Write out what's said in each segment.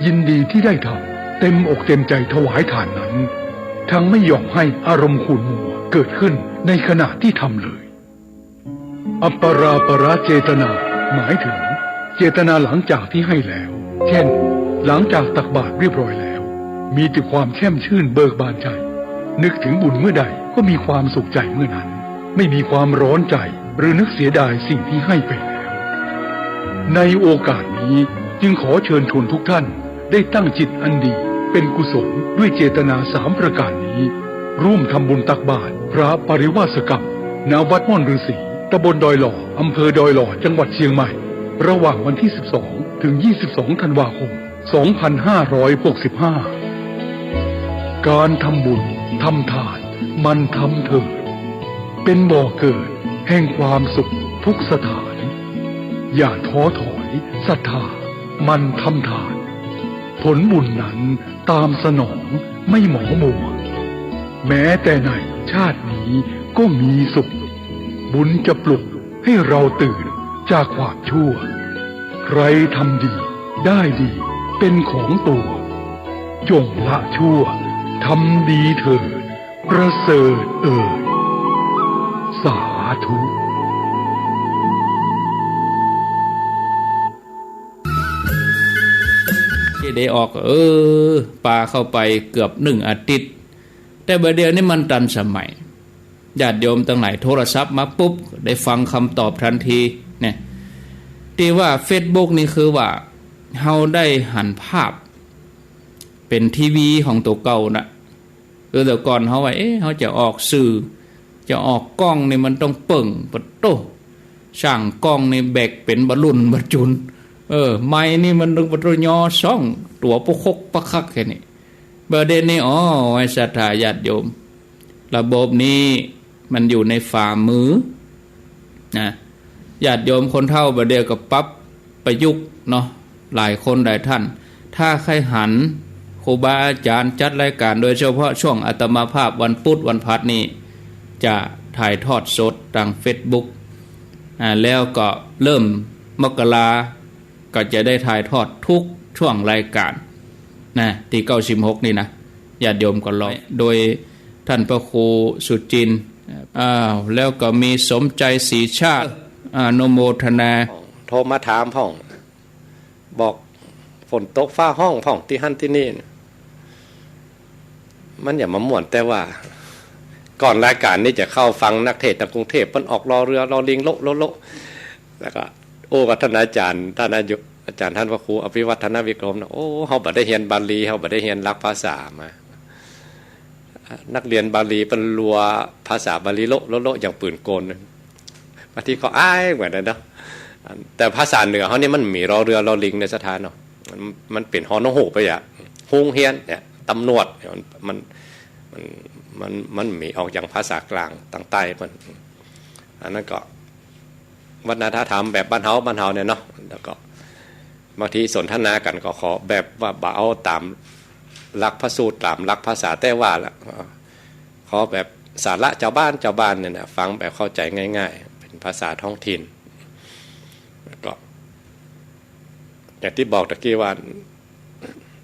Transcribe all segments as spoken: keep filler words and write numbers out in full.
ยินดีที่ได้ทำ เต็มอกเต็มใจถวายทานนั้น ทั้งไม่ยอมให้อารมณ์ขุ่นมัวเกิดขึ้นในขณะที่ทำเลย อัปปาราปะระเจตนา หมายถึง เจตนาหลังจากที่ให้แล้ว เช่น หลังจากตักบาตรเรียบร้อยแล้ว มีแต่ความแช่มชื่นเบิกบานใจ นึกถึงบุญเมื่อใดก็มีความสุขใจเมื่อนั้น ไม่มีความร้อนใจหรือนึกเสียดายสิ่งที่ให้ไปแล้ว ในโอกาสนี้จึงขอเชิญชวนทุกท่านได้ตั้งจิตอันดีเป็นกุศลด้วยเจตนาสามประการนี้ ร่วมทำบุญตักบาตรพระปริวาสกรรม ณ วัดม่อนฤๅษี ตำบลดอยหล่อ อำเภอดอยหล่อ จังหวัดเชียงใหม่ ระหว่างวันที่ สิบสอง ถึง ยี่สิบสอง ธันวาคม สองพันห้าร้อยหกสิบห้า การทำบุญ ทำทาน หมั่นทำเถิด เป็นบ่อเกิดแห่งความสุขทุกสถาน อย่าท้อถอยศรัทธา หมั่นทำทาน ผลบุญนั้นตามสนองไม่หมองมัว แม้แต่ในชาตินี้ก็มีสุข บุญจะปลุกให้เราตื่นจากความชั่ว ใครทำดีได้ดีเป็นของตัว จงละชั่วทำดีเถิด ประเสริฐเอ่ย สาธุ ตี้ได้ออก เออ ปาเข้าไปเกือบนึ่งอาทิตย์ แต่บ่าเดี่ยวนี้มันตันสมัย ญาติโยมตังหลายโทรศัพท์มาปุ๊บ ได้ฟังกำตอบตันที เนี่ย ตี้ว่าเฟซบุ๊กนี่คือว่า เฮาได้หันภาพ เป๋นทีวีของตั๋วเก่าน่ะ คือแต่ก่อนเฮาว่า เอ๊ะ เฮาจะออกสื่อ จะออกกล้องนี่มันต้องเปิ่ง ปะโต้ สร้างกล้องนี่แบกเป๋นบาลุ่นบาจุน เออ ไมค์นี่มันต้องปะโต้ ยอส่อง ตั๋วปะคกปะคักแค่นี้ บ่าเดี่ยวนี้ อ้อ ไว้ศรัทธาญาติโยม ระบบนี้มันอยู่ในฝ่ามือ นะ ญาติโยมคนเฒ่าบ่าเดี่ยวก็ปรับประยุกต์เนาะ หลายคนหลายท่าน ถ้าใค่หันครูบาอาจ๋ารย์จัดรายก๋าน โดยเฉพาะช่วงอาตมาภาพวันพุธวันพฤหัสนี่ จะถ่ายทอดสดตางเฟซบุ๊ก อ่า แล้วก็เริ่มมกรา ก็จะได้ถ่ายทอดทุกช่วงรายก๋าน นะ ตี้ เก้าสิบหก นี่นะ ญาติโยมก็รอ โดยท่านพระครูสุจินต์ อ้าว แล้วก็มีสมใจศรีชาติ อนุโมทนา โทรมาถามพ่อง บอกฝนตกฟ้าฮ้องพ่องตี้หั้นตี้นี่ มันอย่ามาม่วน แต่ว่าก่อนรายก๋านนี้จะเข้าฟังนักเทศน์ตางกรุงเทพฯ เปิ้นออกรอเรือรอลิงโละโละโละ แล้วก็ โอ้ กับท่านอาจารย์ ท่านอายุ อาจารย์ท่านพระครูอภิวัฒนวิกรมนะ โอ้ เฮาบ่ได้เฮียนบาลี เฮาบ่ได้เฮียนหลักภาษามา นักเรียนบาลีเปิ้นลัวภาษาบาลีโละโละโละ อย่างปืนกล บางทีก็อายเหมือนกันเนาะ แต่ภาษาเหนือเฮานี่มันมีรอเรือรอลิงในศรัทธาเนาะ มัน มันเป๋น ฮ.น.ห ไปอะ โฮงเฮียนเนี่ย ตำรวจเนี่ย มัน มัน มัน มัน มันมีออกอย่างภาษากลางตางใต้เปิ้น อันนั้นก็วัฒนธรรมแบบบ้านเฮา บ้านเฮาเนี่ยเนาะ แล้วก็บางทีสนทนากั๋นก็ขอแบบว่าบ่เอาต๋ามหลักพระสูตร ต๋ามหลักภาษาแต๊ว่าละ ขอแบบสาระจาวบ้าน จาวบ้านเนี่ยนะ ฟังแบบเข้าใจ๋ง่ายๆ เป๋นภาษาท้องถิ่น แล้วก็ อย่างตี้บอกตะกี้ว่า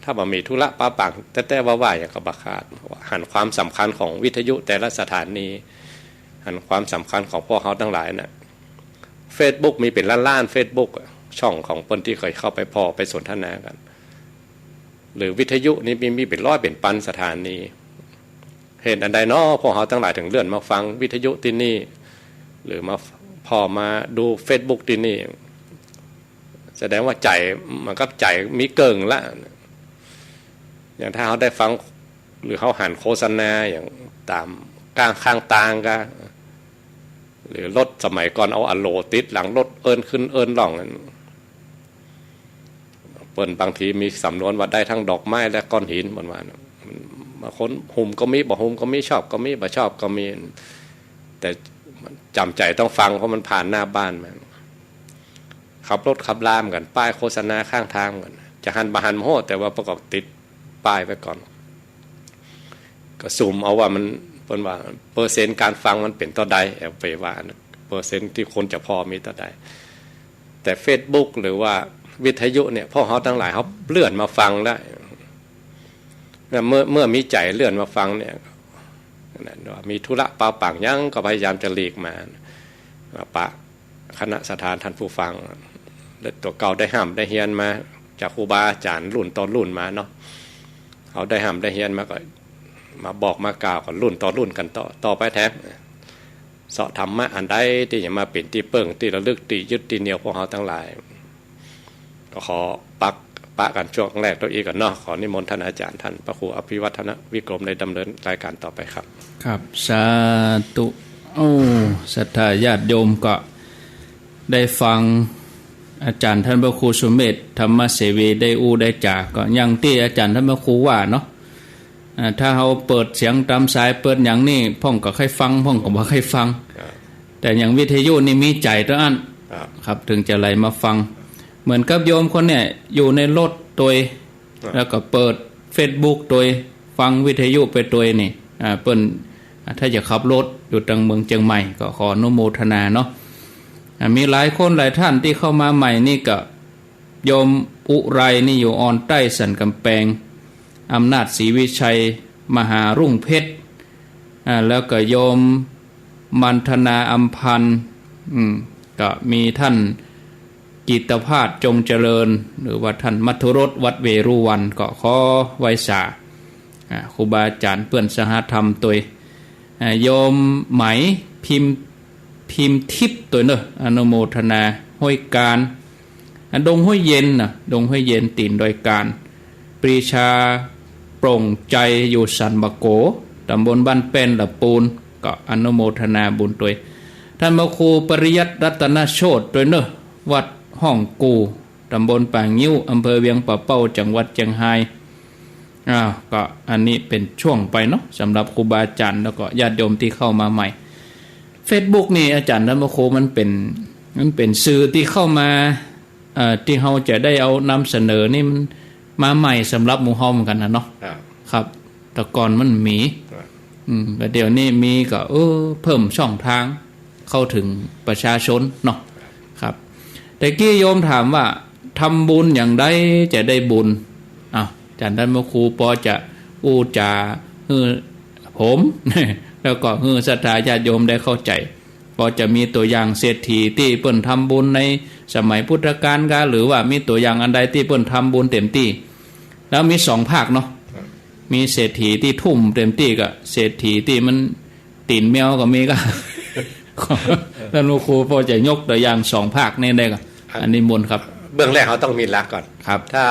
ถ้าบ่มีธุระปะปังแต๊ๆ ว่าๆ หยังก็บ่ขาด หันความสำคัญของวิทยุแต่ละสถานี หันความสำคัญของพวกเฮาตังหลายน่ะ เฟซบุ๊กมีเป๋นล้านๆ เฟซบุ๊กอะ ช่องของเปิ้นตี้เฮยเข้าไปผ่อไปสนทนากั๋น หรือวิทยุนี่มี มีเป๋นร้อยเป๋นปันสถานี เหตุอันใดน้อ พวกเฮาตังหลายเถิงเลื่อนมาฟังวิทยุตี้นี่ หรือมาผ่อมาดูเฟซบุ๊กตี้นี่ แสดงว่าใจ๋ เหมือนกับใจ๋มีเกิ่งละ อย่างถ้าเฮาได้ฟัง หรือเฮาหันโฆษณาอย่างต๋ามก้างข้างตางกา หรือรถสมัยก่อนเอาอะโหลติดหลังรถเอิ้นขึ้นเอิ้นล่อง เปิ้นบางทีมีสำนวนว่าได้ทั้งดอกไม้และก้อนหิน เปิ้นว่านะ มัน บางคนฮุมก็มี บ่ฮุมก็มี ชอบก็มี บ่ชอบก็มี แต่จ๋ำใจ๋ต้องฟัง เพราะมันผ่านหน้าบ้านมา ขับรถขับลากั๋น ป้ายโฆษณาข้างตางกั๋น จะหันบ่หันบ่ฮู้ แต่ว่าเปิ้นก็ติดป้ายไว้ก่อน ก็สุมเอาว่ามัน เปิ้นว่าเปอร์เซ็นต์ก๋านฟังมันเป๋นเต้าใด เอาไปว่าเปอร์เซ็นต์ตี้คนจะผ่อมีเต้าใด แต่เฟซบุ๊กหรือว่า วิทยุเนี่ย พวกเฮาตังหลายเฮาเลื่อนมาฟังได้ เมื่อ เมื่อมีใจ๋เลื่อนมาฟังเนี่ย ว่ามีธุระปาวป่างหยังก็พยายามจะหลีกมา มาปะคณะสัตยาท่านผู้ฟัง และตั๋วเก่าได้ฮ่ำได้เฮียนมาจากครูบาอาจ๋ารย์รุ่นต่อรุ่นมาเนาะ เฮาได้ฮ่ำได้เฮียนมาก็มาบอกมากล่าวกั๋นรุ่นต่อรุ่นกั๋นต่อ ต่อไปแต๊ เซาะธรรมะอันใดตี้จะมาเป๋นตี้เปิ้งตี้ระลึกตี้ยึดตี้เหนี่ยวพวกเฮาตังหลาย ก็ขอปะ ปะกั๋นจ้วงแรกเต้าอี้ก่อนเนาะ ขอนิมนต์ท่านอาจ๋ารย์ ท่านพระครูอภิวัฒนวิกรม ได้ดำเนินรายการต่อไปครับ ครับ สาธุ โอ้ ศรัทธาญาติโยมก็ได้ฟังอาจ๋ารย์ท่านพระครูสุเมธ ธรรมเสวี ได้อู้ได้จ๋า ก็อย่างตี้อาจ๋ารย์ท่านพระครูว่าเนาะ อ่า ถ้าเฮาเปิดเสียงต๋ามสาย เปิดหยังนี่ พ่องก็ใค่ฟัง พ่องก็บ่ใค่ฟัง ครับ แต่อย่างวิทยุนี่มีใจ๋เต้าอั้น ครับ ครับ เถิงจะไหลมาฟัง เหมือนกับโยมคนเนี่ย อยู่ในรถตวย ครับ แล้วก็เปิดเฟซบุ๊กตวย ฟังวิทยุไปตวยนี่ อ่า เปิ้น อ่า ถ้าจะขับรถอยู่ตางเมืองเจียงใหม่ ก็ขออนุโมทนาเนาะ อ่า มีหลายคนหลายท่านตี้เข้ามาใหม่นี่ก็ โยมอุไรนี่อยู่ออนใต้สันก๋ำแปง อำนาจศรีวิชัย มหารุ่งเพชร อ่า แล้วก็โยมมันธนาอำพันธ์ อืม ก็มีท่านกิตติภาส จงเจริญ หรือว่าท่านมัธุรส วัดเวรุวัน ก็ขอไหว้สา อ่า ครูบาอาจ๋ารย์เปื้อนสหธรรมตวย อ่า โยมไหม พิมพ์ พิมพ์ทิพย์ตวยเนาะ อนุโมทนา ห้วยการ อ่า ดงห้วยเย็นน่ะ ดงห้วยเย็น ตี๋นดอยการ ปรีชา โปร่งใจ อยู่สันบะโก ตำบลบ้านแป้น ละปูน ก็อนุโมทนาบุญตวย ท่านพระครูปริยัติรัตนโชติตวยเนาะ วัดฮ่องกู่ ตำบลป่างิ้ว อำเภอเวียงป่าเป้า จังหวัดเจียงฮาย อ้าว ก็อันนี้เป๋นช่วงไปเนาะ สำหรับครูบาอาจ๋ารย์ แล้วก็ญาติโยมตี้เข้ามาใหม่ เฟซบุ๊กนี่ อาจ๋ารย์ท่านพระครู มันเป๋น มันเป๋นสื่อตี้เข้ามา เอ่อ ตี้เฮาจะได้เอานำเสนอนี่มันมาใหม่สำหรับหมู่เฮาเหมือนกั๋นน่ะเนาะ ครับ ครับ แต่ก่อนมันบ่มี ครับ อืม แต่เดี๋ยวนี้มีก็ เออ เพิ่มช่องทางเข้าเถิงประชาชนเนาะ ครับ แต่กี้โยมถามว่า ทำบุญอย่างใดจะได้บุญ อ้าว อาจ๋ารย์ท่านพระครูปอจะอู้จ๋าหื้อผม แล้วก็หื้อศรัทธาญาติโยมได้เข้าใจ๋ ปอจะมีตั๋วอย่างเศรษฐีตี้เปิ้นทำบุญในสมัยพุทธกาลกา หรือว่ามีตั๋วอย่างอันใดตี้เปิ้นทำบุญเต๋มตี้ แล้วมีสองภาคเนาะ ครับ มีเศรษฐีตี้ทุ่มเต๋มตี้กับเศรษฐีตี้มันตี๋นแมวก็มีกา ท่านพระครูปอจะยกตั๋วอย่างสองภาคนี้ได้กา ครับ อันนี้มนต์ครับ เบื้องแรกเฮาต้องมีหลักก่อน ครับ ถ้า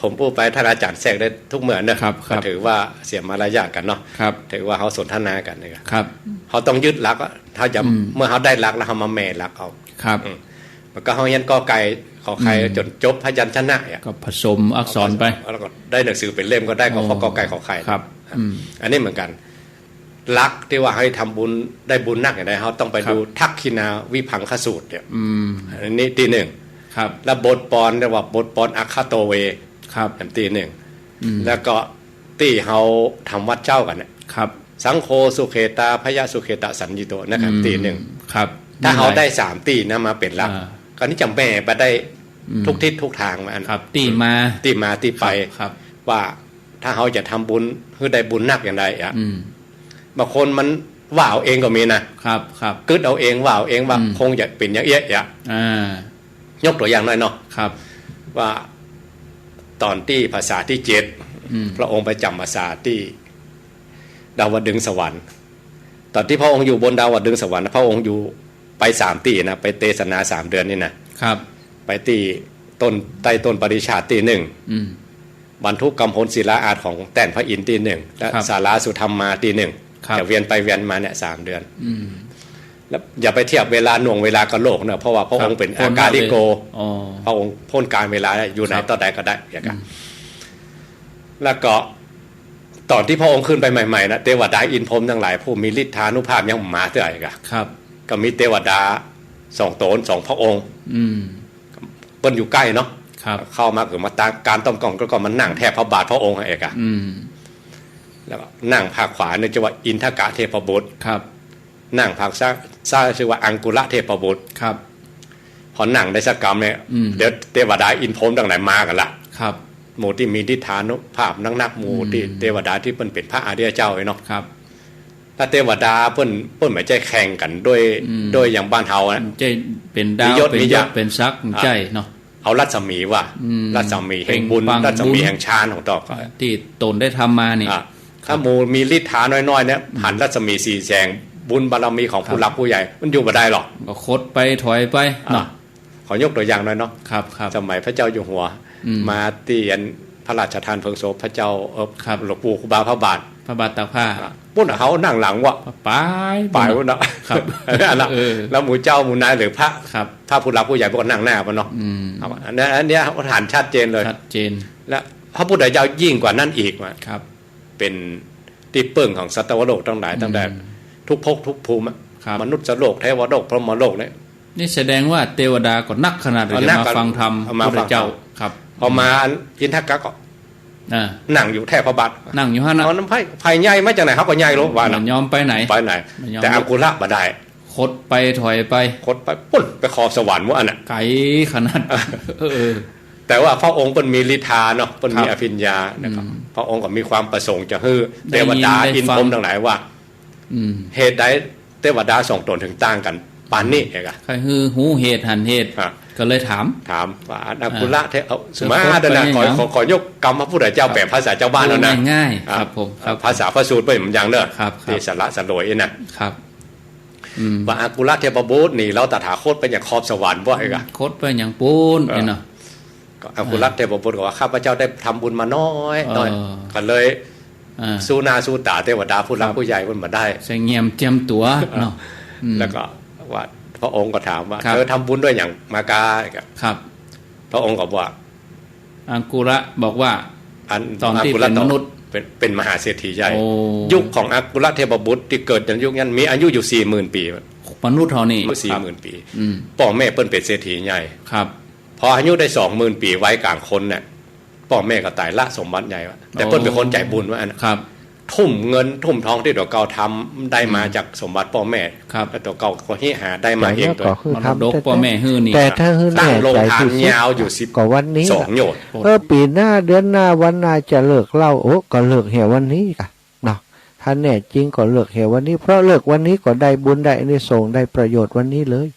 ผมอู้ไป ท่านอาจ๋ารย์แทรกได้ทุกเมื่อเนาะ ครับ ครับ ถือว่าเสียมารยาทกั๋นเนาะ ครับ ถือว่าเฮาสนทนากั๋นนี่กา ครับ เฮาต้องยึดหลักอะ เฮาจะ อืม เมื่อเฮาได้หลักแล้วเฮามาแหม่หลักเอา ครับ อืม มันก็เฮาเฮียนกอไก่ขอไข่ อืม จ๋นจบพยัญชนะเนี่ย ก็ผสมอักษรไป แล้วก็ได้หนังสือเป๋นเล่มก็ได้ ก็ อ๋อ พอกอไก่ขอไข่ ครับ อืม อันนี้เหมือนกั๋น หลักตี้ว่าหื้อทำบุญได้บุญนักอย่างใด เฮาต้องไป ครับ ดูทักขิณาวิภังคสูตรเนี่ย อืม อันนี้ตี้นึ่ง ครับ แล้วบทปอนเรียกว่าบทปอนอัคคโตเว ครับ อันตี้นึ่ง อืม แล้วก็ตี้เฮาทำวัตรเจ๊ากั๋นเนี่ย ครับ สังโฆสุเขตา พยะสุเขตะสัญญิโต นะครับ อืม ตี้นึ่ง ครับ ถ้าเฮาได้สามตี้นะมาเป๋นหลัก อ่า ก็นี่จะแหม่ไปได้ อืม ทุกทิศทุกตางมาอัน ครับ ตี้มา ตี้มาตี้ไป ครับ ครับ ว่าถ้าเฮาจะทำบุญหื้อได้บุญนักอย่างใดอะ อืม บางคนมันว่าเอาเองก็มีนะ ครับ ครับ กึ๊ดเอาเอง ว่าเอาเองว่า อืม คงจะเป๋นอย่างเอี้ยอะ อ่า ยกตั๋วอย่างหน่อยเนาะ ครับ ว่าต๋อนตี้พรรษาตี้เจ็ด อืม พระองค์ไปจ๋ำพรรษาตี้ดาวดึงสวรรค์ ต๋อนตี้พระองค์อยู่บนดาวดึงสวรรค์ พระองค์อยู่ไปสามตี้นะ ไปเตสนาสามเดือนนี่นะ ครับ ไปตี้ต้น ใต้ต้นปริชาติตี้นึ่ง อืม บรรทุกกำพลศิลาอาสน์ของแต้นพระอินทร์ตี้นึ่ง และ ครับ ศาลาสุธรรมาตี้นึ่ง ครับ จะเวียนไปเวียนมาเนี่ยสามเดือน อืม แล้วอย่าไปเทียบเวลาหน่วงเวลากับโลกเนอะ เพราะว่าพระองค์ ครับ เป๋นอากาลิโก พ้นมากเลย อ๋อ พระองค์พ้นกาลเวลาได้ อยู่ไหน ครับ ต๋อนใดก็ได้อย่างเงี้ย อืม แล้วก็ต๋อนตี้พระองค์ขึ้นไปใหม่ๆนะ เตวดาอินทร์พรหมตังหลาย ผู้มีฤทธานุภาพยังบ่มาเตื้ออีกอะ ครับ ก็มีเตวดาสองต๋น สองพระองค์ อืม เปิ้นอยู่ใก้เนาะ ครับ เข้ามาก็มาตั้งก๋านต้อมกล้อง แล้วก็มานั่งแทบพระบาทพระองค์เอกอะ อืม แล้วก็นั่งภาคขวาเนี่ยจะว่าอินทกะเทพบุตร ครับ นั่งภาคซ้าย ซ้ายชื่อว่าอังกุระเทพบุตร ครับ พอนั่งได้สักกำเนี่ย อืม เดี๋ยวเตวดาอินทร์พรหมตังหลายมากั๋นละ ครับ หมู่ตี้มีฤทธานุภาพนักๆ หมู่ตี้ อืม เตวดาตี้เปิ้นเป๋นพระอริยะเจ้าเนาะ ครับ ถ้าเตวดาเปิ้น เปิ้นบ่ใจ้แข่งกั๋นโดย อืม โดยอย่างบ้านเฮานะ บ่ใจ้เป๋นดาว มียศ เป๋นยศ มีหยัง เป๋นศักดิ์ อ่ะ บ่ใจ้เนาะ เอารัศมีว่า อืม รัศมีแห่งบุญ เปล่งปลั่งบุญ รัศมีแห่งฌานของต๋น ตี้ต๋นได้ทำมานี่ อ่ะ ถ้าหมู่มีฤทธาน้อยๆ เนี่ย อืม หันรัศมีสี่แฉกบุญบารมีของผู้หลักผู้ใหญ่ ครับ มันอยู่บ่ได้หรอก ก็ขดไปถอยไปเนาะ อ่ะ ขอยกตั๋วอย่างหน่อยเนาะ ครับ ครับ สมัยพระเจ้าอยู่หัว อืม มาตี้อันพระราชทานเพลิงศพพระเจ้า เอ่อ ครับ หลวงปู่ครูบาพระบาท พระบาทตากผ้า อ่ะ ปุ้นเฮานั่งหลังวะ ไป ไปปุ้นเนาะ ครับ อันนั้น เออ แล้วหมู่เจ้าหมู่นายหรือพระ ครับ พระผู้หลักผู้ใหญ่เปิ้นก็นั่งหน้าปุ้นเนาะ อืม ครับ อันนี้ อันนี้เฮาหันชัดเจนเลย ชัดเจน แล้วพระพุทธเจ้ายิ่งกว่านั้นอีกว่า ครับ เป๋นตี้เปิ้งของสัตวโลกตังหลาย อืม ตั้งแต่ทุกภพทุกภูมิอะ ครับ มนุษย์โลก เทวโลก พรหมโลกเนี่ย นี่แสดงว่าเตวดาก็นักขนาดเลย เอานัก มาฟังธรรม เอามาฟังธรรม พุทธเจ้า ครับ พอมาอินทกะก็ อ่า นั่งอยู่แท่พระบาท นั่งอยู่หั้นน่ะ เอาน้ำไผ่ ไผ่ใหญ่มาจากไหน เฮาก็ใหญ่ลงว่าน่ะ บ่ยอมไปไหน ไปไหน บ่ยอม แต่อังคุระบ่ได้ ขดไปถอยไป ขดไปปุ้น ไปขอบสวรรค์ว่าอันน่ะ ไก๋ขนาด เออ แต่ว่าพระองค์เปิ้นมีฤทธาเนาะ เปิ้นมี ครับ อภิญญานะครับ อืม พระองค์ก็มีความประสงค์จะหื้อ ได้ยิน เตวดา ได้ฟัง อินทร์พรหมตังหลายว่า อืม เหตุใดเตวดาสองต๋นถึงต่างกั๋นปานนี้เอกอะ ใค่หื้อฮู้เหตุหันเหตุ อ่ะ ก็เลยถาม ถามว่าอังคุระ อ่า เท เอา เออ สมมา ขดไป นะ ขอ อย่าง ขอ ขอยกกำพระพุทธเจ้า ครับ แป๋ภาษาจาวบ้านเอานะ ง่ายๆ อ่ะ ครับผม ครับ ภาษาพระสูตรเปิ้นบ่ยังเน้อ ครับ ครับ ตี้สละสลวยนะ ครับ อืม ว่าอังคุระเทพบุตรหนีเฮาตถาคตไปยังขอบสวรรค์บ่เอกอะ ขดไปอย่างปู้น เออ เนี่ยเนาะ ก็อังคุระ อ่า เทพบุตรก็ว่า ข้าพเจ้าได้ทำบุญมาน้อย เออ น้อย ก็เลย อ่า สู้หน้าสู้ต๋าเตวดาผู้หลัก ครับ ผู้ใหญ่เปิ้นบ่ได้ สงเงียมเจียมตั๋วเนาะ อืม แล้วก็ว่าพระองค์ก็ถามว่า ครับ เธอทำบุญด้วยหยังมากา ครับ พระองค์ก็ว่า อังคุระบอกว่า อัน ตอนตี้ อังคุระ เป๋นมนุษย์ เป็น เป็นมหาเศรษฐีใหญ่ โอ้ ยุคของอังคุระเทพบุตรตี้เกิดในยุคนั้นมีอายุอยู่สี่หมื่นปี๋ มนุษย์เฮานี่ สี่หมื่นปี๋ อืม ป้อแม่เปิ้นเป๋นเศรษฐีใหญ่ ครับ พออายุได้สองหมื่นปี๋ วัยก๋างคนเนี่ย ป้อแม่ก็ต๋ายละสมบัติใหญ่วะ แต่เปิ้นเป๋นคนใจ๋บุญว่าอันน่ะ ครับ ทุ่มเงินทุ่มทองตี้ตั๋วเก่าทำได้มา อืม จากสมบัติป้อแม่ ครับ แล้วตั๋วเก่าก็เหียหาได้มาเอง ก็คือ มรดกป้อแม่หื้อนี่ แต่ถ้าหื้อแน่ใจ๋ตี้สุด ตั้งโรงทานยาวอยู่สิบ ก็วันนี้ สองโยชน์ เออ ปี๋หน้าเดือนหน้าวันหน้าจะเลิกเหล้า โอ้ ก็เลิกเหียวันนี้กะ เนาะ ถ้าแน่จริงก็เลิกเหียวันนี้ เพราะเลิกวันนี้ก็ได้บุญได้อานิสงส์ได้ประโยชน์วันนี้เลย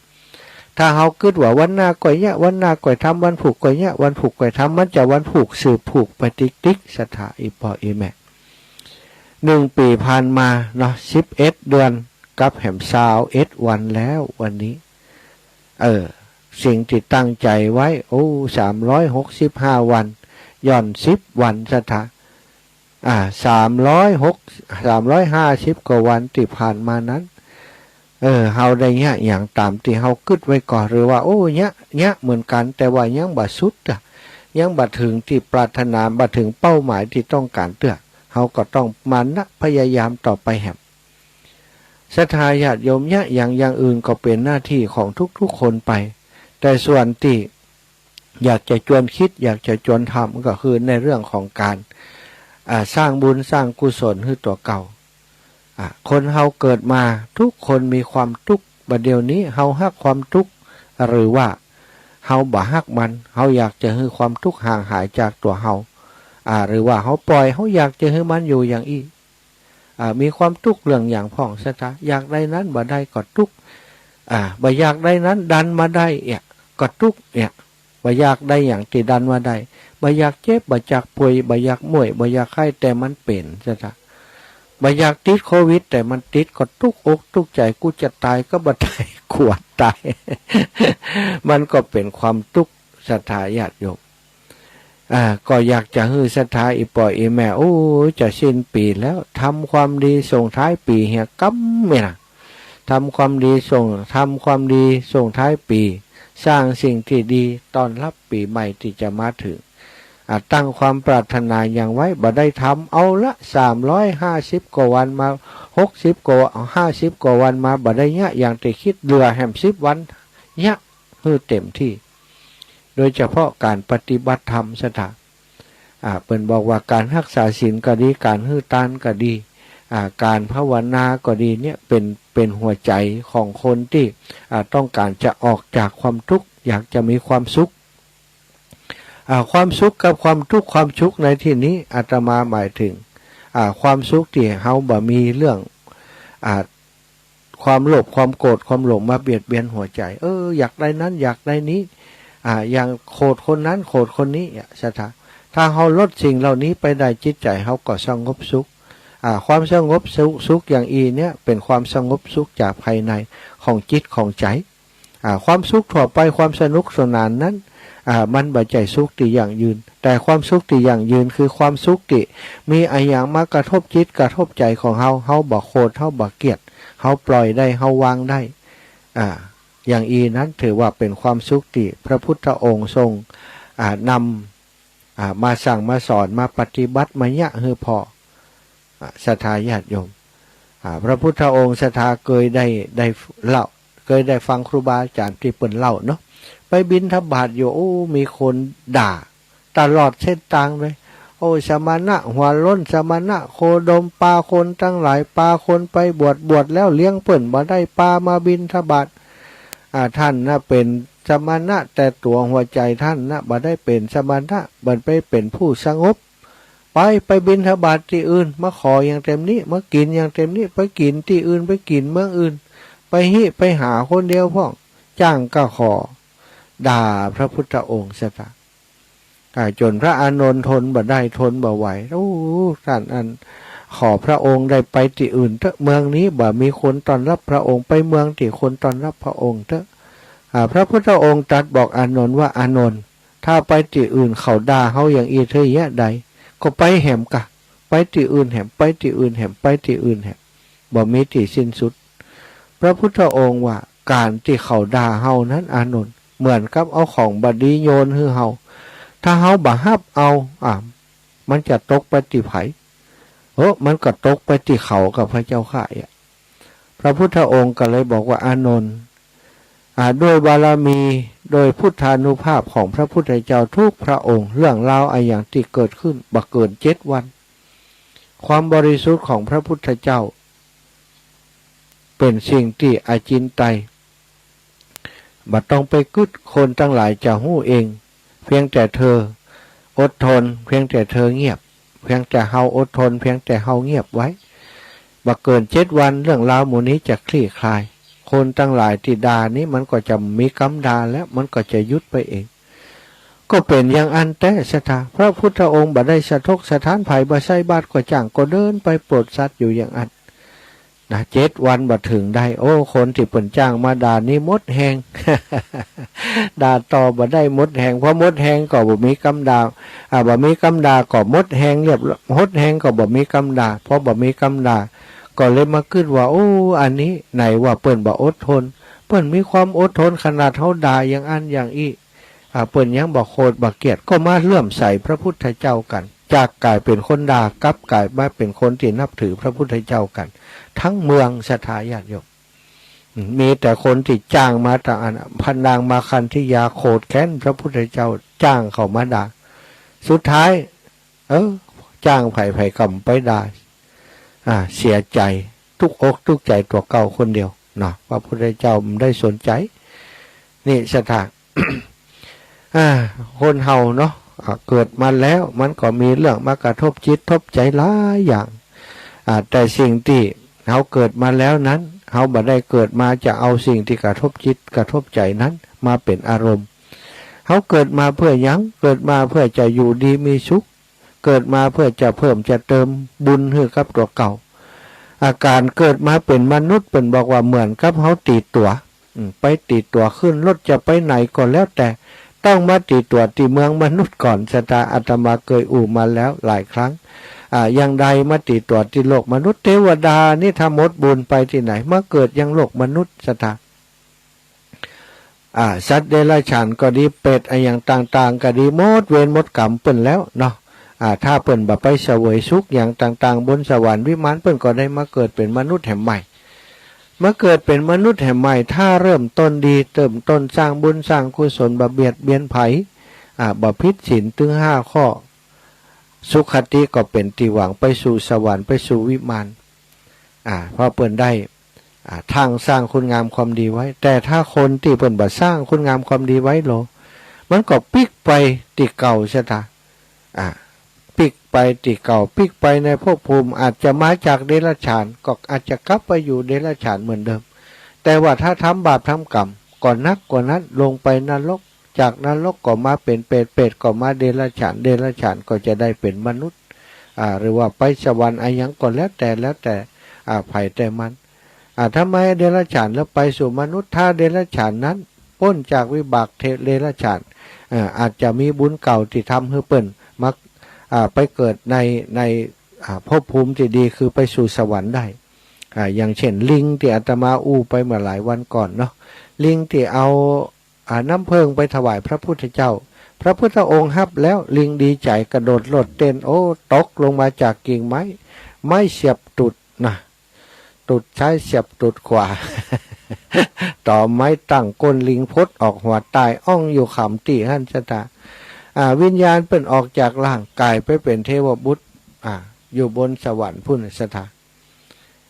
ถ้าเฮากึ๊ดว่าวันหน้าก่อยเยียะ วันหน้าก่อยทำ วันพูกก่อยเยียะ วันพูกก่อยทำ มันจะวันพูกสืบพูกไปติ๊กๆ ศรัทธาอี่ป้ออี่แม่ หนึ่งปี๋ผ่านมาเนาะ สิบเอ็ดเดือนกับแหมซาวเอ็ดวันแล้ววันนี้ เออ สิ่งตี้ตั้งใจ๋ไว้ โอ้ สามร้อยหกสิบห้าวัน หย่อนสิบวันศรัทธา อ่า สามร้อยหก สามร้อยห้าสิบกว่าวันตี้ผ่านมานั้น เออ เฮาได้เยียะหยังต๋ามตี้เฮากึ๊ดไว้ก่อ หรือว่า โอ้ เยียะ เยียะเหมือนกั๋น แต่ว่ายังบ่สุดอะ ยังบ่เถิงตี้ปรารถนา บ่เถิงเป้าหมายตี้ต้องก๋านเตื้อ เฮาก็ต้องมานะพยายามต่อไปแหม ศรัทธาญาติโยม เยียะหยังอย่างอื่นก็เป๋นหน้าตี้ของทุกๆ คนไป แต่ส่วนตี้อยากจะจวนกึ๊ด อยากจะจวนทำ ก็คือในเรื่องของก๋าน อ่า สร้างบุญสร้างกุศลหื้อตั๋วเก่า อ่า คนเฮาเกิดมาทุกคนมีความตุ๊กข์ บ่าเดี่ยวนี้เฮาฮักความตุ๊กข์ หรือว่าเฮาบ่ฮักมัน เฮาอยากจะหื้อความตุ๊กข์ห่างหายจากตั๋วเฮา อ่า หรือว่าเฮาป่อย เฮาอยากจะหื้อมันอยู่อย่างอี้ อ่า มีความตุ๊กข์เรื่องหยังพ่องศรัทธา อยากได้นั้นบ่ได้ก็ตุ๊กข์ อ่า บ่อยากได้นั้นดันมาได้เอี้ย ก็ตุ๊กข์เอี้ย บ่อยากได้หยังตี้ดันมาได้ บ่อยากเจ็บ บ่อยากป่วย บ่อยากม่วย บ่อยากไข้ แต่มันเป๋นศรัทธา บ่อยากติดโควิด แต่มันติด ก็ตุ๊กอกตุ๊กใจ๋ กูจะต๋ายก็บ่ต๋าย กลัวต๋าย มันก็เป๋นความตุ๊กข์ศรัทธาญาติโยม อ่า ก็อยากจะหื้อศรัทธาอี่ป้ออี่แม่ โอ้ย จะสิ้นปี๋แล้ว ทำความดีส่งท้ายปี๋เหียกำเนี่ยนะ ทำความดีส่ง ทำความดีส่งท้ายปี๋ สร้างสิ่งตี้ดีต้อนรับปี๋ใหม่ตี้จะมาเถิง อ่า ตั้งความปรารถนาหยังไว้ บ่ได้ทำ เอาละ สามร้อยห้าสิบกว่าวันมา หกสิบกว่า ห้าสิบกว่าวันมา บ่ได้เยียะหยังตี้กึ๊ด เหลือแหมสิบวัน เยียะหื้อเต๋มตี้ โดยเฉพาะก๋านปฏิบัติธรรมศรัทธา อ่า เปิ้นบอกว่าก๋านฮักษาศีลก็ดี ก๋านหื้อตานก็ดี อ่า ก๋านภาวนาก็ดีเนี่ย เป๋น เป๋นหัวใจ๋ของคนตี้ อ่า ต้องก๋านจะออกจากความตุ๊กข์ อยากจะมีความสุข อ่า ความสุขกับความทุกข์ ความสุขในตี้นี้อาตมาหมายเถิง อ่า ความสุขตี้เฮาบ่มีเรื่อง อ่า ความโลภ ความโกรธ ความหลงมาเบียดเบียนหัวใจ๋ เออ อยากได้นั้น อยากได้นี้ อ่า อย่างโกรธคนนั้น โกรธคนนี้ เนี่ย ศรัทธา ถ้าเฮาลดสิ่งเหล่านี้ไปได้ จิตใจ๋เฮาก็สงบสุข อ่า ความสงบสุข สุขอย่างอี้เนี่ย เป๋นความสงบสุขจากภายในของจิตของใจ๋ อ่า ความสุขทั่วไป ความสนุกสนานนั้น อ่า มันบ่ใจ้สุขตี้ยั่งยืน แต่ความสุขตี้ยั่งยืนคือความสุขตี้มีอะหยังมากระทบจิตกระทบใจ๋ของเฮา เฮาบ่โกรธ เฮาบ่เกลียด เฮาปล่อยได้ เฮาวางได้ อ่า อย่างอี้นั้นถือว่าเป๋นความสุขตี้พระพุทธองค์ทรง อ่า นำ อ่า มาสั่งมาสอน มาปฏิบัติ มาเยียะหื้อผ่อ อ่า ศรัทธาญาติโยม อ่า พระพุทธองค์ศรัทธาเกยได้ ได้เล่า เกยได้ฟังครูบาอาจ๋ารย์ตี้เปิ้นเล่าเนาะ ไปบิณฑบาตอยู่ โอ้ มีคนด่าตลอดเส้นตางเลย โอ้ สมณะหัวโล้น สมณะโคดม ปาคนตังหลาย ปาคนไปบวช บวชแล้วเลี้ยงเปิ้นบ่ได้ ปามาบิณฑบาต อ่า ต้านน่ะเป๋นสมณะ แต่ตั๋วหัวใจ๋ต้านน่ะบ่ได้เป๋นสมณะ บ่ได้เป๋นผู้สงบ ไป ไปบิณฑบาตตี้อื่น มาขออย่างเต็มนี้ มากิ๋นอย่างเต็มนี้ ไปกิ๋นตี้อื่น ไปกิ๋นเมืองอื่น ไปฮิไปหาคนเดียวพ่อง จ้างก็ขอ ด่าพระพุทธองค์ศรัทธา อ่า จ๋นพระอานนท์ทนบ่ได้ ทนบ่ไหว โอ้ ต้านอั้น ขอพระองค์ได้ไปตี้อื่นเต๊อะ เมืองนี้บ่มีคนต้อนรับพระองค์ ไปเมืองตี้คนต้อนรับพระองค์เต๊อะ อ่า พระพุทธองค์ตรัสบอกอานนท์ว่า อานนท์ ถ้าไปตี้อื่นเขาด่าเฮาอย่างอี้เต๊อะเยียะใด ก็ไปแหมก่ะ ไปตี้อื่นแหม ไปตี้อื่นแหม ไปตี้อื่นแหม บ่มีตี้สิ้นสุด พระพุทธองค์ว่า ก๋านตี้เขาด่าเฮานั้น อานนท์ เหมือนกับเอาของบ่ดีโยนหื้อเฮา ถ้าเฮาบ่ฮับเอา อ่า มันจะตกไปตี้ใผ เออ มันก็ตกไปตี้เขาก่ะพระเจ้าข้า เนี่ย พระพุทธองค์ก็เลยบอกว่า อานนท์ อ่า ด้วยบารมี โดยพุทธานุภาพของพระพุทธเจ้าทุกพระองค์ เรื่องราวอะหยังตี้เกิดขึ้นบ่เกินเจ็ดวัน ความบริสุทธิ์ของพระพุทธเจ้า เป๋นสิ่งตี้อจินไตย บ่ต้องไปกึ๊ด คนตังหลายจะฮู้เอง เพียงแต่เธออดทน เพียงแต่เธอเงียบ เพียงแต่เฮาอดทน เพียงแต่เฮาเงียบไว้ บ่เกินเจ็ดวัน เรื่องราวหมู่นี้จะคลี่คลาย คนตังหลายตี้ด่านี้มันก็จะบ่มีกำด่าแล้ว มันก็จะหยุดไปเอง ก็เป๋นอย่างอั้นแต๊ศรัทธา พระพุทธองค์บ่ได้สะทกสะท้านใผ บ่ใส่บาตรก็จ้าง ก็เดินไปโปรดสัตว์อยู่อย่างอั้น นะ เจ็ดวันบ่เถิงได้ โอ้ คนตี้เปิ้นจ้างมาด่านี้หมดแฮง ด่าต่อบ่ได้ หมดแฮง พอหมดแฮงก็บ่มีกำด่า อ่า บ่มีกำด่าก็หมดแฮงเรียบร้อย หมดแฮงก็บ่มีกำด่า พอบ่มีกำด่า ก็เลยมากึ๊ดว่า โอ้ อันนี้ไหนว่าเปิ้นบ่อดทน เปิ้นมีความอดทนขนาดเฮาด่าอย่างอั้นอย่างอี้ อ่า เปิ้นยังบ่โกรธบ่เกลียด ก็มาเลื่อมใสพระพุทธเจ้ากั๋น จากก๋ายเป๋นคนด่า กลับก๋ายมาเป๋นคนตี้นับถือพระพุทธเจ้ากั๋น ทั้งเมืองศรัทธาญาติโยม อืม มีแต่คนตี้จ้างมาตางอั้น พระนางมาคันธยาโกรธแค้นพระพุทธเจ้า จ้างเขามาด่า สุดท้าย เออ จ้างใผ ใผก็บ่ไปด่า อ่า เสียใจ๋ ตุ๊กอกตุ๊กใจ๋ตั๋วเก่าคนเดียวเนาะ พระพุทธเจ้าบ่ได้สนใจ๋ นี่ศรัทธา อ่า คนเฮาเนาะ อ่า เกิดมาแล้วมันก็มีเรื่องมากระทบจิตทบใจ๋หลายอย่าง อ่า แต่สิ่งตี้เฮาเกิดมาแล้วนั้น เฮาบ่ได้เกิดมาจะเอาสิ่งตี้กระทบจิตกระทบใจ๋นั้นมาเป๋นอารมณ์ เฮาเกิดมาเปื้อหยัง เกิดมาเปื้อจะอยู่ดีมีสุข เกิดมาเปื้อจะเพิ่มจะเติมบุญหื้อกับตั๋วเก่า อาก๋านเกิดมาเป๋นมนุษย์ เปิ้นบอกว่าเหมือนกับเฮาตี๋ตั๋ว อืม ไปตี๋ตั๋วขึ้นรถจะไปไหนก็แล้วแต่ ต้องมาตี๋ตั๋วตี้เมืองมนุษย์ก่อน ศรัทธา อาตมาเกยอู้มาแล้วหลายครั้ง อ่า อย่างใดมาตี๋ตั๋วตี้โลกมนุษย์ เตวดานี่ถ้าหมดบุญไปตี้ไหน มาเกิดยังโลกมนุษย์ ศรัทธา อ่า สัตว์เดรัจฉานก็ดี เปรตอะหยังต่างๆ ก็ดี หมดเวรหมดกรรมเปิ้นแล้วเนาะ อ่า ถ้าเปิ้นบ่ไปเสวยสุขหยังต่างๆ บนสวรรค์วิมาน เปิ้นก็ได้มาเกิดเป๋นมนุษย์แหมใหม่ มาเกิดเป๋นมนุษย์แหมใหม่ ถ้าเริ่มต้นดี เริ่มต้นสร้างบุญสร้างกุศล บ่เบียดเบียนใผ อ่า บ่ผิดศีลตึงห้าข้อ สุคติก็เป๋นตี้หวังไปสู่สวรรค์ ไปสู่วิมาน อ่า เพราะเปิ้นได้ อ่า ทางสร้างคุณงามความดีไว้ แต่ถ้าคนตี้เปิ้นบ่สร้างคุณงามความดีไว้ลอ มันก็ปิ๊กไปตี้เก่าเสียตา อ่า ปิ๊กไปตี้เก่า ปิ๊กไปในภพภูมิ อาจจะมาจากเดรัจฉาน ก็อาจจะกลับไปอยู่เดรัจฉานเหมือนเดิม แต่ว่าถ้าทำบาปทำกรรม ก็หนักกว่านั้น ลงไปนรก จากนรกก็มาเป็นเปรต เปรตก็มาเดรัจฉาน เดรัจฉานก็จะได้เป็นมนุษย์ อ่า หรือว่าไปสวรรค์อะหยังก็แล้วแต่ แล้วแต่ อ่า ใผแต่มัน อ่า ทำไมเดรัจฉานแล้วไปสู่มนุษย์ ถ้าเดรัจฉานนั้นป๊นจากวิบากเท- เดรัจฉาน อ่า อาจจะมีบุญเก่าตี้ทำหื้อเปิ้นมา อ่า ไปเกิดใน ใน อ่า ภพภูมิตี้ดี คือไปสู่สวรรค์ได้ อ่า อย่างเช่นลิงตี้อาตมาอู้ไปเมื่อหลายวันก่อนเนาะ ลิงตี้เอา อ่า น้ำผึ้งไปถวายพระพุทธเจ้า พระพุทธองค์ฮับแล้ว ลิงดีใจ๋กระโดดโลดเต้น โอ้ ตกลงมาจากกิ่งไม้ ไม้เสียบตูดนะ ตูดซ้ายเสียบตูดขวา ตอไม้ตั้งก้นลิงพดออกหัวต๋ายอ้องอยู่ขำตี้หั้นเสียตา อ่า วิญญาณเปิ้นออกจากร่างก๋ายไปเป๋นเทวบุตร อ่า อยู่บนสวรรค์พู้นเสียตา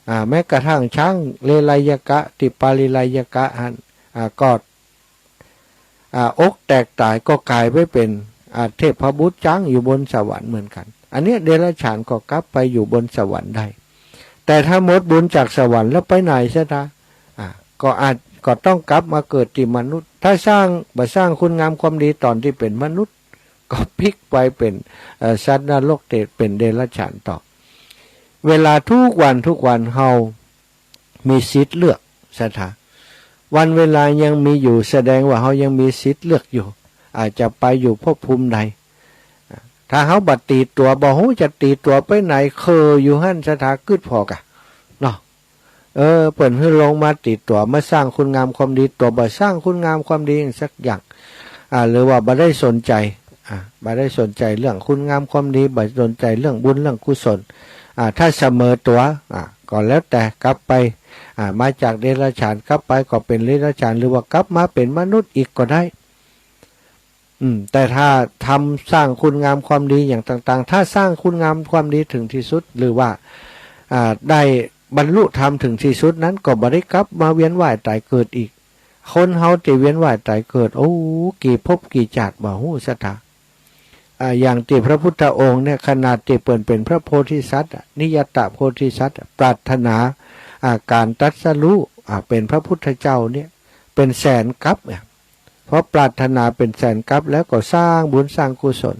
อ่า แม้กระทั่งช้างเลไลยกะ ตี้ปาลิไลยกะหั้น อ่า ก็ อ่า อกแตกต๋ายก็ก๋ายไปเป๋น อ่า เทพบุตรจ๊างอยู่บนสวรรค์เหมือนกั๋น อันเนี้ยเดรัจฉานก็กลับไปอยู่บนสวรรค์ได้ แต่ถ้าหมดบุญจากสวรรค์แล้วไปไหนเสียตา อ่า ก็อาจ ก็ต้องกลับมาเกิดตี้มนุษย์ ถ้าสร้าง บ่สร้างคุณงามความดีต๋อนตี้เป๋นมนุษย์ ก็ปิ๊กไปเป๋น เอ่อ สัตว์นรก เตะ เป๋นเดรัจฉานต่อ เวลาทุกวันทุกวันเฮามีสิทธิ์เลือกเสียตา วันเวลายังมีอยู่ แสดงว่าเฮายังมีสิทธิ์เลือกอยู่ อ่า จะไปอยู่ภพภูมิใด ถ้าเฮาบ่ตีตั๋ว บ่ฮู้จะตีตั๋วไปไหน เขออยู่หั้นเสียตากึ๊ดผ่อกะ เนาะ เออ เปิ้นหื้อลงมาตีตั๋ว มาสร้างคุณงามความดี ตั๋วบ่สร้างคุณงามความดีสักอย่าง อ่า หรือว่าบ่ได้สนใจ๋ อ่า บ่ได้สนใจ๋เรื่องคุณงามความดี บ่สนใจ๋เรื่องบุญเรื่องกุศล อ่า ถ้าเสมอตั๋ว อ่า ก็แล้วแต่ กลับไป อ่า มาจากเดรัจฉาน กลับไปก็เป๋นเดรัจฉาน หรือว่ากลับมาเป๋นมนุษย์อีกก็ได้ อืม แต่ถ้าทำสร้างคุณงามความดีอย่างต่างๆ ถ้าสร้างคุณงามความดีถึงตี้สุด หรือว่า อ่า ได้บรรลุธรรมถึงตี้สุดนั้น ก็บ่ได้กลับมาเวียนว่ายต๋ายเกิดอีก คนเฮาตี้เวียนว่ายต๋ายเกิด โอ้ กี่ภพกี่จาติบ่ฮู้เสียตา อ่า อย่างตี้พระพุทธองค์เนี่ย ขนาดตี้เปิ้นเป๋นพระโพธิสัตว์อะ นิยตโพธิสัตว์อะ ปรารถนา อ่า ก๋านตรัสรู้ อ่า เป๋นพระพุทธเจ้าเนี่ย เป๋นแสนกัปเนี่ย เพราะปรารถนาเป๋นแสนกัปแล้วก็สร้างบุญสร้างกุศล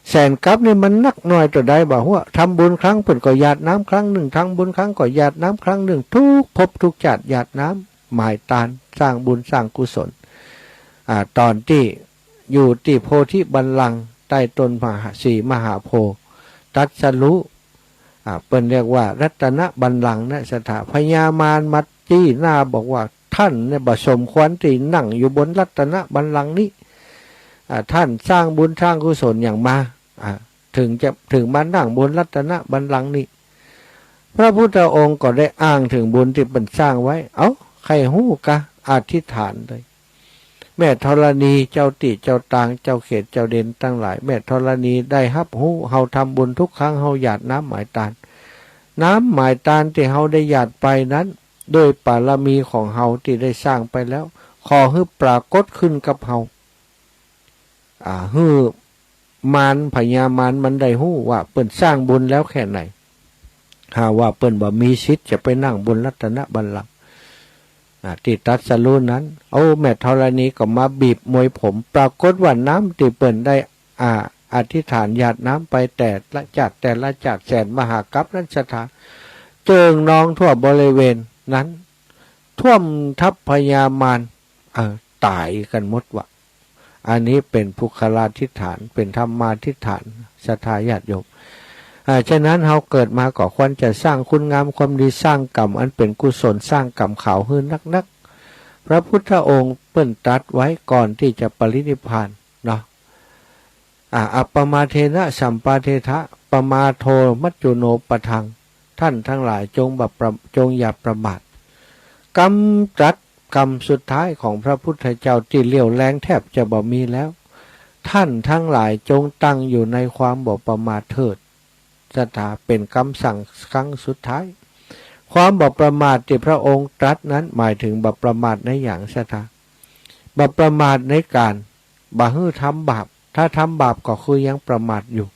แสนกัปนี่มันนักน้อยเต้าใดบ่ฮู้ ทำบุญครั้งเปิ้นก็หยาดน้ำครั้งนึ่ง ทำบุญครั้งก็หยาดน้ำครั้งนึ่ง ทุกภพทุกจาติหยาดน้ำหมายตาน สร้างบุญสร้างกุศล อ่า ต๋อนตี้อยู่ตี้โพธิบัลลังก์ใต้ต้นมหา สีมหาโพธิ์ ตรัสรู้ อ่า เปิ้นเรียกว่ารัตนบัลลังก์นะเสียตา พญามารมาจี้หน้าบอกว่า ท่านเนี่ยบ่สมควรตี้นั่งอยู่บนรัตนบัลลังก์นี้ อ่า ท่านสร้างบุญสร้างกุศลหยังมา อ่า ถึงจะ ถึงมานั่งบนรัตนบัลลังก์นี้ พระพุทธองค์ก็ได้อ้างเถิงบุญตี้เปิ้นสร้างไว้ เอ้า ใค่ฮู้กา อธิษฐานเลย แม่ธรณี เจ้าตี้เจ้าตาง เจ้าเขตเจ้าเดนตังหลาย แม่ธรณีได้ฮับฮู้ เฮาทำบุญทุกครั้ง เฮาหยาดน้ำหมายตาน น้ำหมายตานตี้เฮาได้หยาดไปนั้น ด้วยบารมีของเฮาตี้ได้สร้างไปแล้ว ขอหื้อปรากฏขึ้นกับเฮา อ่า หื้อมาร พญามารมันได้ฮู้ว่าเปิ้นสร้างบุญแล้วแค่ไหน หาว่าเปิ้นบ่มีสิทธิ์จะไปนั่งบนรัตนบัลลังก์ อ่า ตี้ตรัสรู้นั้น โอ้ แม่ธรณีก็มาบีบมวยผม ปรากฏว่าน้ำตี้เปิ้นได้ อ่า อธิษฐานหยาดน้ำไปแต่ละจาติแต่ละจาติแสนมหากัปนั้นเสียตา เจิ่งนองทั่วบริเวณนั้น ท่วมทับพญามาร เอ่อ ต๋ายกั๋นหมดวะ อันนี้เป๋นปุคคลาธิษฐาน เป๋นธรรมาธิษฐาน ศรัทธาญาติโยม อ่า ฉะนั้นเฮาเกิดมาก็ควรจะสร้างคุณงามความดี สร้างกรรมอันเป๋นกุศล สร้างกรรมขาวหื้อนักๆ พระพุทธองค์เปิ้นตรัสไว้ก่อนตี้จะปรินิพพานเนาะ อ่า อัปปมาเทนะสัมปาเทถะ ปมาโทมัจจุโนปะทัง ท่านทั้งหลายจงบ่ประ- จงอย่าประมาท กำตรัสกำสุดท้ายของพระพุทธเจ้าตี้เรี่ยวแรงแทบจะบ่มีแล้ว ท่านทั้งหลายจงตั้งอยู่ในความบ่ประมาทเถิด ศรัทธา เป๋นกำสั่งครั้งสุดท้าย ความบ่ประมาทตี้พระองค์ตรัสนั้นหมายเถิงบ่ประมาทในหยังศรัทธา บ่ประมาทในก๋านบ่หื้อทำบาป ถ้าทำบาปก็คือยังประมาทอยู่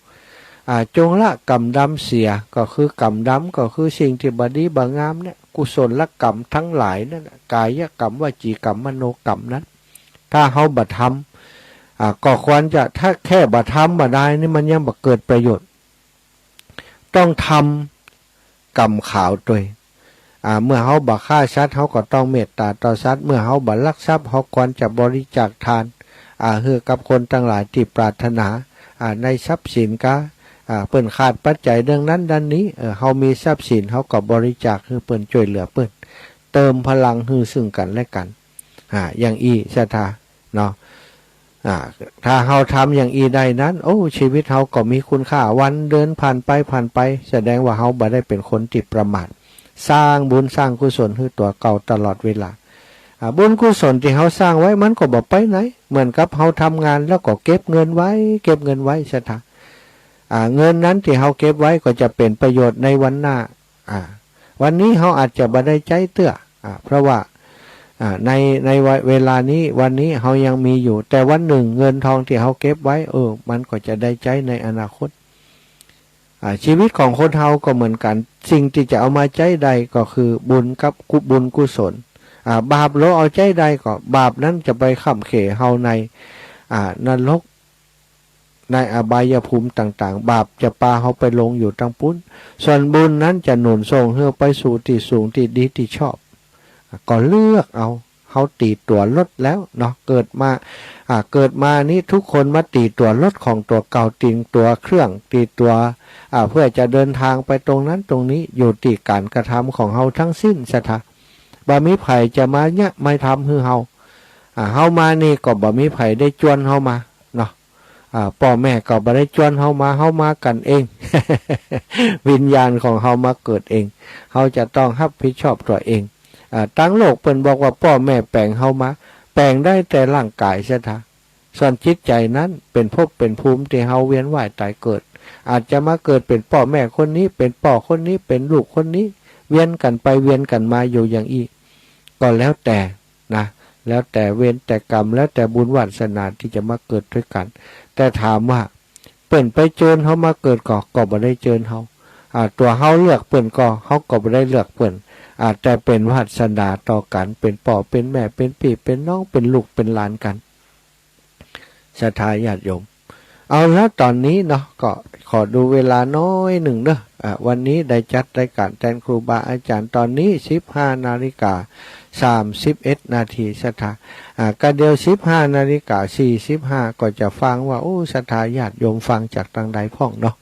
อ่า จงละกรรมดำเสีย ก็คือกรรมดำก็คือสิ่งตี้บ่ดีบ่งามเนี่ย กุศลกรรมตังหลายนั้นน่ะ กายกรรม วจีกรรม มโนกรรมนั้น ถ้าเฮาบ่ทำ อ่า ก็ควรจะ ถ้าแค่บ่ทำบ่ได้นี่มันยังบ่เกิดประโยชน์ ต้องทำกรรมขาวตวย อ่า เมื่อเฮาบ่ฆ่าสัตว์ เฮาก็ต้องเมตตาต่อสัตว์ เมื่อเฮาบ่ลักทรัพย์ เฮาควรจะบริจาคทาน อ่า หื้อกับคนตังหลายตี้ปรารถนา อ่า ในทรัพย์สินกา อ่า เปิ้นขาดปัจจัยเรื่องนั้นด้านนี้ เออ เฮามีทรัพย์สิน เฮาก็บริจาคหื้อเปิ้น จ้วยเหลือเปิ้น เติมพลังหื้อซึ่งกั๋นและกั๋น อ่า อย่างอี้ศรัทธา เนาะ อ่า ถ้าเฮาทำอย่างอี้ได้นั้น โอ้ ชีวิตเฮาก็มีคุณค่า วันเดือนผ่านไปผ่านไป แสดงว่าเฮาบ่ได้เป๋นคนตี้ประมาท สร้างบุญสร้างกุศลหื้อตั๋วเก่าตลอดเวลา อ่า บุญกุศลตี้เฮาสร้างไว้มันก็บ่ไปไหน เหมือนกับเฮาทำงานแล้วก็เก็บเงินไว้ เก็บเงินไว้ศรัทธา อ่า เงินนั้นตี้เฮาเก็บไว้ก็จะเป๋นประโยชน์ในวันหน้า อ่า วันนี้เฮาอาจจะบ่ได้ใจ๊เตื้อ อ่า เพราะว่า อ่า ใน ในวะ เวลานี้ วันนี้เฮายังมีอยู่ แต่วันหนึ่งเงินทองตี้เฮาเก็บไว้ เออ มันก็จะได้ใจ๊ในอนาคต อ่า ชีวิตของคนเฮาก็เหมือนกั๋น สิ่งตี้จะเอามาใจ๊ได้ก็คือบุญกับกุ บุญกุศล อ่า บาปลอเอาใจ๊ได้ก็ บาปนั้นจะไปค้ำเขวเฮาใน อ่า นรก ในอบายภูมิต่างๆ บาปจะปาเฮาไปลงอยู่ตังปุ้น ส่วนบุญนั้นจะหนุนส่งหื้อไปสู่ตี้สูงตี้ดีตี้ชอบ ก็เลือกเอา เฮาตี๋ตั๋วลดแล้วเนาะ เกิดมา อ่า เกิดมานี้ทุกคนมาตี๋ตั๋วลดของตั๋วเก่า ตี๋ตั๋วเครื่อง ตี๋ตั๋ว อ่า เพื่อจะเดินทางไปตรงนั้นตรงนี้ อยู่ตี้ก๋านกระทำของเฮาตังสิ้นศรัทธา บ่มีใผจะมาเยียะมาทำหื้อเฮา อ่า เฮามานี่ก็บ่มีใผได้จวนเฮามาเนาะ อ่า ป้อแม่ก็บ่ได้จวนเฮามา เฮามากั๋นเอง วิญญาณของเฮามาเกิดเอง เฮาจะต้องฮับผิดชอบตั๋วเอง อ่า ตังโลกเปิ้นบอกว่าป้อแม่แป๋งเฮามา แป๋งได้แต่ร่างก๋ายศรัทธา ส่วนจิตใจ๋นั้นเป๋นภพเป๋นภูมิตี้เฮาเวียนว่ายต๋ายเกิด อาจจะมาเกิดเป๋นป้อแม่คนนี้ เป๋นป้อคนนี้ เป๋นลูกคนนี้ เวียนกั๋นไปเวียนกั๋นมาอยู่อย่างอี้ ก็แล้วแต่ นะ แล้วแต่เวรแต่กรรม แล้วแต่บุญวาสนาตี้จะมาเกิดตวยกั๋น แต่ถามว่าเปิ้นไปเจิญเฮามาเกิดก่อ ก็บ่ได้เจิญเฮา อ่า ตั๋วเฮาเลือกเปิ้นก่อ เฮาก็บ่ได้เลือกเปิ้น อ่า แต่เป๋นวาสนาต่อกั๋น เป๋นป้อเป๋นแม่ เป๋นปี้เป๋นน้อง เป๋นลูกเป๋นหลานกั๋น ศรัทธาญาติโยม เอาละ ต๋อนนี้เนาะ ก็ขอดูเวลาน้อยนึ่งเนาะ อ่า วันนี้ได้จัดรายก๋านแตนครูบาอาจ๋ารย์ ต๋อนนี้สิบห้านาฬิกาสามสิบเอ็ดนาที ศรัทธา อ่า ก็เดี๋ยวสิบห้านาฬิกาสี่สิบห้าก็จะฟังว่า โอ้ ศรัทธาญาติโยมฟังจากตางใดพ่องเนาะ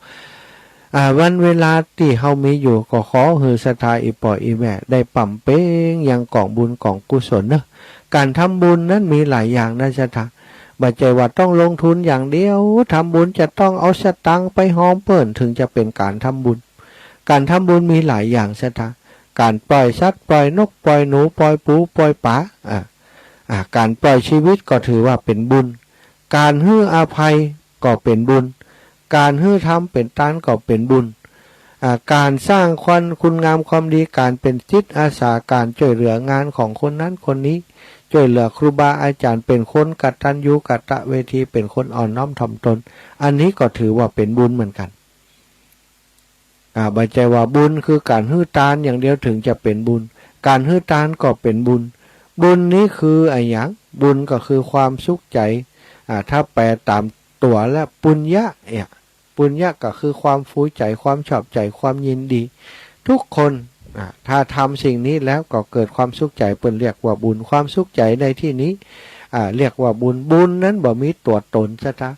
อ่า วันเวลาตี้เฮามีอยู่ ก็ขอหื้อศรัทธาอี่ป้ออี่แม่ได้ป๋ำเป๊งยังก๋องบุญก๋องกุศลเนาะ ก๋านทำบุญนั้นมีหลายอย่างนะศรัทธา บ่ใจ้ว่าต้องลงทุนอย่างเดียว ทำบุญจะต้องเอาสตางค์ไปฮอมเปิ้นเถิงจะเป๋นก๋านทำบุญ ก๋านทำบุญมีหลายอย่างศรัทธา ก๋านปล่อยสัตว์ ปล่อยนก ปล่อยหนู ปล่อยปู ปล่อยป๋า อ่า อ่า ก๋านปล่อยชีวิตก็ถือว่าเป๋นบุญ ก๋านหื้ออภัยก็เป๋นบุญ ก๋านหื้อทำเป๋นตานก็เป๋นบุญ อ่า ก๋านสร้างคุณ คุณงามความดี ก๋านเป๋นจิตอาสา ก๋านจ้วยเหลืองานของคนนั้นคนนี้ จ้วยเหลือครูบาอาจ๋ารย์ เป๋นคนกตัญญูกตเวที เป๋นคนอ่อนน้อมถ่อมตน อันนี้ก็ถือว่าเป๋นบุญเหมือนกั๋น อ่า บ่ใจ้ว่าบุญคือก๋านหื้อตานอย่างเดียวเถิงจะเป๋นบุญ ก๋านหื้อตานก็เป๋นบุญ บุญนี้คืออะหยัง บุญก็คือความสุขใจ๋ อ่า ถ้าแปลต๋ามตั๋วแล้ว ปุญญะเนี่ย ปุญญะก็คือความฟูใจ๋ ความชอบใจ๋ ความยินดี ทุกคน อ่า ถ้าทำสิ่งนี้แล้วก็เกิดความสุขใจ๋ เปิ้นเรียกว่าบุญ ความสุขใจ๋ในตี้นี้ อ่า เรียกว่าบุญ บุญนั้นบ่มีตั๋วต๋นศรัทธา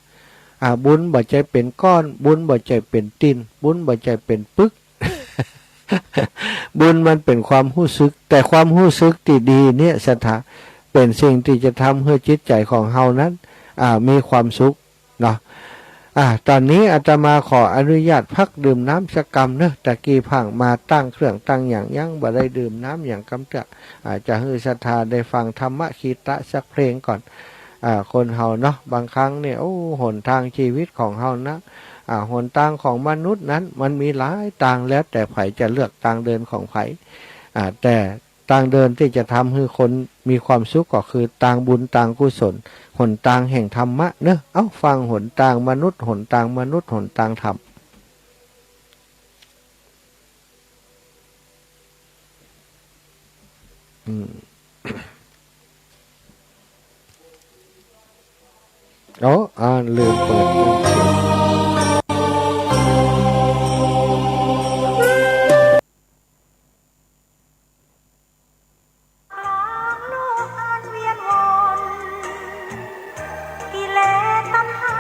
อ่า บุญบ่ใจ้เป๋นก้อน บุญบ่ใจ้เป๋นติ่น บุญบ่ใจ้เป๋นปึก บุญมันเป๋นความฮู้สึก แต่ความฮู้สึกตี้ดีเนี่ยศรัทธา เป๋นสิ่งตี้จะทำหื้อจิตใจ๋ของเฮานั้น อ่า มีความสุขเนาะ อ่า ต๋อนนี้อาตมาขออนุญาตพักดื่มน้ำสักกำเนาะ ตะกี้ผ่านมาตั้งเครื่องตั้งหยัง ยังบ่ได้ดื่มน้ำหยังกำเตื้อ อ่า จะหื้อศรัทธาได้ฟังธรรมะคีตะสักเพลงก่อน อ่า คนเฮาเนาะ บางครั้งเนี่ย โอ้ หนทางชีวิตของเฮานะ อ่า อ่า หนตางของมนุษย์นั้นมันมีหลายตาง แล้วแต่ใผจะเลือกตางเดินของใผ อ่า แต่ตางเดินตี้จะทำหื้อคนมีความสุขก็คือตางบุญ ตางกุศล หนตางแห่งธรรมะเนาะ เอ้า ฟังหนตางมนุษย์ หนตางมนุษย์ หนตางธรรม อืม โอ้ อ่า ลืมเปิด กลางโลกอันเวียนวน กิเลสตัณหา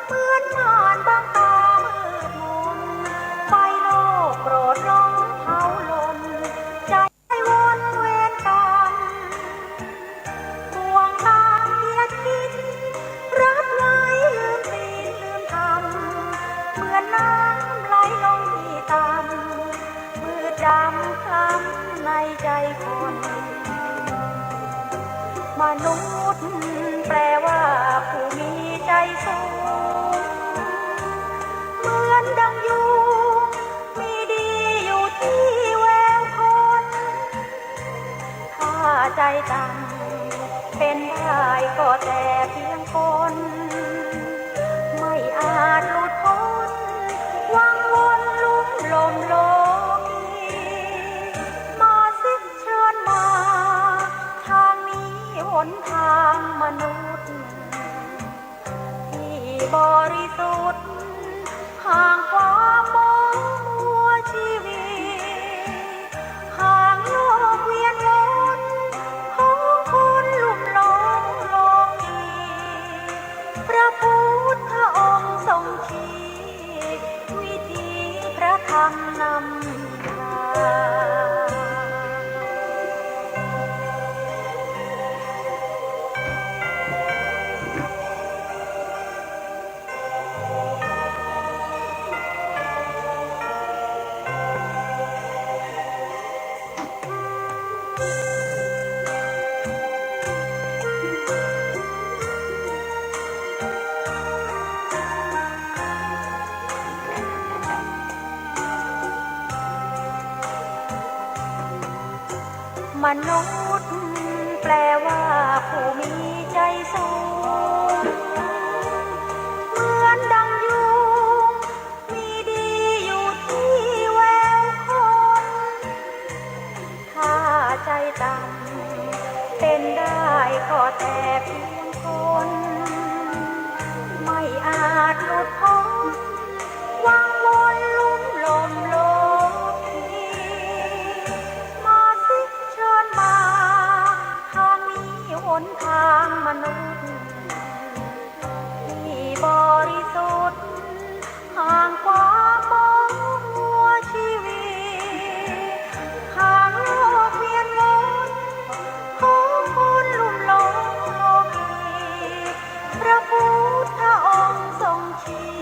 เหมือนม่านบังตามืดมน ไฟโลกโกรธร้อนเผาลน ใจวนเวรกรรม บ่วงตามเยียดกิน รัดไว้ลืมศีลลืมธรรม เหมือนน้ำไหลลงที่ต่ำ มืดดำคล้ำในใจคน มนุษย์แปลว่าผู้มีใจสูง เหมือนดังยุง มีดีอยู่ที่แววคน ถ้าใจต่ำ เป็นได้ก็แต่เพียงคน ไม่อาจหลุดพ้น วังวนลุ่มหล่มโลกี มาสิเชิญมา ทางนี้หนทางมนุษย์ ที่บริสุทธิ์ ห่างความมัวชีวิต ห่างโลกเวียนวน ของคนลุ่มหลงโลกี พระพุทธองค์ทรงชี้ วิธีพระธรรมนำทาง มนุษย์แปลว่าผู้มีใจสูง เหมือนดังยุง มีดีอยู่ที่แววคน ถ้าใจต่ำ เป็นได้ก็แต่เพียงคน ไม่อาจหลุดพ้น วังวนลุ่มหล่มโลกี มาสิเชิญมา ทางนี้หนทางมนุษย์ ที่บริสุทธิ์ ห่างความมัวชีวิต ห่างโลกเวียนวน ของคนลุ่มหลงโลกี พระพุทธองค์ทรงชี้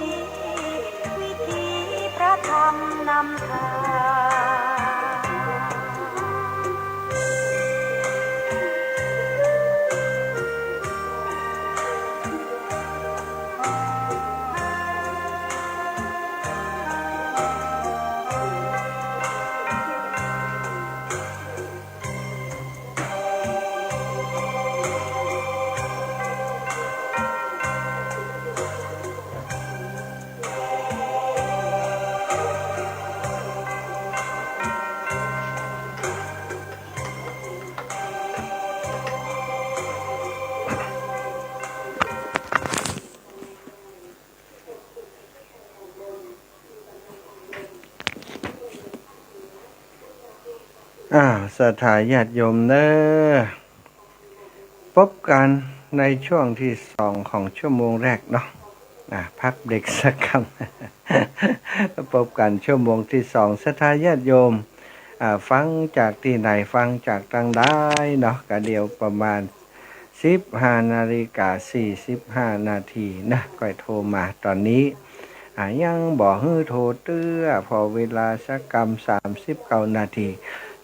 วิธีพระธรรมนำทาง อ่า ศรัทธาญาติโยมเน้อ ปบกั๋นในช่วงตี้สองของชั่วโมงแรกเนาะ อ่า พักเบรกสักกำ ปบกั๋นชั่วโมงตี้สอง ศรัทธาญาติโยม อ่า ฟังจากตี้ไหน ฟังจากตางใดเนาะ ก็เดี๋ยวประมาณ สิบห้านาฬิกาสี่สิบห้านาทีนะ ก้อยโทรมาต๋อนนี้ อ่า ยังบ่หื้อโทรเตื้อ ผ่อเวลาสักกำ สามสิบเก้านาที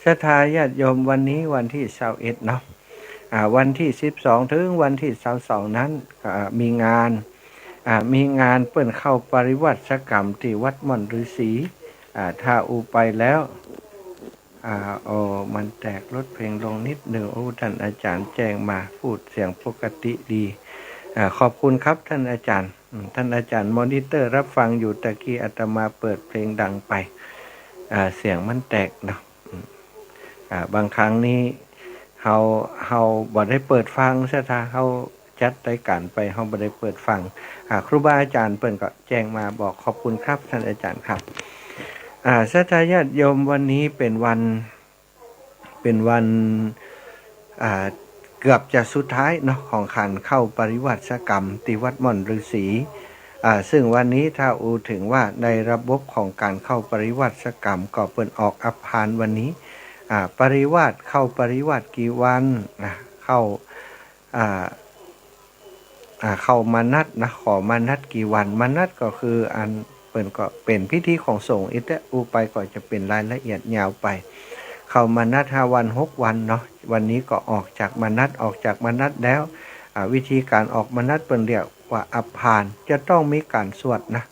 ศรัทธาญาติโยม วันนี้วันตี้ซาวเอ็ดเนาะ อ่า วันตี้สิบสองเถิงวันตี้ซาวสองนั้น อ่า มีงาน อ่า มีงานเปิ้นเข้าปริวาสกรรมตี้วัดม่อนฤๅษี อ่า ถ้าอู้ไปแล้ว อ่า โอ้ มันแตก ลดเพลงลงนิดหนึ่ง โอ้ ท่านอาจารย์แจ้งมา พูดเสียงปกติดี อ่า ขอบคุณครับท่านอาจารย์ อืม ท่านอาจารย์มอนิเตอร์รับฟังอยู่ ตะกี้อาตมาเปิดเพลงดังไป อ่า เสียงมันแตกเนาะ อืม อ่า บางครั้งนี้เฮา เฮาบ่ได้เปิดฟัง ศรัทธา เฮาจัดรายการไป เฮาบ่ได้เปิดฟัง อ่า ครูบาอาจารย์เปิ้นก็แจ้งมาบอก ขอบคุณครับท่านอาจารย์ครับ อ่า ศรัทธาญาติโยม วันนี้เป๋นวัน เป๋นวัน อ่า เกือบจะสุดท้ายเนาะ ของก๋านเข้าปริวาสกรรมตี้วัดม่อนฤๅษี อ่า ซึ่งวันนี้ถ้าอู้เถิงว่าในระบบของก๋านเข้าปริวาสกรรมก็เปิ้นออกอัปพานวันนี้ อ่า ปริวาส เข้าปริวาสกี่วันนะ เข้า อ่า อ่า เข้ามานัดนะ ขอมานัดกี่วัน มานัดก็คืออันเปิ้นก็เป๋นพิธีของสงฆ์ อิตะ อู้ไปก็จะเป๋นรายละเอียดยาวไป เข้ามานัดห้าวันหกวันเนาะ วันนี้ก็ออกจากมานัด ออกจากมานัดแล้ว อ่า วิธีก๋านออกมานัดเปิ้นเรียกว่าอัปพาน จะต้องมีก๋านสวดนะ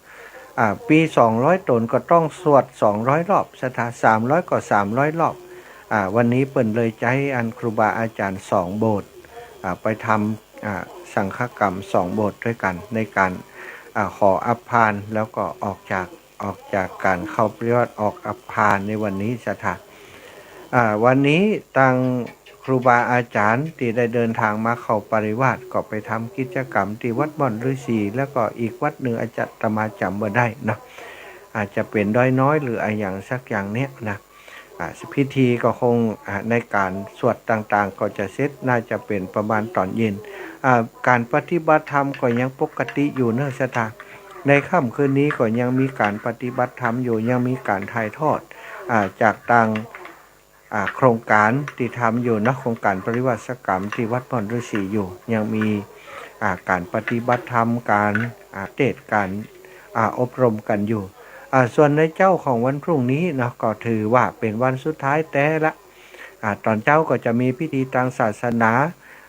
อ่า ปี๋สองร้อยต๋นก็ต้องสวดสองร้อยรอบ ศรัทธา สามร้อยก็สามร้อยรอบ อ่า วันนี้เปิ้นเลยใจ๊อันครูบาอาจารย์สองโบสถ์ อ่า ไปทำ อ่า สังฆกรรมสองโบสถ์ด้วยกั๋น ในก๋าน อ่า ขออัปพาน แล้วก็ออกจาก ออกจากก๋านเข้าปริวาส ออกอัปพานในวันนี้ ศรัทธา อ่า วันนี้ตังครูบาอาจารย์ตี้ได้เดินทางมาเข้าปริวาส ก็ไปทำกิจกรรมตี้วัดม่อนฤๅษี แล้วก็อีกวัดหนึ่งอาตมาจ๋ำบ่ได้เนาะ อาจจะเป๋นดอยน้อยหรืออะหยังสักอย่างเนี้ยนะ อ่า พิธีก็คง อ่า ในก๋านสวดต่างๆ ก็จะเสร็จ น่าจะเป๋นประมาณต๋อนเย็น อ่า ก๋านปฏิบัติธรรมก็ยังปกติอยู่เนาะ ศรัทธา ในค่ำคืนนี้ก็ยังมีก๋านปฏิบัติธรรมอยู่ ยังมีก๋านถ่ายทอด อ่า จากตัง อ่า โครงก๋านตี้ทำอยู่เนาะ โครงก๋านปริวาสกรรมตี้วัดม่อนฤๅษีอยู่ ยังมี อ่า ก๋านปฏิบัติธรรม ก๋าน อ่า เตสน์ ก๋าน อ่า อบรมกั๋นอยู่ อ่า ส่วนในเจ๊าของวันพรุ่งนี้เนาะ ก็ถือว่าเป๋นวันสุดท้ายแต๊ละ อ่า ต๋อนเจ๊าก็จะมีพิธีตางศาสนา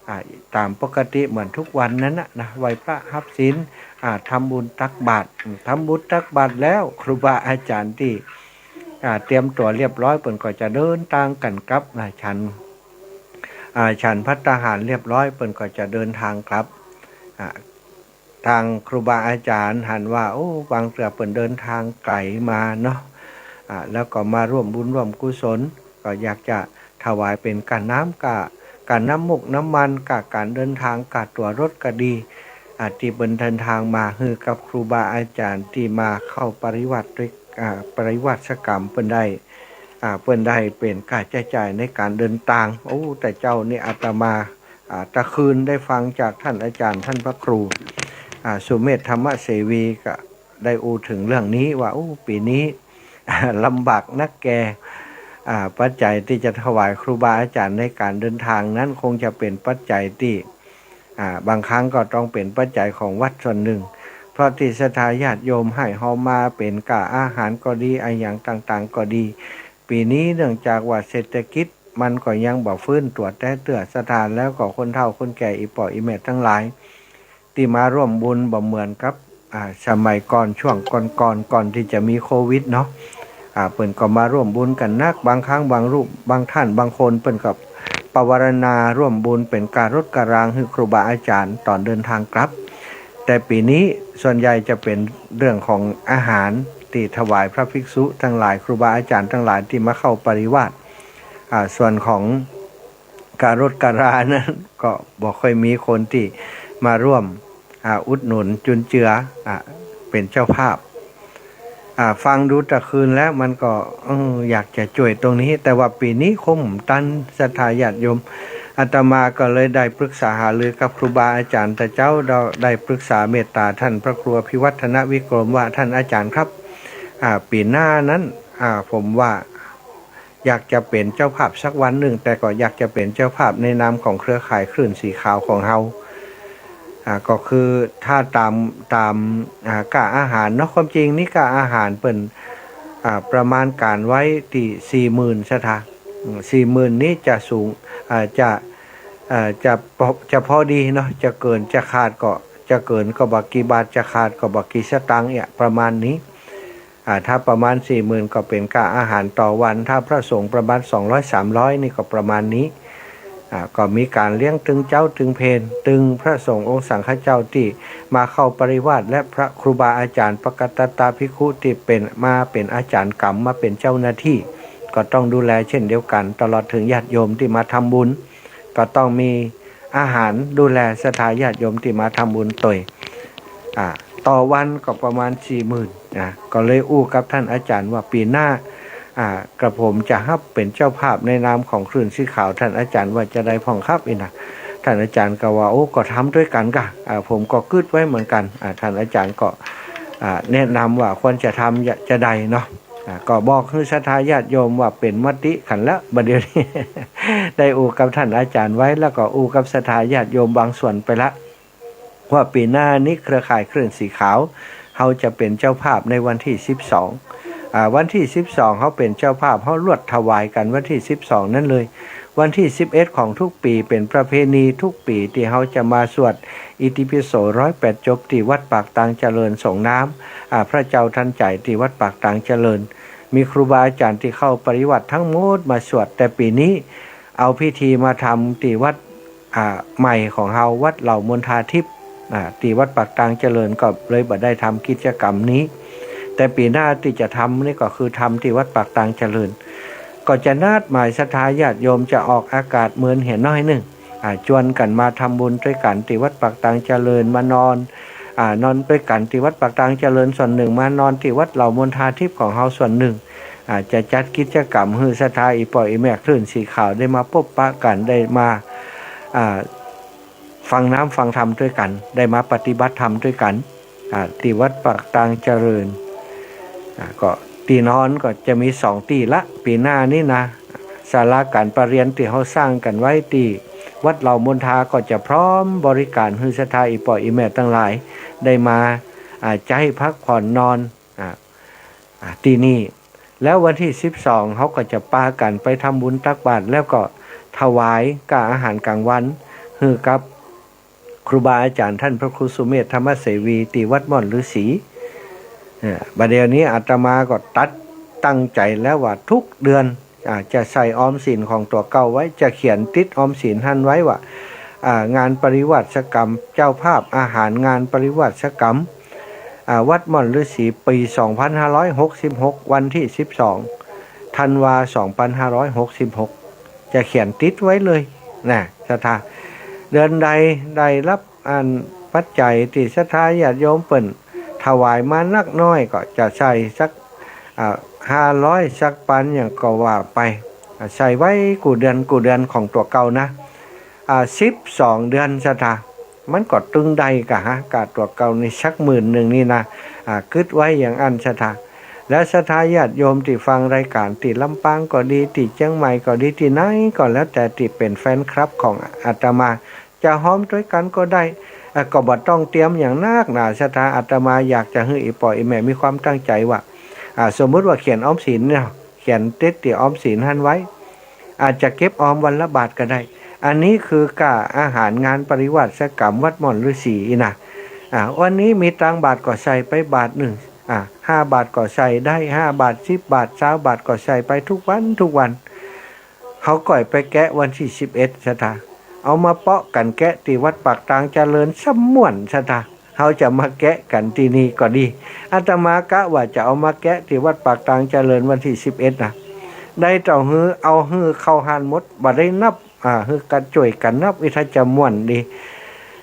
อ่า ต๋ามปกติเหมือนทุกวันนั้นนะ นะ ไหว้พระฮับศีล อ่า ทำบุญตักบาตร อืม ทำบุญตักบาตรแล้ว ครูบาอาจารย์ตี้ อ่า เตรียมตั๋วเรียบร้อย เปิ้นก็จะเดินตางกั๋นกลับนะ ฉัน อ่า ฉันภัตตาหารเรียบร้อย เปิ้นก็จะเดินตางกลับ อ่า ตางครูบาอาจารย์หันว่า โอ้ บางเตื้อเปิ้นเดินตางไก๋มาเนาะ อ่า แล้วก็มาร่วมบุญร่วมกุศล ก็อยากจะถวายเป๋นก้าน้ำ ก้า ก้าน้ำมูกน้ำมัน ก้าก๋านเดินตาง ก้าตั๋วรถก็ดี อ่า ตี้เปิ้นเดินตางมา หื้อกับครูบาอาจารย์ตี้มาเข้าปริวาสด้วย อ่า ปริวาสกรรม เปิ้นได้ อ่า เปิ้นได้เป๋นก้าใจ๊จ่ายในก๋านเดินตาง โอ้ แต่เจ๊านี่อาตมา อ่า ตะคืนได้ฟังจากท่านอาจารย์ ท่านพระครู อ่า สุเมธธรรมเสวี ก็ได้อู้เถิงเรื่องนี้ว่า โอ้ ปี๋นี้ ลำบากนักแก่ อ่า ปัจจัยตี้จะถวายครูบาอาจารย์ในก๋านเดินตางนั้น คงจะเป๋นปัจจัยตี้ อ่า บางครั้งก็ต้องเป๋นปัจจัยของวัดส่วนนึ่ง เพราะตี้ศรัทธาญาติโยมหื้อเฮามาเป๋นก้าอาหารก็ดี อะหยังต่างๆ ก็ดี ปี๋นี้เนื่องจากว่าเศรษฐกิจมันก็ยังบ่ฟื้นตั๋วแต๊เตื้อ ศรัทธา แล้วก็คนเฒ่าคนแก่ อี่ป้ออี่แม่ตังหลาย ตี้มาร่วมบุญบ่เหมือนกับ อ่า สมัยก่อน ช่วงก่อนๆ ก่อนตี้จะมีโควิดเนาะ อ่า เปิ้นก็มาร่วมบุญกั๋นนัก บางครั้งบางรูป บางท่านบางคนเปิ้นก็ปวารณาร่วมบุญเป๋นก้ารถก้ารางหื้อครูบาอาจารย์ต๋อนเดินตางกลับ แต่ปี๋นี้ส่วนใหญ่จะเป๋นเรื่องของอาหารตี้ถวายพระภิกษุตังหลาย ครูบาอาจารย์ตังหลายตี้มาเข้าปริวาส อ่า ส่วนของ ก้ารถก้ารานั้นก็บ่ค่อยมีคนตี้มาร่วม อ่า อุดหนุนจุนเจือ อ่า เป๋นเจ้าภาพ อ่า ฟังดูตะคืนแล้วมันก็ เออ อยากจะจ้วยตรงนี้ แต่ว่าปี๋นี้คงบ่ตัน ศรัทธาญาติโยม อาตมาก็เลยได้ปรึกษาหารือกับครูบาอาจารย์ตะเจ้า ได้ปรึกษาเมตตาท่านพระครูอภิวัฒนวิกรมว่า ท่านอาจารย์ครับ อ่า ปี๋หน้านั้น อ่า ผมว่า อยากจะเป๋นเจ้าภาพสักวันนึ่ง แต่ก็อยากจะเป๋นเจ้าภาพในนามของเครือข่ายคลื่นสีขาวของเฮา อ่า ก็คือถ้าต๋าม ต๋าม อ่า ก้าอาหารเนาะ ความจริงนี่ก้าอาหารเปิ้น อ่า ประมาณก๋านไว้ตี้สี่หมื่น ศรัทธา อืม สี่หมื่นนี้จะสูง อ่า จะ อ่า จะปอ จะปอดีเนาะ จะเกินจะขาดก็ จะเกินก็บ่กี่บาท จะขาดก็บ่กี่สตางค์เนี่ย ประมาณนี้ อ่า ถ้าประมาณสี่หมื่นก็เป๋นก้าอาหารต่อวัน ถ้าพระสงฆ์ประมาณสองร้อยสามร้อยนี่ก็ประมาณนี้ อ่า ก็มีก๋านเลี้ยงตึงเจ๊าตึงเพล ตึงพระสงฆ์องค์สังฆเจ้าตี้มาเข้าปริวาส และพระครูบาอาจ๋ารย์ปกตตาภิกขุตี้เป๋น มาเป๋นอาจ๋ารย์กำ มาเป๋นเจ้าหน้าตี้ ก็ต้องดูแลเช่นเดียวกั๋น ตลอดเถิงญาติโยมตี้มาทำบุญ ก็ต้องมีอาหารดูแลศรัทธาญาติโยมตี้มาทำบุญตวย อ่า ต่อวันก็ประมาณสี่หมื่นนะ ก็เลยอู้กับต้านอาจ๋ารย์ว่า ปี๋หน้า อ่า กระผมจะฮับเป๋นเจ้าภาพในนามของคลื่นสีขาว ต้านอาจ๋ารย์ว่าจะใดพ่องครับ อี้นะ ต้านอาจ๋ารย์ก็ว่า โอ้ ก็ทำตวยกั๋นก่ะ อ่า ผมก็กึ๊ดไว้เหมือนกั๋น อ่า ต้านอาจ๋ารย์ก็ อ่า แนะนำว่าควรจะทำจะ จะใดเนาะ อ่า ก็บอกหื้อศรัทธาญาติโยมว่าเป๋นมติกั๋นแล้ว บ่าเดี่ยวนี้ ได้อู้กับต้านอาจ๋ารย์ไว้ แล้วก็อู้กับศรัทธาญาติโยมบางส่วนไปละ ว่าปี๋หน้านี้เครือข่ายคลื่นสีขาว เฮาจะเป๋นเจ้าภาพในวันตี้สิบสอง อ่า วันตี้สิบสอง เฮาเป๋นเจ้าภาพ เฮาลวดถวายกั๋นวันตี้สิบสองนั้นเลย วันตี้สิบเอ็ดของทุกปี๋เป๋นประเพณีทุกปี๋ตี้เฮาจะมาสวดอิติปิโสร้อยแปดจบตี้วัดปากตางเจริญ ส่งน้ำ อ่า พระเจ้าทันใจตี้วัดปากตางเจริญ มีครูบาอาจ๋ารย์ตี้เข้าปริวาสทั้งหมดมาสวด แต่ปี๋นี้เอาพิธีมาทำตี้วัด อ่า ใหม่ของเฮา วัดเหล่ามณฑาทิพย์ อ่า ตี้วัดปากตางเจริญ ก็เลยบ่ได้ทำกิจกรรมนี้ แต่ปี๋หน้าตี้จะทำนี่ก็คือทำตี้วัดปากตางเจริญ ก็จะนัดหมายศรัทธาญาติโยมจะออกอากาศเมินเหียน้อยนึ่ง อ่า จวนกั๋นมาทำบุญตวยกั๋นตี้วัดปากตางเจริญ มานอน อ่า นอนตวยกั๋นตี้วัดปากตางเจริญส่วนนึ่ง มานอนตี้วัดเหล่ามณฑาทิพย์ของเฮาส่วนนึ่ง อ่า จะจัดกิจกรรมหื้อศรัทธาอี่ป้ออี่แม่คลื่นสีขาวได้มาปบปะกั๋น ได้มา อ่า ฟังน้ำฟังธรรมตวยกั๋น ได้มาปฏิบัติธรรมตวยกั๋น อ่า ตี้วัดปากตางเจริญ อ่า ก็ตี้นอนก็จะมีสองตี้ละ ปี๋หน้านี้นะ ศาลาก๋านประเรียนตี้เฮาสร้างกั๋นไว้ตี้วัดเหล่ามณฑาก็จะพร้อมบริก๋านหื้อศรัทธาอี่ป้ออี่แม่ตังหลาย ได้มา อ่า ใจ๊พักผ่อนนอน อ่า อ่า ตี้นี่ แล้ววันตี้สิบสอง เฮาก็จะปากั๋นไปทำบุญตักบาตร แล้วก็ถวายก้าอาหารก๋างวัน หื้อกับครูบาอาจ๋ารย์ต้านพระครูสุเมธธรรมเสวี ตี้วัดม่อนฤๅษี เอ่อ บ่าเดี่ยวนี้อาตมาก็ตั๊ดตั้งใจ๋แล้วว่าทุกเดือน อ่า จะใส่ออมสินของตั๋วเก่าไว้ จะเขียนติดออมสินหั้นไว้ว่า อ่า งานปริวาสกรรม เจ้าภาพอาหารงานปริวาสกรรม อ่า วัดม่อนฤๅษี ปี๋สองพันห้าร้อยหกสิบหก วันตี้สิบสอง ธันวา สองพันห้าร้อยหกสิบหก จะเขียนติดไว้เลยนะ ศรัทธา เดือนใดได้ฮับ อันปัจจัยตี้ศรัทธาญาติโยมเปิ้นถวายมานักน้อยก็จะใส่สัก อ่า ห้าร้อย สักปันหยังก็ว่าไป อ่า ใส่ไว้กู้เดือนกู้เดือนของตั๋วเก่านะ อ่า สิบสองเดือนศรัทธา มันก็ตึงได้ก่ะฮะ ก้าตั๋วเก่านี่สักหมื่นนึ่งนี่นะ อ่า กึ๊ดไว้อย่างอั้นศรัทธา แล้วศรัทธาญาติโยมตี้ฟังรายก๋านตี้ลำปางก็ดี ตี้เจียงใหม่ก็ดี ตี้ไหนก็แล้วแต่ตี้เป๋นแฟนคลับของอาตมา จะฮอมตวยกั๋นก็ได้ อ่ะ ก็บ่ต้องเตรียมหยังนักหนาศรัทธา อาตมาอยากจะหื้ออี่ป้ออี่แม่มีความตั้งใจ๋ว่า อ่า สมมุติว่าเขียนออมสินเนี่ย เขียนติดตี้ออมสินหั้นไว้ อาจจะเก็บออมวันละบาทก็ได้ อันนี้คือก้าอาหารงานปริวาสกรรมวัดม่อนฤๅษีนะ อ่า วันนี้มีตังค์บาทก็ใส่ไปบาทนึ่ง อ่า ห้าบาทก็ใส่ได้ ห้าบาท สิบบาท ซาวบาทก็ใส่ไปทุกวันทุกวัน เฮาก่อยไปแกะวันตี้สิบเอ็ดศรัทธา เอามาเปาะกั๋นแกะตี้วัดปากตางเจริญสม่วนศรัทธา เฮาจะมาแกะกั๋นตี้นี่ก็ดี อาตมากะว่าจะเอามาแกะตี้วัดปากตางเจริญวันตี้สิบเอ็ดนะ ได้เต้าหื้อ เอาหื้อเข้าหั้นหมด บ่ได้นับ อ่า หื้อกั๋นจ้วยกั๋นนับ วิธีจะม่วนดี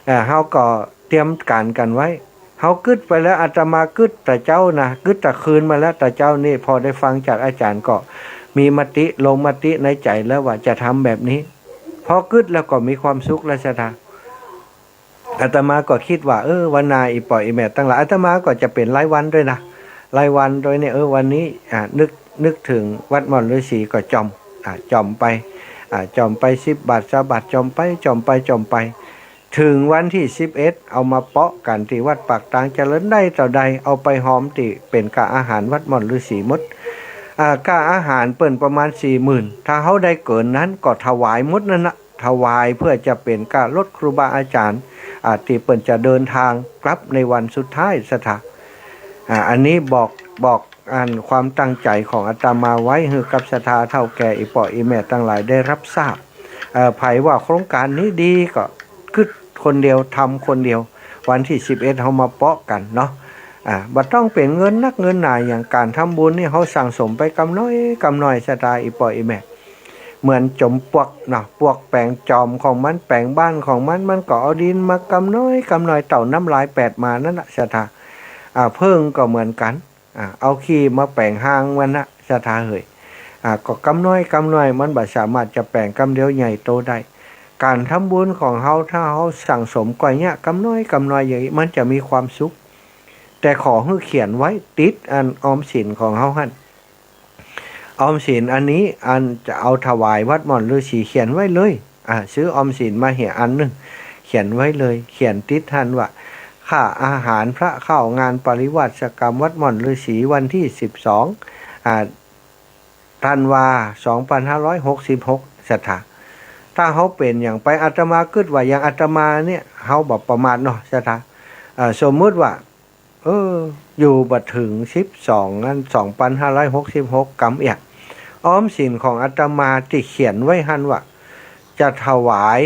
อ่า เฮาก็เตรียมก๋านกั๋นไว้ เฮากึ๊ดไปแล้ว อาตมากึ๊ดแต่เจ๊านะ กึ๊ดแต่คืนมาแล้ว แต่เจ๊านี่พอได้ฟังจากอาจ๋ารย์ก็มีมติ ลงมติในใจ๋แล้วว่าจะทำแบบนี้ พอกึ๊ดแล้วก็มีความสุขแล้วศรัทธา อาตมาก็คิดว่า เออ วันหน้าอี่ป้ออี่แม่ตังหลาย อาตมาก็จะเป๋นรายวันตวยนะ รายวันตวยเนี่ย เออ วันนี้ อ่า นึก นึกเถิงวัดม่อนฤๅษีก็จ่อม อ่า จ่อมไป อ่า จ่อมไปสิบบาท ซาวบาท จ่อมไป จ่อมไป จ่อมไป เถิงวันตี้สิบเอ็ด เอามาเปาะกั๋นตี้วัดปากตางเจริญ ได้เต้าใด เอาไปฮอมตี้เป๋นก้าอาหารวัดม่อนฤๅษีหมด อ่า ก้าอาหารเปิ้นประมาณสี่หมื่น ถ้าเฮาได้เกินนั้นก็ถวายหมดนั่นนะ ถวายเพื่อจะเป๋นก้าลดครูบาอาจ๋ารย์ อ่า ตี้เปิ้นจะเดินตางกลับในวันสุดท้ายศรัทธา อ่า อันนี้บอก บอกอันความตั้งใจ๋ของอาตมาไว้หื้อกับศรัทธาเฒ่าแก่อี่ป้ออี่แม่ตังหลายได้ฮับทราบ เอ่อ ใผว่าโครงก๋านนี้ดีก็กึ๊ดคนเดียว ทำคนเดียว วันตี้สิบเอ็ดเฮามาเปาะกั๋นเนาะ อ่า บ่ต้องเป๋นเงินนักเงินหนาหยัง ก๋านทำบุญนี่เฮาสั่งสมไปกำน้อยกำน้อยศรัทธาอี่ป้ออี่แม่ เหมือนจ๋มปลวกเนาะ ปลวกแป๋งจ๋อมของมัน แป๋งบ้านของมัน มันก็เอาดินมากำน้อยกำน้อย เต้าน้ำลายแปดหมานั่นน่ะศรัทธา อ่า เผิ้งก็เหมือนกั๋น อ่า เอาขี้มาแป๋งฮางมันน่ะศรัทธาเหย อ่า ก็กำน้อยกำน้อย มันบ่สามารถจะแป๋งกำเดียวใหญ่โตได้ ก๋านทำบุญของเฮา ถ้าเฮาสั่งสมก้อยเนี้ยกำน้อยกำน้อยอย่างนี้ มันจะมีความสุข แต่ขอหื้อเขียนไว้ติดอันออมสินของเฮาหั้น ออมสินอันนี้อันจะเอาถวายวัดหม่อนฤๅษี เขียนไว้เลย อ่า ซื้อออมสินมาเหียอันนึ่ง เขียนไว้เลย เขียนติดหั้นว่า ค่าอาหารพระเข้างานปริวาสกรรมวัดหม่อนฤๅษี วันตี้สิบสอง อ่า ธันวา สองปันห้าร้อยหกสิบหก ศรัทธา ถ้าเฮาเป๋นหยังไป อาตมากึ๊ดว่าอย่างอาตมาเนี่ย เฮาบ่ประมาทเนาะศรัทธา เอ่อ สมมุติว่า เออ อยู่บ่เถิงสิบสองอัน สองปันห้าร้อยหกสิบหก กำเอี้ย ออมสินของอาตมาตี้เขียนไว้หั้นว่า จะถวาย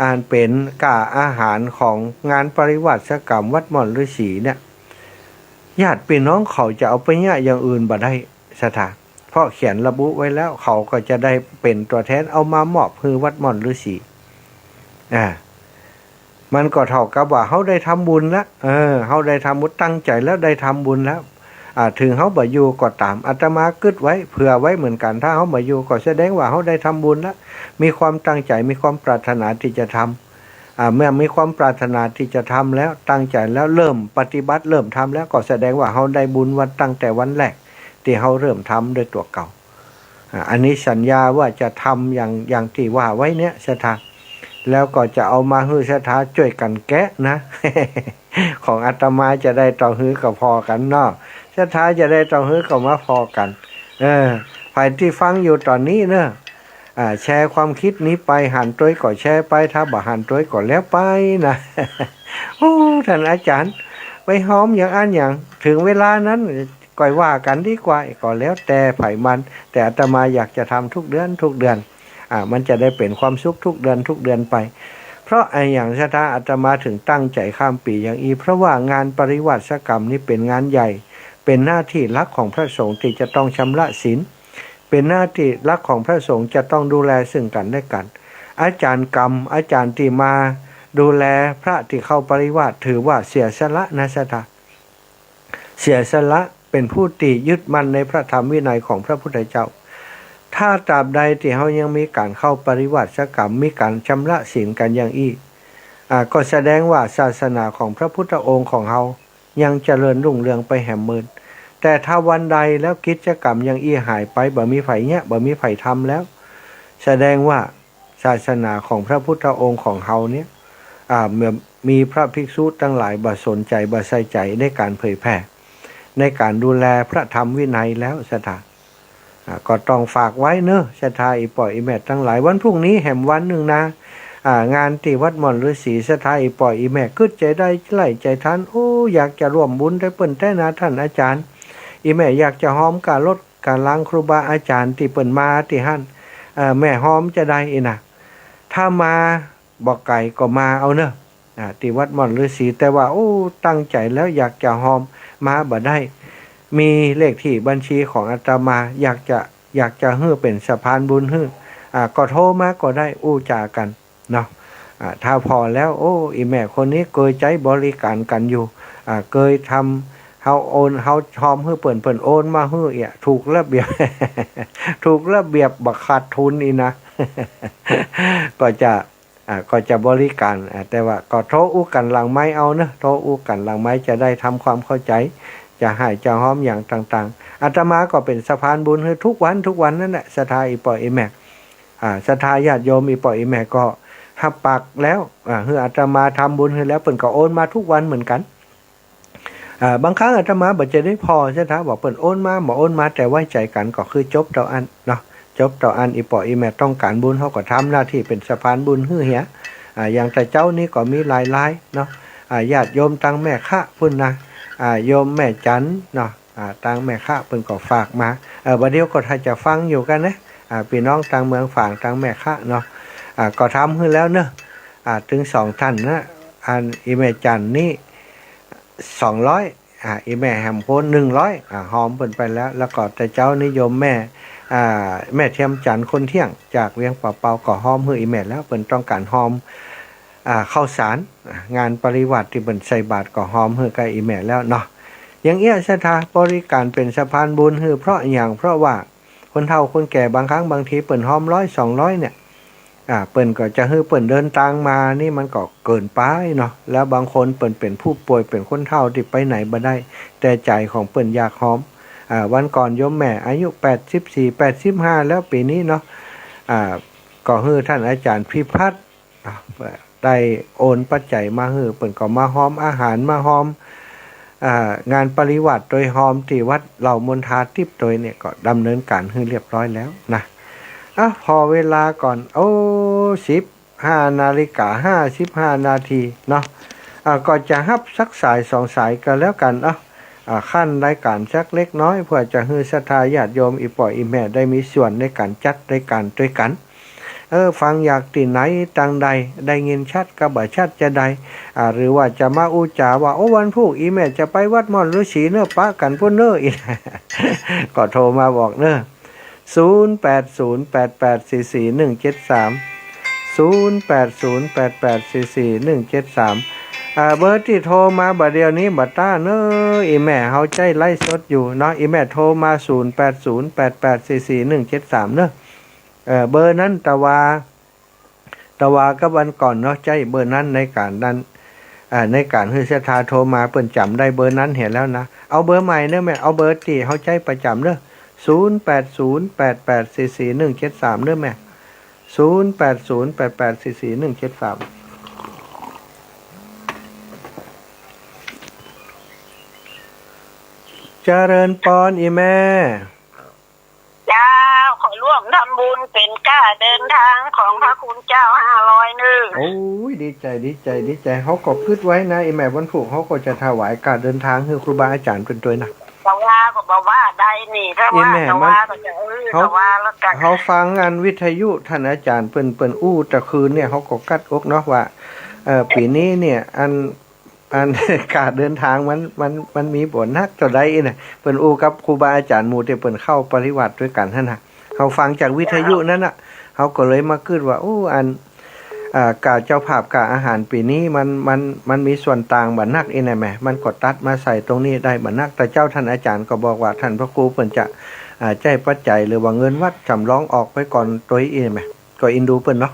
อันเป๋นก้าอาหารของงานปริวาสกรรมวัดหม่อนฤๅษีเนี่ย ญาติปี้น้องเขาจะเอาไปเยียะอย่างอื่นบ่ได้ศรัทธา เพราะเขียนระบุไว้แล้ว เขาก็จะได้เป๋นตั๋วแทนเอามามอบหื้อวัดหม่อนฤๅษี อ่า มันก็เต้ากับว่าเฮาได้ทำบุญละ เออ เฮาได้ทำบุญ ตั้งใจ๋แล้วได้ทำบุญแล้ว อ่า เถิงเฮาบ่อยู่ก็ต๋าม อาตมากึ๊ดไว้ เผื่อไว้เหมือนกั๋น ถ้าเฮาบ่อยู่ก็แสดงว่าเฮาได้ทำบุญละ มีความตั้งใจ๋ มีความปรารถนาตี้จะทำ อ่า เมื่อมีความปรารถนาตี้จะทำแล้ว ตั้งใจ๋แล้ว เริ่มปฏิบัติ เริ่มทำแล้ว ก็แสดงว่าเฮาได้บุญวัน ตั้งแต่วันแรกตี้เฮาเริ่มทำด้วยตั๋วเก่า อ่า อันนี้สัญญาว่าจะทำอย่าง อย่างตี้ว่าไว้เนี่ยศรัทธา แล้วก็จะเอามาหื้อศรัทธาจ้วยกั๋นแกะนะ ของอาตมาจะได้เต้าหื้อก็ผ่อกั๋นเนาะ ศรัทธาจะได้เต้าหื้อก็มาผ่อกั๋น เออ ใผตี้ฟังอยู่ต๋อนนี้เนาะ อ่า แชร์ความกึ๊ดนี้ไป หันตวยก็แชร์ไป ถ้าบ่หันตวยก็แล้วไปนะ โอ้ ต้านอาจ๋ารย์ ไปฮอมอย่างอั้นอย่าง เถิงเวลานั้น ก้อยว่ากั๋นดีกว่า ก็แล้วแต่ใผมัน แต่อาตมาอยากจะทำทุกเดือน ทุกเดือน อ่า มันจะได้เป๋นความสุขทุกเดือน ทุกเดือนไป เพราะอะหยังศรัทธา อาตมาเถิงตั้งใจ๋ข้ามปี๋อย่างอี้ เพราะว่างานปริวาสกรรมนี้เป๋นงานใหญ่ เป๋นหน้าตี้หลักของพระสงฆ์ตี้จะต้องชำระศีล เป๋นหน้าตี้หลักของพระสงฆ์จะต้องดูแลซึ่งกั๋นและกั๋น อาจ๋ารย์กรรม อาจ๋ารย์ตี้มาดูแลพระตี้เข้าปริวาส ถือว่าเสียสละนะศรัทธา เสียสละ เป๋นผู้ตี้ยึดมั่นในพระธรรมวินัยของพระพุทธเจ้า ถ้าตราบใดตี้เฮายังมีก๋านเข้าปริวาสกรรม มีก๋านชำระศีลกั๋นอย่างอี้ อ่า ก็แสดงว่าศาสนาของพระพุทธองค์ของเฮายังเจริญรุ่งเรืองไปแหมเมิน แต่ถ้าวันใดแล้วกิจกรรมอย่างอี้หายไป บ่มีใผเยียะ บ่มีใผทำแล้ว แสดงว่าศาสนาของพระพุทธองค์ของเฮาเนี่ย อ่า มีพระภิกษุตังหลายบ่สนใจ๋ บ่ใส่ใจ๋ในก๋านเผยแผ่ ในก๋านดูแลพระธรรมวินัยแล้วศรัทธา อ่า ก็ต้องฝากไว้เนาะศรัทธาอี่ป้ออี่แม่ตังหลาย วันพรุ่งนี้แหมวันนึ่งนะ อ่า งานตี้วัดหม่อนฤๅษี ศรัทธาอี่ป้ออี่แม่กึ๊ดใจ๋ได้ไล่ใจ๋ตัน โอ้ อยากจะร่วมบุญตวยเปิ้นแต๊นาต้านอาจ๋ารย์ อี่แม่อยากจะฮอมก้ารถก้าลาครูบาอาจ๋ารย์ตี้เปิ้นมาตี้หั้น เอ่อ แม่ฮอมจะได้อี้นะ ถ้ามาบ่ไก๋ก็มาเอาเนาะ อ่า ตี้วัดหม่อนฤๅษี แต่ว่า โอ้ ตั้งใจ๋แล้วอยากจะฮอม มาบ่ได้ มีเลขตี้บัญชีของอาตมา อยากจะ อยากจะหื้อเป๋นสะพานบุญหื้อ อ่า ก็โทรมาก็ได้ อู้จ๋ากั๋นเนาะ อ่า ถ้าผ่อแล้ว โอ้ อี่แม่คนนี้เกยใจ๊บริก๋านกั๋นอยู่ อ่า เกยทำ เฮาโอน เฮาฮอมหื้อเปิ้น เปิ้นโอนมาหื้อเอี้ย ถูกระเบียบ ถูกระเบียบ บ่ขาดทุนอี้นะ ก็จะ อ่า ก็จะบริก๋าน อ่า แต่ว่าก็โทรอู้กั๋นหลังไมค์เอาเนาะ โทรอู้กั๋นหลังไมค์จะได้ทำความเข้าใจ๋ จะหื้อจะฮอมอย่างต่างๆ อาตมาก็เป๋นสะพานบุญหื้อทุกวัน ทุกวันนั่นแหละ ศรัทธาอี่ป้ออี่แม่ อ่า ศรัทธาญาติโยมอี่ป้ออี่แม่ก็ฮับปากแล้ว อ่า หื้ออาตมาทำบุญหื้อแล้ว เปิ้นก็โอนมาทุกวันเหมือนกั๋น อ่า บางครั้งอาตมาบ่จะได้ผ่อ ศรัทธาบอกเปิ้นโอนมา บ่โอนมา แต่ไว้ใจ๋กั๋น ก็คือจบเต้าอั้นเนาะ จบเต้าอั้น อี่ป้ออี่แม่ต้องก๋านบุญ เฮาก็ทำหน้าตี้เป๋นสะพานบุญหื้อเหีย อ่า อย่างแต่เจ๊านี้ก็มีหลายๆ เนาะ อ่า ญาติโยมตางแม่คะปู๊นนะ อ่า โยมแม่จันเนาะ อ่า ตางแม่คะเปิ้นก็ฝากมา เอ่อ บ่าเดี่ยวก็ถ้าจะฟังอยู่กั๋นนะ อ่า ปี้น้องตางเมืองฝางตางแม่คะเนาะ อ่า ก็ทำหื้อแล้วเนาะ อ่า ตึงสองต้านนะ อันอี่แม่จันนี่ สองร้อย อ่า อี่แม่แหมโพน หนึ่งร้อย อ่า ฮอมเปิ้นไปแล้ว แล้วก็แต่เจ๊านี้โยมแม่ อ่า แม่เทียมจันทร์ คนเที่ยง จากเวียงป่าเปา ก็ฮอมหื้ออี่แม่แล้ว เปิ้นต้องก๋านฮอม อ่า ข้าวสาร อ่า งานปริวาสตี้เปิ้นใส่บาตรก็ฮอมหื้อกับอี่แม่แล้วเนาะ อย่างเอี้ยศรัทธา บริการเป๋นสะพานบุญหื้อ เพราะอะหยัง เพราะว่า คนเฒ่าคนแก่บางครั้งบางทีเปิ้นฮอมร้อยสองร้อยเนี่ย อ่า เปิ้นก็จะหื้อเปิ้นเดินตางมานี่มันก็เกินไปเนาะ แล้วบางคนเปิ้นเป๋นผู้ป่วย เป๋นคนเฒ่าตี้ไปไหนบ่ได้ แต่ใจ๋ของเปิ้นอยากฮอม อ่า วันก่อนโยมแม่อายุแปดสิบสี่ แปดสิบห้าแล้วปี๋นี้เนาะ อ่า ก็หื้อต้านอาจ๋ารย์พิพัฒน์ อ่ะ ได้โอนปัจจัยมาหื้อ เปิ้นก็มาฮอมอาหาร มาฮอม อ่า งานปริวาสโตยฮอมตี้วัดเหล่ามณฑาทิพย์โตยเนี่ย ก็ดำเนินก๋านหื้อเรียบร้อยแล้วนะ อ่ะ ผ่อเวลาก่อน โอ้ สิบห้านาฬิกาห้าสิบห้านาทีเนาะ อ่า ก็จะฮับสักสายสองสายก็แล้วกั๋น เอ้า อ่า ขั้นรายก๋านสักเล็กน้อย เปื้อจะหื้อศรัทธาญาติโยมอี่ป้ออี่แม่ได้มีส่วนในก๋านจัดรายก๋านตวยกั๋น เออ ฟังจากตี้ไหนตางใด ได้ยินชัดกาบ่ชัดจาใด อ่า หรือว่าจะมาอู้จ๋าว่า โอ้ วันพูกอี่แม่จะไปวัดม่อนฤๅษีเน่อ ปะกั๋นปู๊นเน่อ อี่ ก็โทรมาบอกเน่อ ศูนย์แปดศูนย์แปดแปดสี่สี่หนึ่งเจ็ดสาม ศูนย์แปดศูนย์แปดแปดสี่สี่หนึ่งเจ็ดสาม อ่า เบอร์ตี้โทรมาบ่าเดี่ยวนี้บ่ต้านเน่อ อี่แม่เฮาใจ๊ไลฟ์สดอยู่เนาะ อี่แม่โทรมา ศูนย์แปดศูนย์แปดแปดสี่สี่หนึ่งเจ็ดสาม เน่อ เออ เบอร์นั้น ตะวา ตะวากับวันก่อนเนาะ ใจ๊เบอร์นั้นในก๋านนั้น อ่า ในก๋านหื้อศรัทธาโทรมา เปิ้นจ๋ำได้เบอร์นั้นเหียแล้วนะ เอาเบอร์ใหม่เน่อแม่ เอาเบอร์ตี้เฮาใจ๊ประจ๋ำเน่อ ศูนย์แปดศูนย์แปดแปดสี่สี่หนึ่งเจ็ดสาม เน่อแม่ ศูนย์แปดศูนย์แปดแปดสี่สี่หนึ่งเจ็ดสาม เจริญปอนอี่แม่ เจ้า ขอร่วมทำบุญเป๋นก้าเดินตางของพระคุณเจ้าห้าร้อยเน่อ โอ้ย ดีใจ๋ ดีใจ๋ ดีใจ๋ เฮาก็กึ๊ดไว้นะ อี่แม่ วันพูกเฮาก็จะถวายก้าเดินตางหื้อครูบาอาจ๋ารย์เปิ้นตวยนะ ตะวาก็บ่ว่าได้นี่ ตะวา อี่แม่ ตะวาก็จะ เออ เฮา ตะวาแล้วกั๋น เฮาฟังอันวิทยุต้านอาจ๋ารย์เปิ้น เปิ้นอู้ตะคืนเนี่ย เฮาก็กั๊ดอกเนาะว่า เอ่อ ปี๋นี้เนี่ย อัน อัน ก้าเดินตางมัน มัน มันมีบ่หนักเต้าใดอี้นะ เปิ้นอู้กับครูบาอาจ๋ารย์หมู่ตี้เปิ้นเข้าปริวาสตวยกั๋นหั้นนะ เฮาฟังจากวิทยุนั้นน่ะ เฮาก็เลยมากึ๊ดว่า โอ้ อัน อ่า ก้าเจ้าภาพก้าอาหารปี๋นี้มัน มัน มันมีส่วนต่างบ่หนักอี้นะแม่ มันก็ตัดมาใส่ตรงนี้ได้บ่หนัก แต่เจ้าต้านอาจ๋ารย์ก็บอกว่าต้านพระครูเปิ้นจะ อ่า ใจ๊ปัจจัยหรือว่าเงินวัดสำรองออกไปก่อนตวยอี้นะแม่ ก็อินดูเปิ้นเนาะ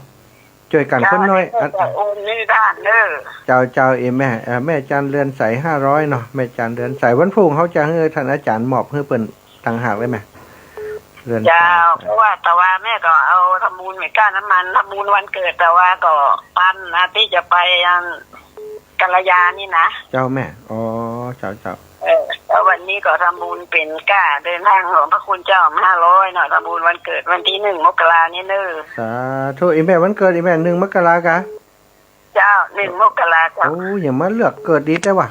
จ้วยกั๋นคนน้อย เจ้า อัน จะโอนนี่ด้านเน่อ เจ้า เจ้า เอ้ยแม่ เอ่อ แม่จันเรือนใส ห้าร้อยเนาะ แม่จันเรือนใส วันพูกเฮาจะหื้อต้านอาจ๋ารย์มอบหื้อเปิ้นต่างหากเลยแม่ เรือนใส เจ้า เพราะว่าตะวาแม่ก็เอาทำบุญเหมือนก้าน้ำมัน ทำบุญวันเกิดตะวาก็ปันนะ ตี้จะไปอัน กัลยานี่นะ เจ้าแม่ อ๋อ เจ้า เจ้า เออ แล้ววันนี้ก็ทำบุญเป๋นก้าเดินตางของพระคุณเจ้าห้าร้อยเนาะ ทำบุญวันเกิดวันตี้หนึ่งมกรานี่เน่อ สาธุ เอ้ยแม่ วันเกิดเอ้ยแม่ หนึ่งมกรากา เจ้า หนึ่งมกราเจ้า โอ้ อย่างมาเลือกเกิดดีแต๊ว่ะ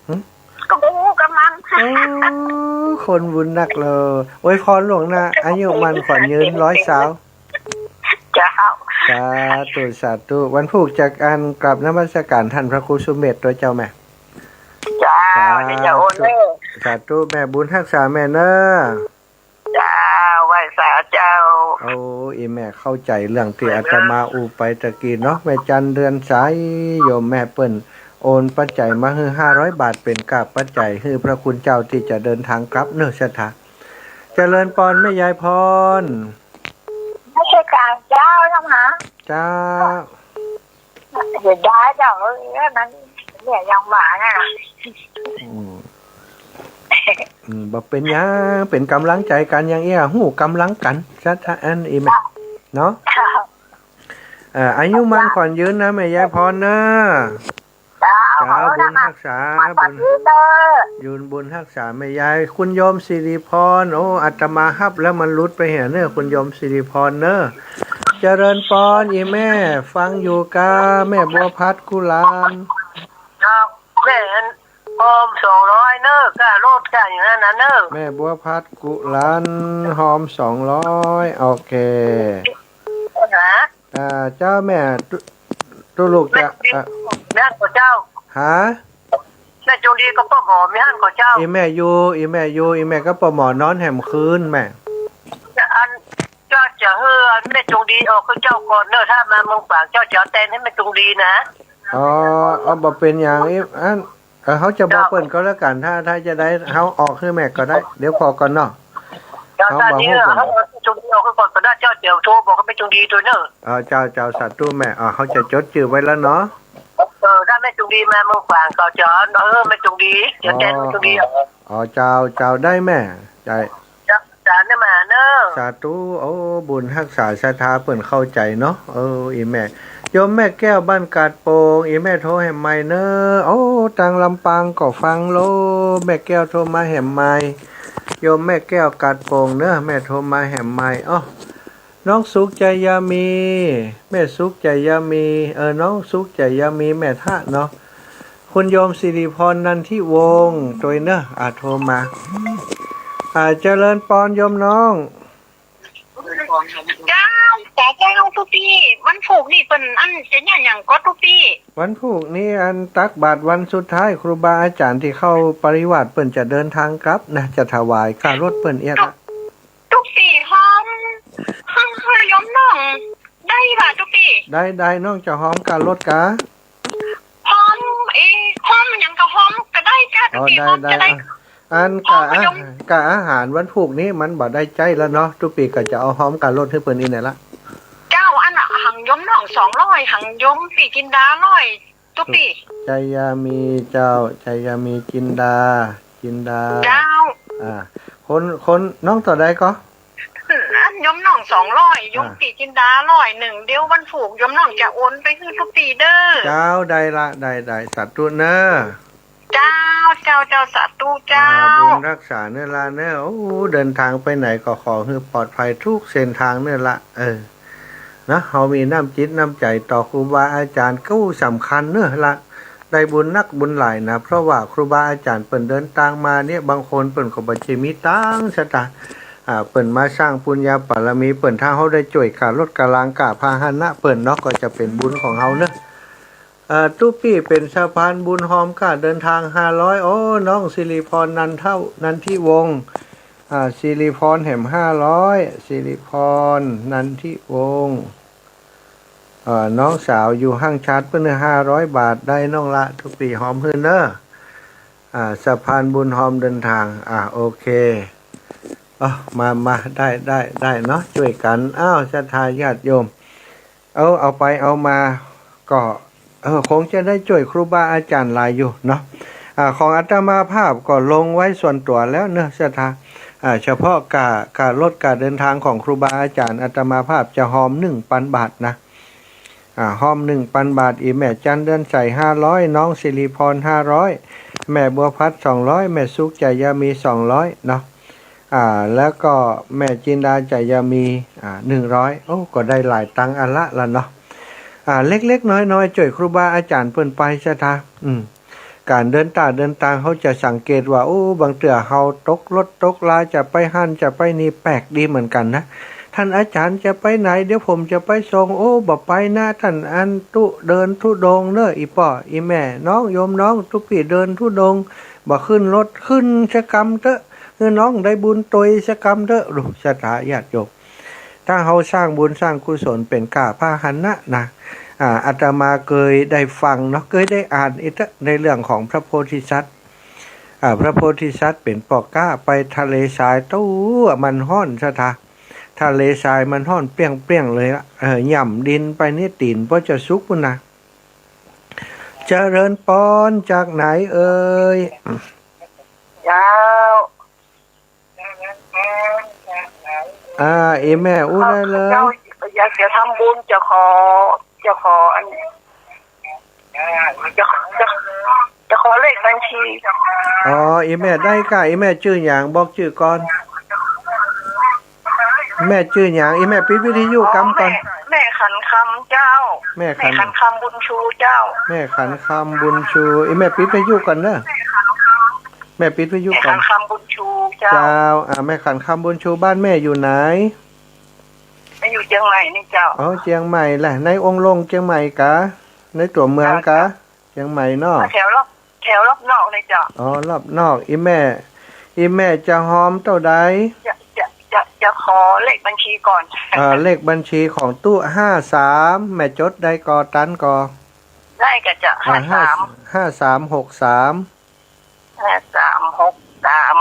หึ ก็บ่ฮู้กำมัน โอ้ คนบุญนักเลย อวยพรล่วงหน้า อายุมั่นขวัญยืน ร้อยสาว เจ้า สาธุ สาธุ วันพูกจะอั้นกราบนมัสการต้านพระครูสุเมธตวยเจ้าแม่ เจ้า สาธุ เดี๋ยวจะโอนเน่อ สาธุ แม่บุญฮักษาแม่เน่อ เจ้า ไหว้สาเจ้า โอ้ เอ้ยแม่เข้าใจ๋เรื่องตี้อาตมาอู้ไปตะกี้เนาะ แม่จันเรือนใส โยมแม่เปิ้นโอนปัจจัยมาหื้อห้าร้อยบาท เป๋นก้าปัจจัยหื้อพระคุณเจ้าตี้จะเดินตางกลับเน่อศรัทธา เจริญปอนแม่ยายพร นมัสการเจ้า เจ้าค่ะ เจ้า เสียดายเจ้า เออ มันเนี่ยยังว่านะ อืม อืม บ่เป๋นหยัง เป๋นก๋ำลังใจ๋กั๋น อย่างเอี้ย ฮู้ก๋ำลังกั๋น ศรัทธา อันอี้แม่ เนาะ เจ้า เอ่อ อายุมั่นขวัญยืนนะแม่ยายพรนะ เจ้า เจ้า ขอบุญฮักษา มัน บุญ ยืนเน่อ ยืนบุญฮักษาแม่ยาย คุณโยมสิริพร โอ้ อาตมาฮับแล้วมันหลุดไปเหียเน่อ คุณโยมสิริพรเน่อ เจริญปอน อีแม่ ฟังอยู่กา แม่บัวพัดกุหลาบ เจ้า แม่อัน ฮอมสองร้อยเน้อ ก้ารถก้าอย่างนั้นนะเน้อ แม่บัวพัดกุหลาบ ฮอมสองร้อย โอเค นะ อ่า เจ้าแม่ ตุ๊ ตุ๊ลูกจะ แม่ อ่ะ นะ ขอเจ้า หา แม่จงดีกับป้อหมอมีหั้นก่อเจ้า อีแม่อยู่ อีแม่อยู่ อีแม่กับป้อหมอนอนแหมคืนแม่ อัน เจ้าจะหื้ออันแม่จงดีออกคือเจ้าก่อนเน้อ ถ้ามาเมืองฝางเจ้าจะเอาแตนหื้อแม่จงดีนะ อ๋อ เอา บ่เป๋นหยัง อี อัน เออ เฮาจะบอกเปิ้นก็แล้วกั๋น ถ้า ถ้าจะได้ เฮาออกหื้อแม่ก็ได้ เดี๋ยวผ่อก่อนเนาะ เจ้า เฮา ถ้า บ่ นี่ ฮู้ก่อน เฮาเอาแม่จงดีออกคือก่อนก็ได้เจ้า เดี๋ยวโทรบอกกับแม่จงดีตวยเน้อ อ๋อ เจ้า เจ้า สาธุแม่ อ๋อ เฮาจะจดจื้อไว้แล้วเนาะ เออ ถ้าแม่จงดีมาเมืองฝางก็จะ เออ แม่จงดี เดี๋ยวแตนแม่จงดี อ๋อ อ๋อ เจ้า เจ้า ได้แม่ ใจ้ เจ้า สาธุแม่เน้อ สาธุ โอ้ บุญฮักษาศรัทธาเปิ้นเข้าใจ๋เนาะ เออ อีแม่ โยมแม่แก้วบ้านกาดโป่ง อีแม่โทรแหมใหม่เน้อ โอ้ ตางลำปางก็ฟังโล แม่แก้วโทรมาแหมใหม่ โยมแม่แก้วกาดโป่งเน้อ แม่โทรมาแหมใหม่ อ้อ น้องสุขใจยามี แม่สุขใจยามี เออ น้องสุขใจยามี แม่ทะเนาะ คุณโยมสิริพร นันทิวงศ์ ตวยเน้อ อ่า โทรมา อ่า เจริญปอนโยมน้อง เจ้า เจ้า ตุ๊ปี้ วันพูกนี่เปิ้นอันจะเยียะหยังก่อตุ๊ปี้ วันพูกนี้อันตักบาตรวันสุดท้าย ครูบาอาจ๋ารย์ตี้เข้าปริวาสเปิ้นจะเดินตางกลับนะ จะถวายก้ารถเปิ้นเอี้ยละ ตุ๊ปี้ฮอม ฮอม ฮอมโยมน้อง ได้บ่ตุ๊ปี้ ได้ ได้ น้องจะฮอมก้ารถกา ฮอม เอ๊ะ ฮอมหยังก็ฮอมก็ได้กา ตุ๊ปี้ อ๋อ ได้ ฮอมจะได้ ได้ อ่ะ อัน ฮอม กา ก็ยม กาอาหารวันพูกนี้มันบ่ได้ใจ๊แล้วเนาะ ตุ๊ปี้ก็จะเอาฮอมก้ารถหื้อเปิ้นอี้แหมละ เจ้า อันน่ะ หังโยมน้องสองร้อย หังโยมปี้จินดาร้อย ตุ๊ปี้ ใจยามีเจ้า ใจยามีจินดา จินดา เจ้า อ่า คน คนน้องเต้าใดก่อ อันโยมน้องสองร้อย โยม อ่า ปี้จินดาร้อยนึ่ง เดี๋ยววันพูกโยมน้องจะโอนไปหื้อตุ๊ปี้เด้อ เจ้า ได้ละ ได้ ได้ สาธุเน้อ เจ้า เจ้า เจ้า สาธุเจ้า อ่า บุญฮักษาเน้อละเน้อ โอ้ เดินตางไปไหนก็ขอหื้อปลอดภัยทุกเส้นตางเน้อละ เออ นะ เฮามีน้ำจิตน้ำใจ๋ต่อครูบาอาจ๋ารย์กู้สำคัญเน้อละ ได้บุญนักบุญหลายนะ เพราะว่าครูบาอาจ๋ารย์เปิ้นเดินตางมาเนี่ย บางคนเปิ้นก็บ่ใจ้มีตางค์สตางค์ อ่า เปิ้นมาสร้างปุญญาบารมีเปิ้น ถ้าเฮาได้จ้วยก้ารถก้าลางก้าพาหนะเปิ้นเนาะ ก็จะเป๋นบุญของเฮาเน้อ เอ่อ ตุ๊ปี้เป๋นสะพานบุญฮอมก้าเดินตางห้าร้อย โอ้ น้องสิริพร นันเท่า นันทิวงศ์ อ่า สิริพรแหมห้าร้อย สิริพร นันทิวงศ์ เอ่อ น้องสาวอยู่ห้างชาติเปิ้นห้าร้อยบาท ได้น้องละ ตุ๊ปี้ฮอมหื้อเน้อ อ่า สะพานบุญฮอมเดินตาง อ่า โอเค เอ้า มา มา ได้ ได้ ได้เนาะ จ้วยกั๋น อ้าว ศรัทธาญาติโยม เอา เอาไปเอามา ก็ เออ คงจะได้จ้วยครูบาอาจ๋ารย์หลายอยู่เนาะ อ่า ของอาตมาภาพก็ลงไว้ส่วนตั๋วแล้วเนาะ ศรัทธา อ่า เฉพาะก้า ก้ารถก้าเดินตางของครูบาอาจ๋ารย์ อาตมาภาพจะฮอมหนึ่งปันบาทนะ อ่า ฮอมหนึ่งปันบาท อี่แม่จันเดือนใสห้าร้อย น้องสิริพรห้าร้อย แม่บัวพัดสองร้อย แม่สุขใจยามีสองร้อยเนาะ อ่า แล้วก็แม่จินดาใจยามี อ่า หนึ่งร้อย โอ้ ก็ได้หลายตังค์อันละละเนาะ อ่า เล็กๆ น้อยๆ จ้วยครูบาอาจ๋ารย์เปิ้นไป ศรัทธา อืม ก๋านเดินต้าเดินตาง เฮาจะสังเกตว่า โอ้ บางเตื้อเฮาตกรถตกลา จะไปหั้นจะไปนี่ แปลกดีเหมือนกั๋นนะ "ท่านอาจ๋ารย์จะไปไหน เดี๋ยวผมจะไปส่ง" โอ้ บ่ไปนะ ต้านอันตุ๊เดินธุดงค์เน้อ อี่ป้ออี่แม่ น้องโยมน้อง ตุ๊ปี้เดินธุดงค์ บ่ขึ้นรถ ขึ้นสะกำเต๊อะ หื้อน้องได้บุญตวยสะกำเต๊อะ ลูกศรัทธาญาติโยม ถ้าเฮาสร้างบุญสร้างกุศลเป๋นก้าพาหนะนะ อ่า อาตมาเกยได้ฟังเนาะ เกยได้อ่านอีกเต๊อะ ในเรื่องของพระโพธิสัตว์ อ่า พระโพธิสัตว์เป๋นป้อก๊าไปทะเลทราย โต้ มันฮ้อนศรัทธา ทะเลทรายมันฮ้อนเปรี้ยงๆ เลยละ เออ หย่ำดินไปนี่ตี๋นป้อจะสุกปู้นนะ เจริญปอน จากไหนเอ่ย เจ้า อ่า อี่แม่อู้ได้เลย เจ้า อยากจะทำบุญ จะขอ จะขออัน จะ จะ จะขอเลขบัญชี อ๋อ อี่แม่ได้ก่า อี่แม่จื้อหยัง บอกจื้อก่อน แม่จื้อหยัง อี่แม่ปิดวิทยุกำก่อน แม่ แม่ขันคำเจ้า แม่ขัน แม่ขันคำบุญชูเจ้า แม่ขันคำบุญชู อี่แม่ปิดวิทยุก่อนเน่อ แม่ปิดวิทยุก่อน แม่ขันคำบุญชูเจ้า เจ้า อ่า แม่ขันคำบุญชู บ้านแม่อยู่ไหน แม่อยู่เจียงใหม่นี่เจ้า อ๋อ เจียงใหม่แหละ ในองค์ลงเจียงใหม่กา ในตั๋วเมืองกา เจ้า เจียงใหม่เนาะ แถวรอบ แถวรอบนอกเลยเจ้า อ๋อ รอบนอก อี่แม่ อี่แม่จะฮอมเต้าใด จะ จะ จะ จะขอเลขบัญชีก่อน อ่า เลขบัญชีของตู้ ห้าสาม แม่จดได้ก่อ ตันก่อ ได้กะเจ้า อ่า ห้าสาม ห้าสามหกสาม ห้าสามหกสาม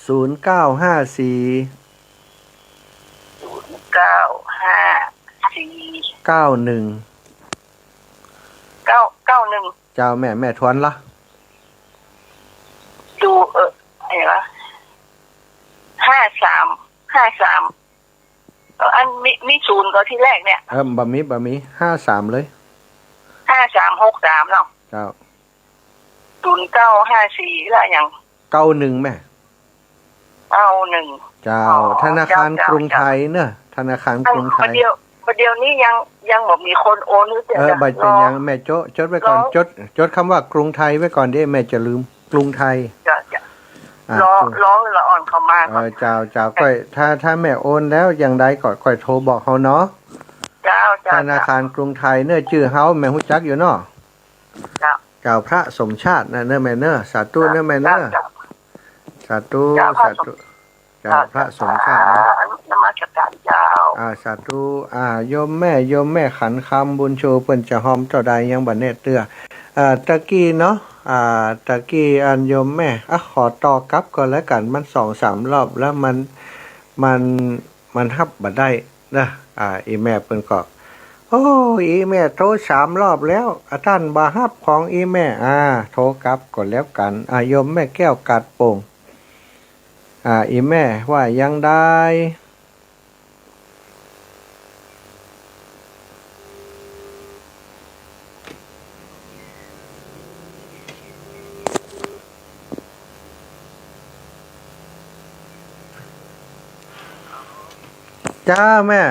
ศูนย์เก้าห้าสี่ ศูนย์เก้าห้าสี่ เก้าหนึ่ง เก้า เก้าหนึ่ง เจ้าแม่ แม่ทวนละ ดู เออ อะไรวะ ห้าสาม ห้าสาม เออ อันมี มีศูนย์ก่อทีแรกเนี่ย เออ บ่มี บ่มี ห้าสามเลย ห้าสามหกสามเนาะ เจ้า ศูนย์เก้าห้าสี่ ละอย่าง เก้าหนึ่ง แม่ เก้าหนึ่ง เจ้า อ๋อ ธนาคาร เจ้า เจ้า กรุงไทยเน่อ ธนาคารกรุงไทย อัน ประเดี๋ยว ประเดี๋ยวนี้ยัง ยังบ่มีคนโอนหรือเปล่า เออ บ่เป็นหยัง รอ แม่โจ๊ะ จดไว้ก่อน รอ จด จดกำว่ากรุงไทยไว้ก่อนเด้ แม่จะลืม กรุงไทย เจ้า เจ้า อ่า รอ กรุง รอละอ่อนเข้ามาก่อน เออ เจ้า เจ้า ก็ถ้า ถ้าแม่โอนแล้วอย่างใดก็ค่อยโทรบอกเฮาเนาะ เจ้า เจ้า ธนาคารกรุงไทยเน่อ จื้อเฮาแม่ฮู้จักอยู่เนาะ เจ้า เจ้า พระสมชาตินะเน่อแม่เน่อ สาธุเน่อแม่เน่อ เจ้า เจ้า สาธุ เจ้า พระสม สาธุ เจ้า พระสมชาตินะ นมัสการเจ้า อ่า สาธุ อ่า โยมแม่ โยมแม่ขันคำบุญชู เปิ้นจะฮอมเต้าใดยังบ่แน่เตื้อ อ่า ตะกี้เนาะ อ่า ตะกี้อันโยมแม่ อ่ะ ขอต่อกลับก่อนแล้วกัน มันสองสามรอบแล้วมัน มัน มันฮับบ่ได้นะ อ่า อี่แม่เปิ้นก็ โอ้ อี่แม่โทรสามรอบแล้ว อ่า ต้านบ่ฮับของอี่แม่ อ่า โทรกลับก่อนแล้วกัน อ่า โยมแม่แก้วกาดโป่ง อ่า อี่แม่ว่ายังใด เจ้าแม่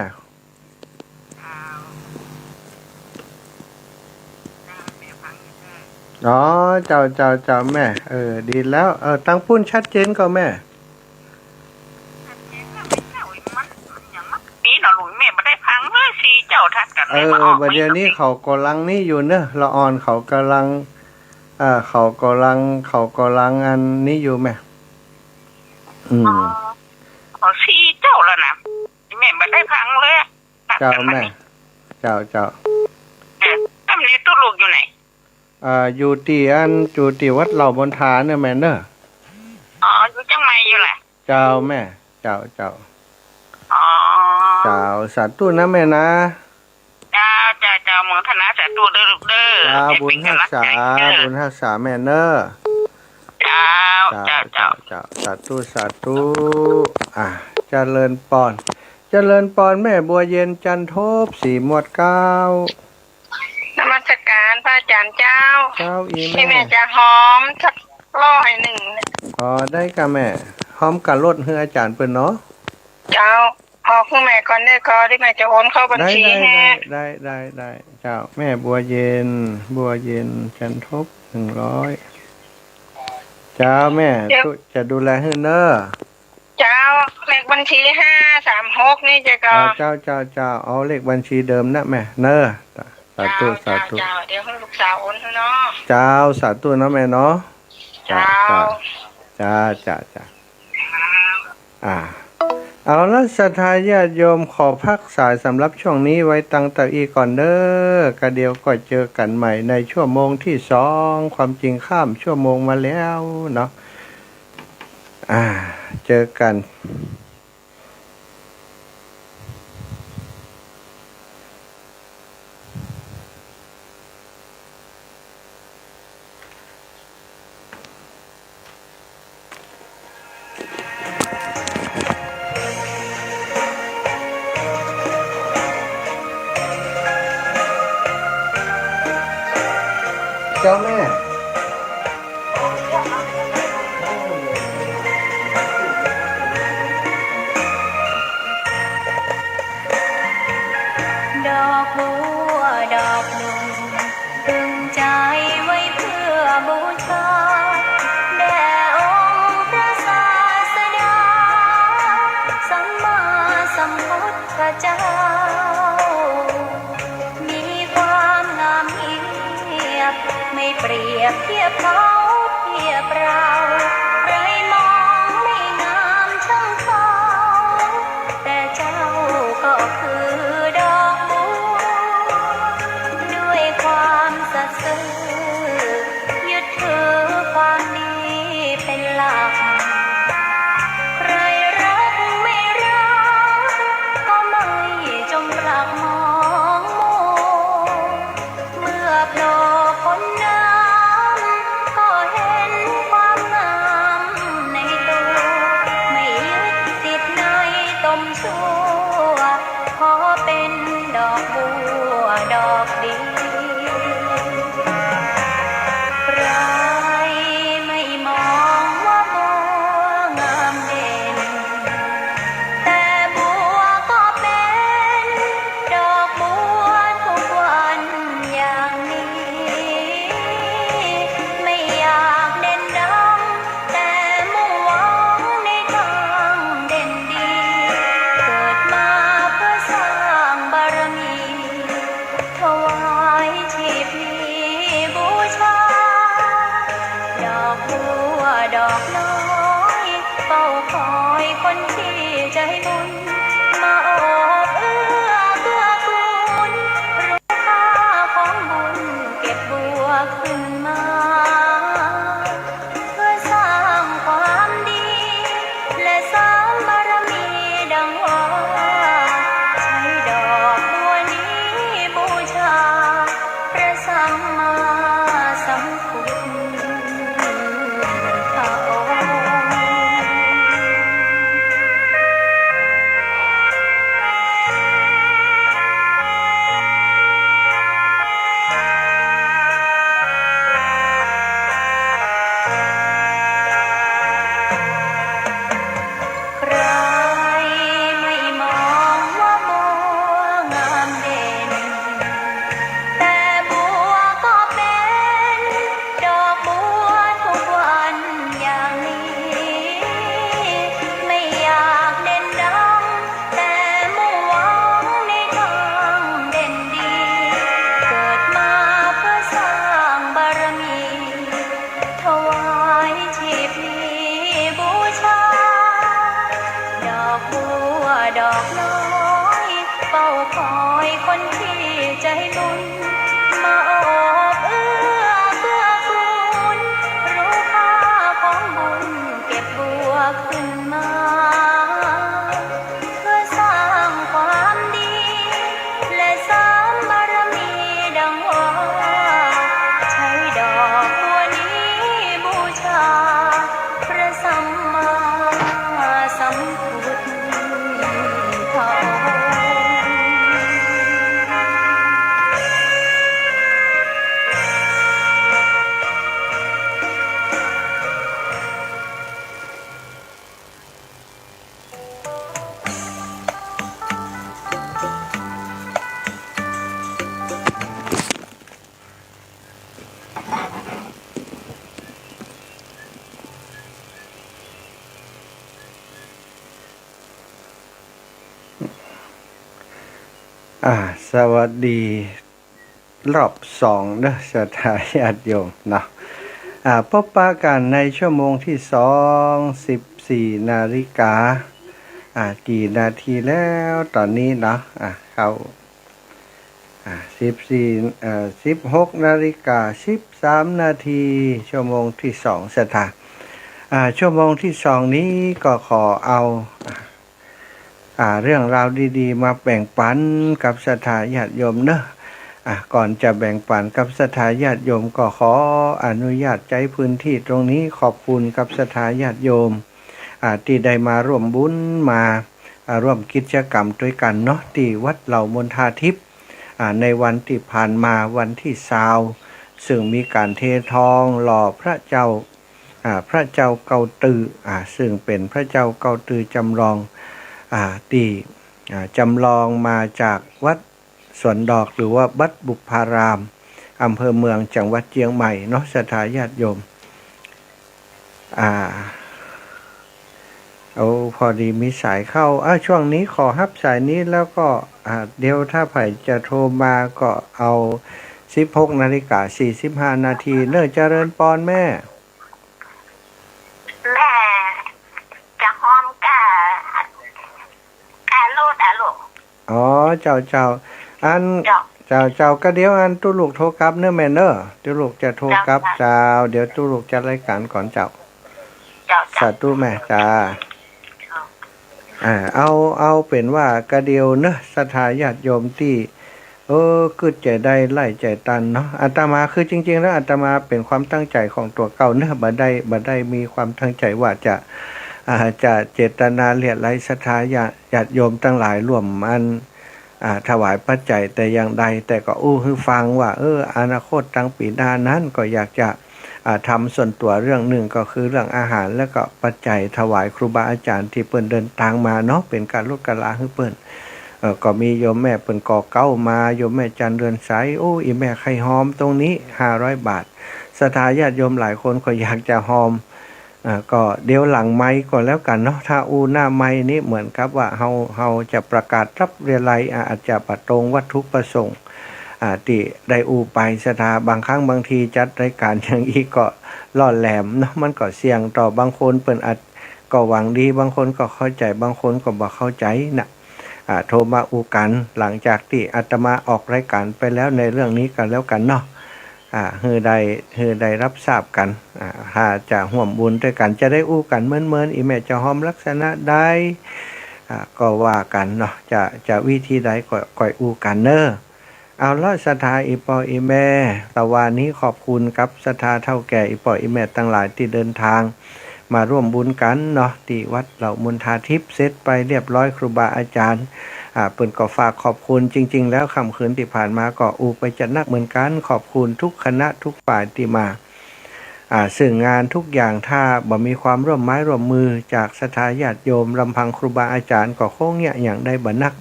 อ๋อ เจ้า เจ้า เจ้าแม่ เออ ดีแล้ว เออ ตังปุ้นชัดเจนก่อแม่ นี่เนาะลุง แม่บ่ได้ฟังเลย สี่เจ้าทัดกั๋น เออ เลยมาออก บ่าเดี่ยวนี้เขาก่อำลังนี่อยู่เนอะ ละอ่อนเขาก่ำลัง เออ เขาก่ำลัง เขาก่ำลังอันนี้อยู่แม่ อืม อ๋อ อ๋อ สี่เจ้าแล้วนะ แม่บ่ได้ฟังเลยอะ เจ้าแม่ เจ้า เจ้า เออ แล้วนี่ตุ๊ลูกอยู่ไหน อ่า อยู่ตี้อัน อยู่ตี้วัดเหล่ามณฑาเนี่ยแม่เนอะ อ๋อ อยู่เจียงใหม่อยู่แหละ เจ้าแม่ เจ้า เจ้า อ๋อ เจ้า สาธุนะแม่นะ เจ้า เจ้า เจ้า โมทนาสาธุเด้อลูกเด้อ เจ้า ให้ บุญฮักษา เป๋นก๋ำลังใจ๋เด้อ บุญฮักษาแม่เนอะ เจ้า เจ้า เจ้า เจ้า เจ้า สาธุ สาธุ อ่ะ เจริญปอน เจริญปอนแม่บัวเย็น จันทบ สี่หมวดเก้า นมัสการพระอาจารย์เจ้า เจ้า อี่แม่ อี่แม่จะฮอมสักร้อยนึ่ง อ๋อ ได้ก่ะแม่ ฮอมก่ะ ลดหื้ออาจ๋ารย์เปิ้นเนาะ เจ้า ฮอมหื้อแม่ก่อนได้ก่อ เดี๋ยวแม่จะโอนเข้าบัญชี ได้ ได้ ให้ ได้ ได้ ได้ ได้ เจ้า แม่บัวเย็น บัวเย็น จันทบ หนึ่งร้อย เจ้าแม่ เดี๋ยว ตุ๊จะดูแลหื้อเน้อ เจ้า เลขบัญชีห้าสามหกนี่เจ้าก่อ อ่า เจ้า เจ้า เจ้า เอาเลขบัญชีเดิมนะแม่เน้อ สาธุ เจ้า สาธุ เจ้า เดี๋ยวหื้อลูกสาวโอนหื้อเนาะ เจ้า สาธุเนาะแม่เนาะ เจ้า เจ้า เจ้า เจ้า เจ้า อ่า เอาละ ศรัทธาญาติโยม ขอพักสายสำหรับช่วงนี้ไว้ตังเต้าอี้ก่อนเด้อ กะเดี๋ยวก็เจอกั๋นใหม่ในชั่วโมงที่สอง ความจริงข้ามชั่วโมงมาแล้วเนาะ อ่า เจอกั๋น เจ้าแม่ พุทธเจ้า มีความงามเงียบ ไม่เปรียบเทียบเขาเทียบเรา ใครมองไม่งามช่างเขา แต่เจ้าก็คือดอกบัว ด้วยความสัตย์ซื่อ ยึดถือความดีเป็นหลัก ใครรักไม่รัก ก็ไม่จงปลักมองมัว เมื่อโผล่พ้นน้ำ ก็เห็นความงามในตัว ไม่ยึดติดในตมชั่ว ขอเป็นดอกบัวดอกเดียว ใครไม่มองว่าบัวงามเด่น แต่บัวก็เป็นดอกบัวทุกวันอย่างนี้ ไม่อยากเด่นดัง แต่มุ่งหวังในทางเด่นดี เกิดมาเพื่อสร้างบารมี ถวายชีพนี้บูชา ดอกบัวดอกน้อย เฝ้าคอยคนที่ใจบุญ มาโอบเอื้อเกื้อกูล รู้ค่าของบุญ เก็บบัวขึ้นมา เพื่อสร้างความดี และสร้างบารมีดังว่า ใช้ดอกบัวนี้บูชา พระสัมมาสัมพุทธองค์ ใครไม่มองว่าบัวงามเด่น แต่บัวก็เป็นดอกบัวทุกวันอย่างนี้ ไม่อยากเด่นดัง แต่มุ่งหวังในทางเด่นดี เกิดมาเพื่อสร้างบารมี ถวายชีพนี้บูชา ดอกบัวดอกน้อย เฝ้าคอยคนที่ใจบุญ มาโอบเอื้อเกื้อกูล รู้ค่าของบุญ เก็บบัวขึ้นมา เพื่อสร้างความดี และสร้างบารมีดังว่า ใช้ดอกบัวนี้บูชา พระสัมมาสัมพุทธองค์ อ่า สวัสดี รอบสองเด้อ ศรัทธาญาติโยมเนาะ อ่า พบปะกันในชั่วโมงที่สอง สิบสี่นาฬิกา อ่า กี่นาทีแล้วตอนนี้เนาะ อ่า เข้า อ่า สิบสี่ เอ่อ สิบหกนาฬิกา สิบสามนาที ชั่วโมงที่สอง ศรัทธา อ่า ชั่วโมงที่สองนี้ก็ขอเอา อ่า อ่า เรื่องราวดีๆ มาแบ่งปันกับศรัทธาญาติโยมเนอะ อ่า ก่อนจะแบ่งปันกับศรัทธาญาติโยม ก็ขออนุญาตใจ๊พื้นที่ตรงนี้ขอบคุณกับศรัทธาญาติโยม อ่า ที่ได้มาร่วมบุญ มา อ่า ร่วมกิจกรรมตวยกั๋นเนาะ ตี้วัดเหล่ามณฑาทิพย์ อ่า ในวันตี้ผ่านมา วันตี้ซาว ซึ่งมีก๋านเททองหล่อพระเจ้า อ่า พระเจ้าเก้าตื้อ อ่า ซึ่งเป๋นพระเจ้าเก้าตื้อจำลอง อ่า ตี้ อ่า จำลองมาจากวัดสวนดอก หรือว่าวัดบุพพาราม อำเภอเมือง จังหวัดเจียงใหม่เนาะ ศรัทธาญาติโยม อ่า โอ้ พอดีมีสายเข้า อ่ะ ช่วงนี้ขอฮับสายนี้ แล้วก็ อ่ะ เดี๋ยวถ้าใผจะโทรมาก็เอา สิบหกนาฬิกาสี่สิบห้านาทีเนาะ เจริญปอนแม่ แม่จะฮอมก้า ก้าโลดอะลูก อ๋อ เจ้า เจ้า อัน เจ้า เจ้า เจ้า ก็เดี๋ยวอันตุ๊ลูกโทรกลับเนาะแม่เนาะ ตุ๊ลูกจะโทรกลับ เจ้า เจ้า เดี๋ยวตุ๊ลูกจัดรายการก่อนเจ้า เจ้า เจ้า สาธุแม่ เจ้า อ่า เอา เอาเป๋นว่าก็เดี๋ยวเนาะ ศรัทธาญาติโยมตี้ เออ กึ๊ดใจ๋ได้ไล่ใจ๋ตันเนาะ อาตมาคือจริงๆ แล้วอาตมาเป๋นความตั้งใจ๋ของตั๋วเก่าเนาะ บ่ได้ บ่ได้มีความตั้งใจ๋ว่าจะ อ่า จะเจตนาเลียดไล้ศรัทธาญาติ ญาติโยมตังหลายร่วมอัน อ่า ถวายปัจจัยแต่อย่างใด แต่ก็อู้หื้อฟังว่า เออ อนาคตตังปี๋หน้านั้นก็อยากจะ อ่า ทำส่วนตั๋วเรื่องนึ่งก็คือเรื่องอาหาร แล้วก็ปัจจัยถวายครูบาอาจ๋ารย์ตี้เปิ้นเดินตางมาเนาะ เป๋นก๋านลดก๋านลาหื้อเปิ้น เออ ก็มีโยมแม่เปิ้นก่อเก๊ามา โยมแม่จันทร์เรือนใส โอ้ อี่แม่ใค่ฮอมตรงนี้ ห้าร้อยบาท ศรัทธาญาติโยมหลายคนก็อยากจะฮอม อ่า ก็เดี๋ยวหลังไมค์ก่อนแล้วกั๋นเนาะ ถ้าอู้หน้าไมค์นี่เหมือนกับว่าเฮา เฮาจะประกาศรับเรียลัย อ่า อาจจะบ่ตรงวัตถุประสงค์ อ่า ตี้ได้อู้ไป ศรัทธา บางครั้งบางทีจัดรายการอย่างอี้ก็ล่อแหลมเนาะ มันก็เสี่ยงต่อ บางคนเปิ้นอาจก็หวังดี บางคนก็เข้าใจ๋ บางคนก็บ่เข้าใจ๋นะ อ่า โทรมาอู้กั๋น หลังจากตี้อาตมาออกรายการไปแล้วในเรื่องนี้กั๋นแล้วกั๋นเนาะ อ่า หื้อได้ หื้อได้ฮับทราบกั๋น อ่า ถ้าจะฮ่วมบุญตวยกั๋น จะได้อู้กั๋นเมินๆ อี่แม่จะฮอมลักษณะใด อ่า ก็ว่ากั๋นเนาะ จะ จะวิธีใดก็ ก็อู้กั๋นเนาะ เอาละ ศรัทธาอี่ป้ออี่แม่ ตะวานี้ขอบคุณกับศรัทธาเฒ่าแก่อี่ป้ออี่แม่ตังหลายตี้เดินตาง มาร่วมบุญกั๋นเนาะ ตี้วัดเหล่ามนทาทิพย์ เสร็จไปเรียบร้อย ครูบาอาจ๋ารย์ อ่า เปิ้นก็ฝากขอบคุณ จริงๆ แล้วค่ำคืนตี้ผ่านมาก็อู้ไปจะนักเหมือนกั๋น ขอบคุณทุกคณะทุกฝ่ายตี้มา อ่า ซึ่งงานทุกอย่างถ้าบ่มีความร่วมไม้ร่วมมือจากศรัทธาญาติโยม ลำพังครูบาอาจ๋ารย์ก็คงเยียะหยังได้บ่นัก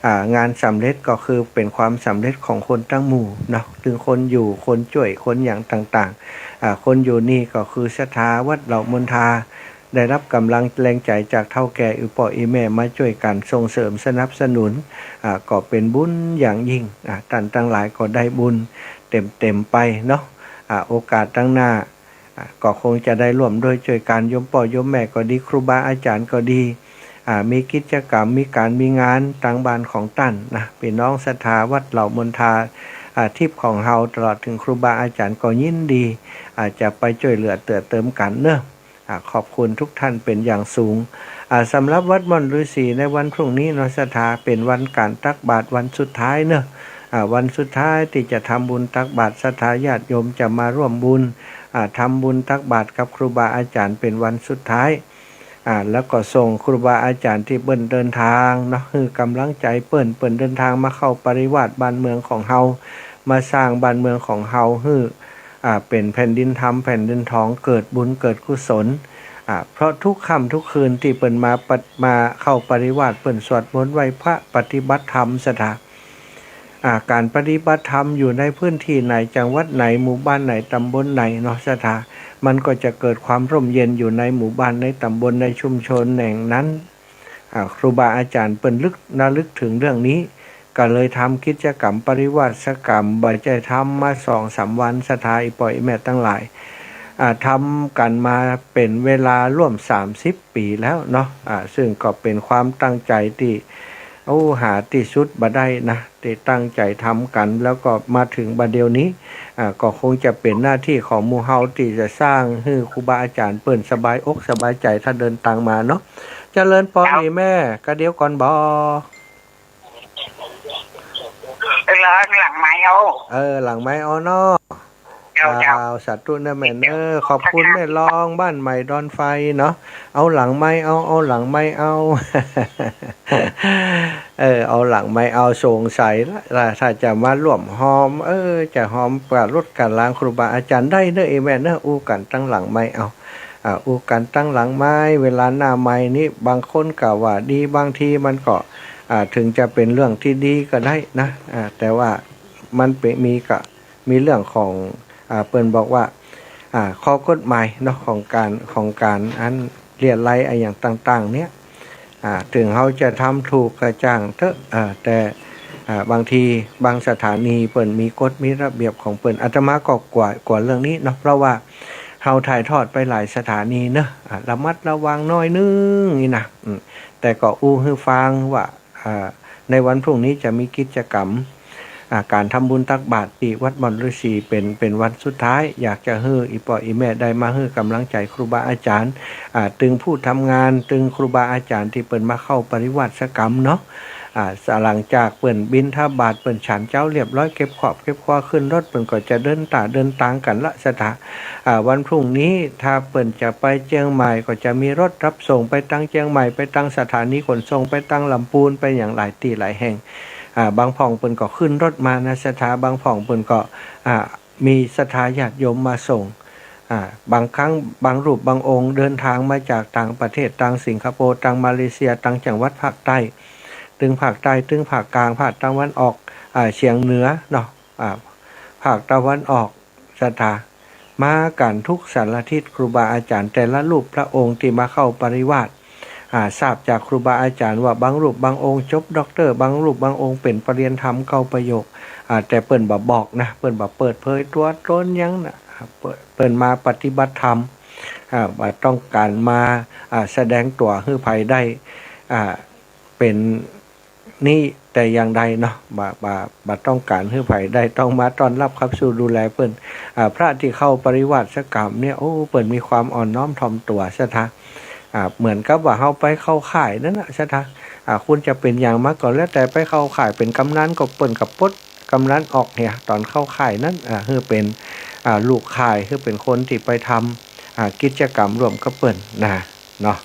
อ่า งานสำเร็จก็คือเป๋นความสำเร็จของคนตังหมู่เนาะ ตึงคนอยู่ คนจ้วย คนหยังต่างๆ อ่า คนอยู่นี่ก็คือศรัทธาวัดเหล่ามนทา ได้ฮับก๋ำลังแรงใจ๋จากเฒ่าแก่อี่ป้ออี่แม่มาจ้วยกั๋นส่งเสริมสนับสนุน อ่า ก็เป๋นบุญอย่างยิ่ง อ่า ต้านตังหลายก็ได้บุญเต็มๆ ไปเนาะ อ่า โอกาสตังหน้า อ่า ก็คงจะได้ร่วมด้วยจ้วยกั๋น โยมป้อโยมแม่ก็ดี ครูบาอาจ๋ารย์ก็ดี อ่า มีกิจกรรม มีก๋านมีงานตางบ้านของต้านนะ ปี้น้องศรัทธาวัดเหล่ามนทา อ่า ทิพย์ของเฮา ตลอดเถิงครูบาอาจ๋ารย์ก็ยินดี อ่า จะไปจ้วยเหลือเตื้อเติมกั๋นเนาะ อ่า ขอบคุณทุกท่านเป๋นอย่างสูง อ่า สำหรับวัดม่อนฤๅษีในวันพรุ่งนี้เนาะ ศรัทธา เป๋นวันก๋านตักบาตรวันสุดท้ายเนาะ อ่า วันสุดท้ายตี้จะทำบุญตักบาตร ศรัทธาญาติโยมจะมาร่วมบุญ อ่า ทำบุญตักบาตรกับครูบาอาจ๋ารย์เป๋นวันสุดท้าย อ่า แล้วก็ส่งครูบาอาจ๋ารย์ตี้เปิ้นเดินตางเนาะ หื้อก๋ำลังใจ๋เปิ้น เปิ้นเดินตางมาเข้าปริวาสบ้านเมืองของเฮา มาสร้างบ้านเมืองของเฮาหื้อ อ่า เป๋นแผ่นดินธรรมแผ่นดินทอง เกิดบุญเกิดกุศล อ่า เพราะทุกค่ำทุกคืนตี้เปิ้นมาปะ- มาเข้าปริวาส เปิ้นสวดมนต์ไหว้พระปฏิบัติธรรม ศรัทธา อ่า ก๋านปฏิบัติธรรมอยู่ในพื้นที่ไหน จังหวัดไหน หมู่บ้านไหน ตำบลไหนเนาะ ศรัทธา มันก็จะเกิดความร่มเย็นอยู่ในหมู่บ้าน ในตำบล ในชุมชนแห่งนั้น อ่า ครูบาอาจ๋ารย์เปิ้นระลึก ระลึกเถิงเรื่องนี้ ก็เลยทำกิจกรรมปริวาสกรรม บ่ใจ้ทำมาสองสามวัน ศรัทธาอี่ป้ออี่แม่ตังหลาย อ่า ทำกั๋นมาเป๋นเวลาร่วมสามสิบปี๋แล้วเนาะ อ่า ซึ่งก็เป๋นความตั้งใจ๋ตี้ โอ้ หาตี้สุดบ่ได้นะ ตี้ตั้งใจ๋ทำกั๋น แล้วก็มาเถิงบ่าเดี่ยวนี้ อ่า ก็คงจะเป๋นหน้าตี้ของหมู่เฮาตี้จะสร้างหื้อครูบาอาจ๋ารย์เปิ้นสบายอกสบายใจ๋ ถ้าเดินตางมาเนาะ เจริญปอน เจ้า อี่แม่ ก็เดี๋ยวก่อนบ่ เออ หลังไมค์เอา เออ หลังไมค์เอาเนาะ เจ้า เจ้า เจ้า สาธุเนาะแม่เนาะ ขอบคุณแม่รองบ้านใหม่ดอนไฟเนาะ เอาหลังไมค์เอา เอาหลังไมค์เอา เออ เอาหลังไมค์เอา สงสัยละ ถ้าจะมาร่วมฮอม เออ จะฮอมก๋านลดก๋านลาครูบาอาจ๋ารย์ได้เนาะ อี่แม่เนาะ อู้กั๋นตังหลังไมค์เอา อ่า อู้กั๋นตังหลังไมค์ เวลาหน้าไมค์นี้ บางคนก็ว่าดี บางทีมันก็ อ่า เถิงจะเป๋นเรื่องตี้ดีก็ได้นะ อ่า แต่ว่ามันเป๋น มีก็ มีเรื่องของ อ่า เปิ้นบอกว่า อ่า ข้อกฎหมายเนาะ ของก๋าน ของก๋านอัน เลียะไลอะหยังต่างๆ เนี่ย อ่า เถิงเฮาจะทำถูกก็จ้างเต๊อะ อ่า แต่ อ่า บางทีบางสถานีเปิ้นมีกฎมีระเบียบของเปิ้น อาตมาก็กั๋ว กั๋วเรื่องนี้เนาะ เพราะว่าเฮาถ่ายทอดไปหลายสถานีเนาะ อ่า ระมัดระวังหน้อยนึ่งนี่นะ อืม แต่ก็อู้หื้อฟังว่า อ่า ในวันพรุ่งนี้จะมีกิจกรรม อ่า ก๋านทำบุญตักบาตรตี้วัดม่อนฤๅษีเป๋น เป๋นวันสุดท้าย อยากจะหื้ออี่ป้ออี่แม่ได้มาหื้อก๋ำลังใจ๋ครูบาอาจ๋ารย์ อ่า ตึงผู้ทำงาน ตึงครูบาอาจ๋ารย์ตี้เปิ้นมาเข้าปริวาสก๋รรมเนาะ อ่า หลังจากเปิ้นบิณฑบาต เปิ้นฉันเจ๊าเรียบร้อย เก็บครอบเก็บครัวขึ้นรถ เปิ้นก็จะเดินต๋าเดินตางกั๋นละศรัทธา อ่า วันพรุ่งนี้ถ้าเปิ้นจะไปเจียงใหม่ก็จะมีรถรับส่งไปตังเจียงใหม่ ไปตังสถานีขนส่ง ไปตังลำปูน ไปหยังหลายตี้หลายแห่ง อ่า บางพ่องเปิ้นก็ขึ้นรถมานะศรัทธา บางพ่องเปิ้นก็ อ่า มีศรัทธาญาติโยมมาส่ง อ่า บางครั้งบางรูปบางองค์เดินทางมาจากต่างประเทศ ตังสิงคโปร์ ตังมาเลเซีย ตังจังหวัดภาคใต้ ตึงภาคใต้ ตึงภาคกลาง ภาคตะวันออก อ่า เฉียงเหนือเนาะ อ่า ภาคตะวันออก ศรัทธา มากั๋นทุกสารทิศ ครูบาอาจ๋ารย์แต่ละรูปพระองค์ตี้มาเข้าปริวาส อ่า ทราบจากครูบาอาจ๋ารย์ว่าบางรูปบางองค์จบด็อกเตอร์ บางรูปบางองค์เป๋นปริญญาธรรมเก้าประโยค อ่า แต่เปิ้นบ่บอกนะ เปิ้นบ่เปิดเผยตั๋วตนหยังนะ เปิ้น เปิ้นมาปฏิบัติธรรม อ่า บ่ต้องก๋านมา อ่า แสดงตั๋วหื้อใผได้ อ่า เป๋น นี่แต่อย่างใดเนาะ บ่ บ่ บ่ต้องก๋านหื้อใผได้ ต้องมาต้อนรับขับสู้ดูแลเปิ้น อ่า พระตี้เข้าปริวาสก๋รรมเนี่ย โอ้ เปิ้นมีความอ่อนน้อมถ่อมตั๋วศรัทธา อ่า เหมือนกับว่าเฮาไปเข้าค่ายนั้นนะศรัทธา อ่า คุณจะเป๋นหยังมาก็แล้วแต่ ไปเข้าค่ายเป๋นกำนันก็เปิ้นก็ปลดกำนันออกเหีย ต๋อนเข้าค่ายนั้น อ่า หื้อเป๋น อ่า ลูกค่าย หื้อเป๋นคนตี้ไปทำ อ่า กิจกรรมร่วมกับเปิ้นนะ เนาะ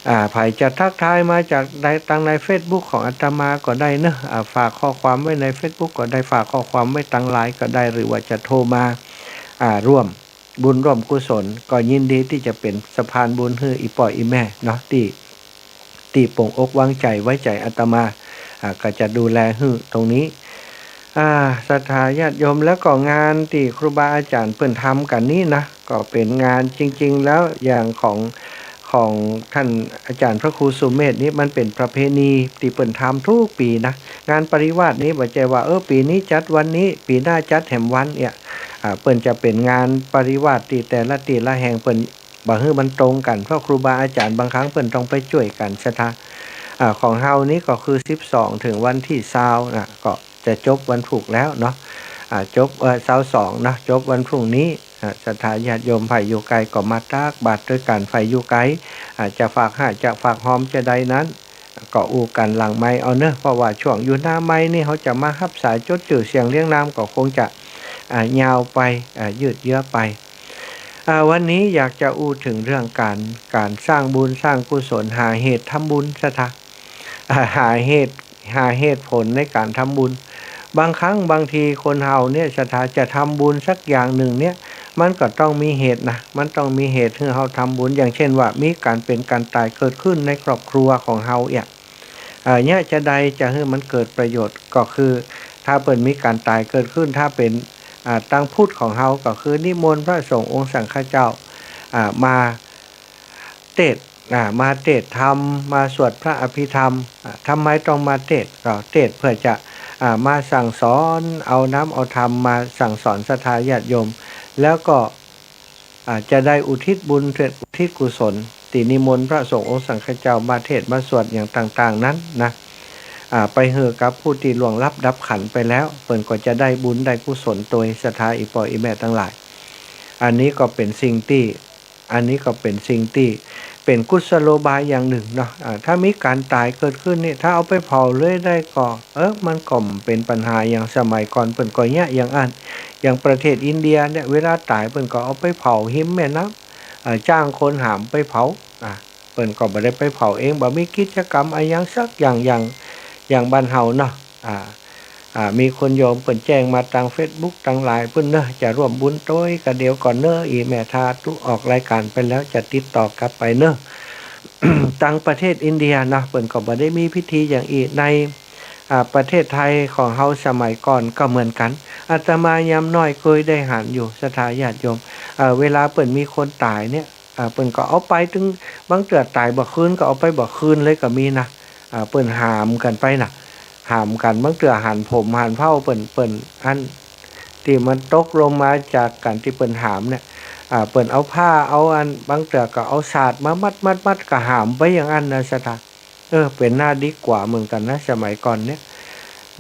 อ่า ใผจะทักทายมาจากใน ตังในเฟซบุ๊กของอาตมาก็ได้เนาะ อ่า ฝากข้อความไว้ในเฟซบุ๊กก็ได้ ฝากข้อความไว้ตังไลน์ก็ได้ หรือว่าจะโทรมา อ่า ร่วมบุญร่วมกุศล ก็ยินดีตี้จะเป๋นสะพานบุญหื้ออี่ป้ออี่แม่เนาะ ตี้ ตี้ปลงอกวางใจ๋ไว้ใจ๋อาตมา อ่า ก็จะดูแลหื้อตรงนี้ อ่า ศรัทธาญาติโยม แล้วก็งานตี้ครูบาอาจ๋ารย์เปิ้นทำกั๋นนี้นะ ก็เป๋นงานจริงๆ แล้วอย่างของ ของต้านอาจ๋ารย์พระครูสุเมธนี่มันเป๋นประเพณีตี้เปิ้นทำกู้ปี๋นะ งานปริวาสนี่บ่ใจ้ว่า เออ ปี๋นี้จัดวันนี้ ปี๋หน้าจัดแหมวันเนี่ย อ่า เปิ้นจะเป๋นงานปริวาสตี้แต่ละตี้ละแห่งเปิ้นบ่หื้อมันตรงกั๋น เพราะครูบาอาจ๋ารย์บางครั้งเปิ้นต้องไปจ้วยกั๋นศรัทธา อ่า ของเฮานี่ก็คือสิบสองเถิงวันตี้ซาวนะ ก็ จะจบวันพูกแล้วเนาะ อ่า จบ เอ่อ ซาวสองเนาะ จบวันพรุ่งนี้ อ่า ศรัทธาญาติโยมใผอยู่ไกลก็มาตักบาตรตวยกั๋น ใผอยู่ไกล อ่า จะฝากห้า จะฝากหอมจะใดนั้น ก็อู้กั๋นหลังไมค์เอาเนาะ เพราะว่าช่วงอยู่หน้าไมค์นี่เฮาจะมาฮับสายจดจื้อเสียงเรียงนามก็คงจะ อ่า ยาวไป อ่า ยืดเยื้อไป อ่า วันนี้อยากจะอู้เถิงเรื่องก๋าน ก๋านสร้างบุญสร้างกุศล หาเหตุทำบุญศรัทธา อ่า หาเหตุ หาเหตุผลในก๋านทำบุญ บางครั้งบางทีคนเฮาเนี่ยศรัทธาจะทำบุญสักอย่างนึ่งเนี่ย มันก็ต้องมีเหตุนะ มันต้องมีเหตุหื้อเฮาทำบุญ อย่างเช่นว่ามีก๋านเป๋นก๋านต๋ายเกิดขึ้นในครอบครัวของเฮาเนี่ย เอ่อ เนี่ยจะใดจะหื้อมันเกิดประโยชน์ ก็คือถ้าเปิ้นมีก๋านต๋ายเกิดขึ้น ถ้าเป๋น อ่า ตังพุทธของเฮาก็คือนิมนต์พระสงฆ์องค์สังฆเจ้า อ่า มา เตสน์ อ่า มาเตสน์ธรรม มาสวดพระอภิธรรม อ่า ทำไมต้องมาเตสน์ ก็เตสน์เพื่อจะ อ่า มาสั่งสอน เอาน้ำเอาธรรมมาสั่งสอนศรัทธาญาติโยม แล้วก็ อ่า จะได้อุทิศบุญ อุทิศกุศล ตี้นิมนต์พระสงฆ์องค์สังฆเจ้ามาเตสน์มาสวดอย่างต่างๆ นั้นนะ อ่า ไปหื้อกับผู้ตี้ล่วงลับดับขันธ์ไปแล้ว เปิ้นก็จะได้บุญได้กุศลตวยศรัทธาอี่ป้ออี่แม่ตังหลาย อันนี้ก็เป๋นสิ่งตี้ อันนี้ก็เป๋นสิ่งตี้เป๋นกุศโลบายอย่างนึ่งเนาะ อ่า ถ้ามีก๋านต๋ายเกิดขึ้นนี่ ถ้าเอาไปเผาเลยได้ก็ เออ มันก็บ่เป๋นปัญหาหยัง สมัยก่อนเปิ้นก็เยียะอย่างอั้น อย่างประเทศอินเดียเนี่ย เวลาต๋ายเปิ้นก็เอาไปเผาฮิมแม่น้ำ อ่า จ้างคนหามไปเผา อ่า เปิ้นก็บ่ได้ไปเผาเอง บ่มีกิจกรรมอะหยังสักอย่าง อย่าง อย่างบ้านเฮาเนาะ อ่า อ่า มีคุณโยมเปิ้นแจ้งมาตางเฟซบุ๊กตังหลายปุ้นเนาะ จะร่วมบุญตวยก็เดี๋ยวก่อนเนาะ อี่แม่ถ้าตุ๊ออกรายการไปแล้วจะติดต่อกลับไปเนาะ ตางประเทศอินเดียเนาะ เปิ้นก็บ่ได้มีพิธีอย่างอี้ ใน อ่า ประเทศไทยของเฮาสมัยก่อนก็เหมือนกั๋น อาตมายามน้อยเกยได้หันอยู่ ศรัทธาญาติโยม เอ่อ เวลาเปิ้นมีคนต๋ายเนี่ย อ่า เปิ้นก็เอาไปตึง บางเตื้อต๋ายบ่าคืนก็เอาไปบ่าคืนเลยก็มีนะ อ่า เปิ้นหามกั๋นไปนะ หามกั๋น บางเตื้อหันผมหันเผ้าเปิ้น เปิ้นอั้น ตี้มันตกลงมาจากก๋านตี้เปิ้นหามเนี่ย อ่า เปิ้นเอาผ้าเอาอัน บางเตื้อก็เอาสาดมามัดมัดมัดก็หามไปอย่างอั้นนะศรัทธา เออ เป๋นหน้าดีกว่าเหมือนกั๋นนะ สมัยก่อนเนี่ย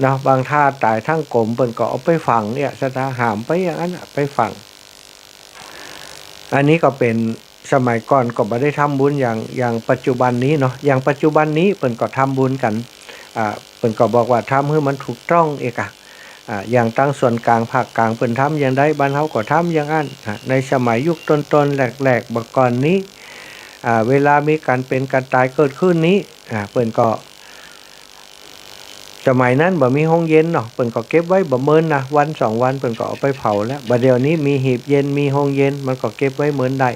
เนาะ บางท่าต๋ายทั้งก๋มเปิ้นก็เอาไปฝังเนี่ยศรัทธา หามไปอย่างอั้นน่ะ ไปฝัง อันนี้ก็เป๋นสมัยก่อนก็บ่ได้ทำบุญอย่าง อย่างปัจจุบันนี้เนาะ อย่างปัจจุบันนี้เปิ้นก็ทำบุญกั๋น อ่า เปิ้นก็บอกว่าทำหื้อมันถูกต้องเอกอะ อ่า อย่างตังส่วนก๋าง ภาคก๋างเปิ้นทำอย่างใด บ้านเฮาก็ทำอย่างอั้น อ่า ในสมัยยุคต้นๆ แรกๆ บ่าก่อนนี้ อ่า เวลามีก๋านเป๋นก๋านต๋ายเกิดขึ้นนี้ อ่า เปิ้นก็ สมัยนั้นบ่มีโฮงเย็นเนาะ เปิ้นก็เก็บไว้บ่เมินนะ วันสองวันเปิ้นก็เอาไปเผาแล้ว บ่าเดี่ยวนี้มีหีบเย็น มีโฮงเย็น มันก็เก็บไว้เมินได้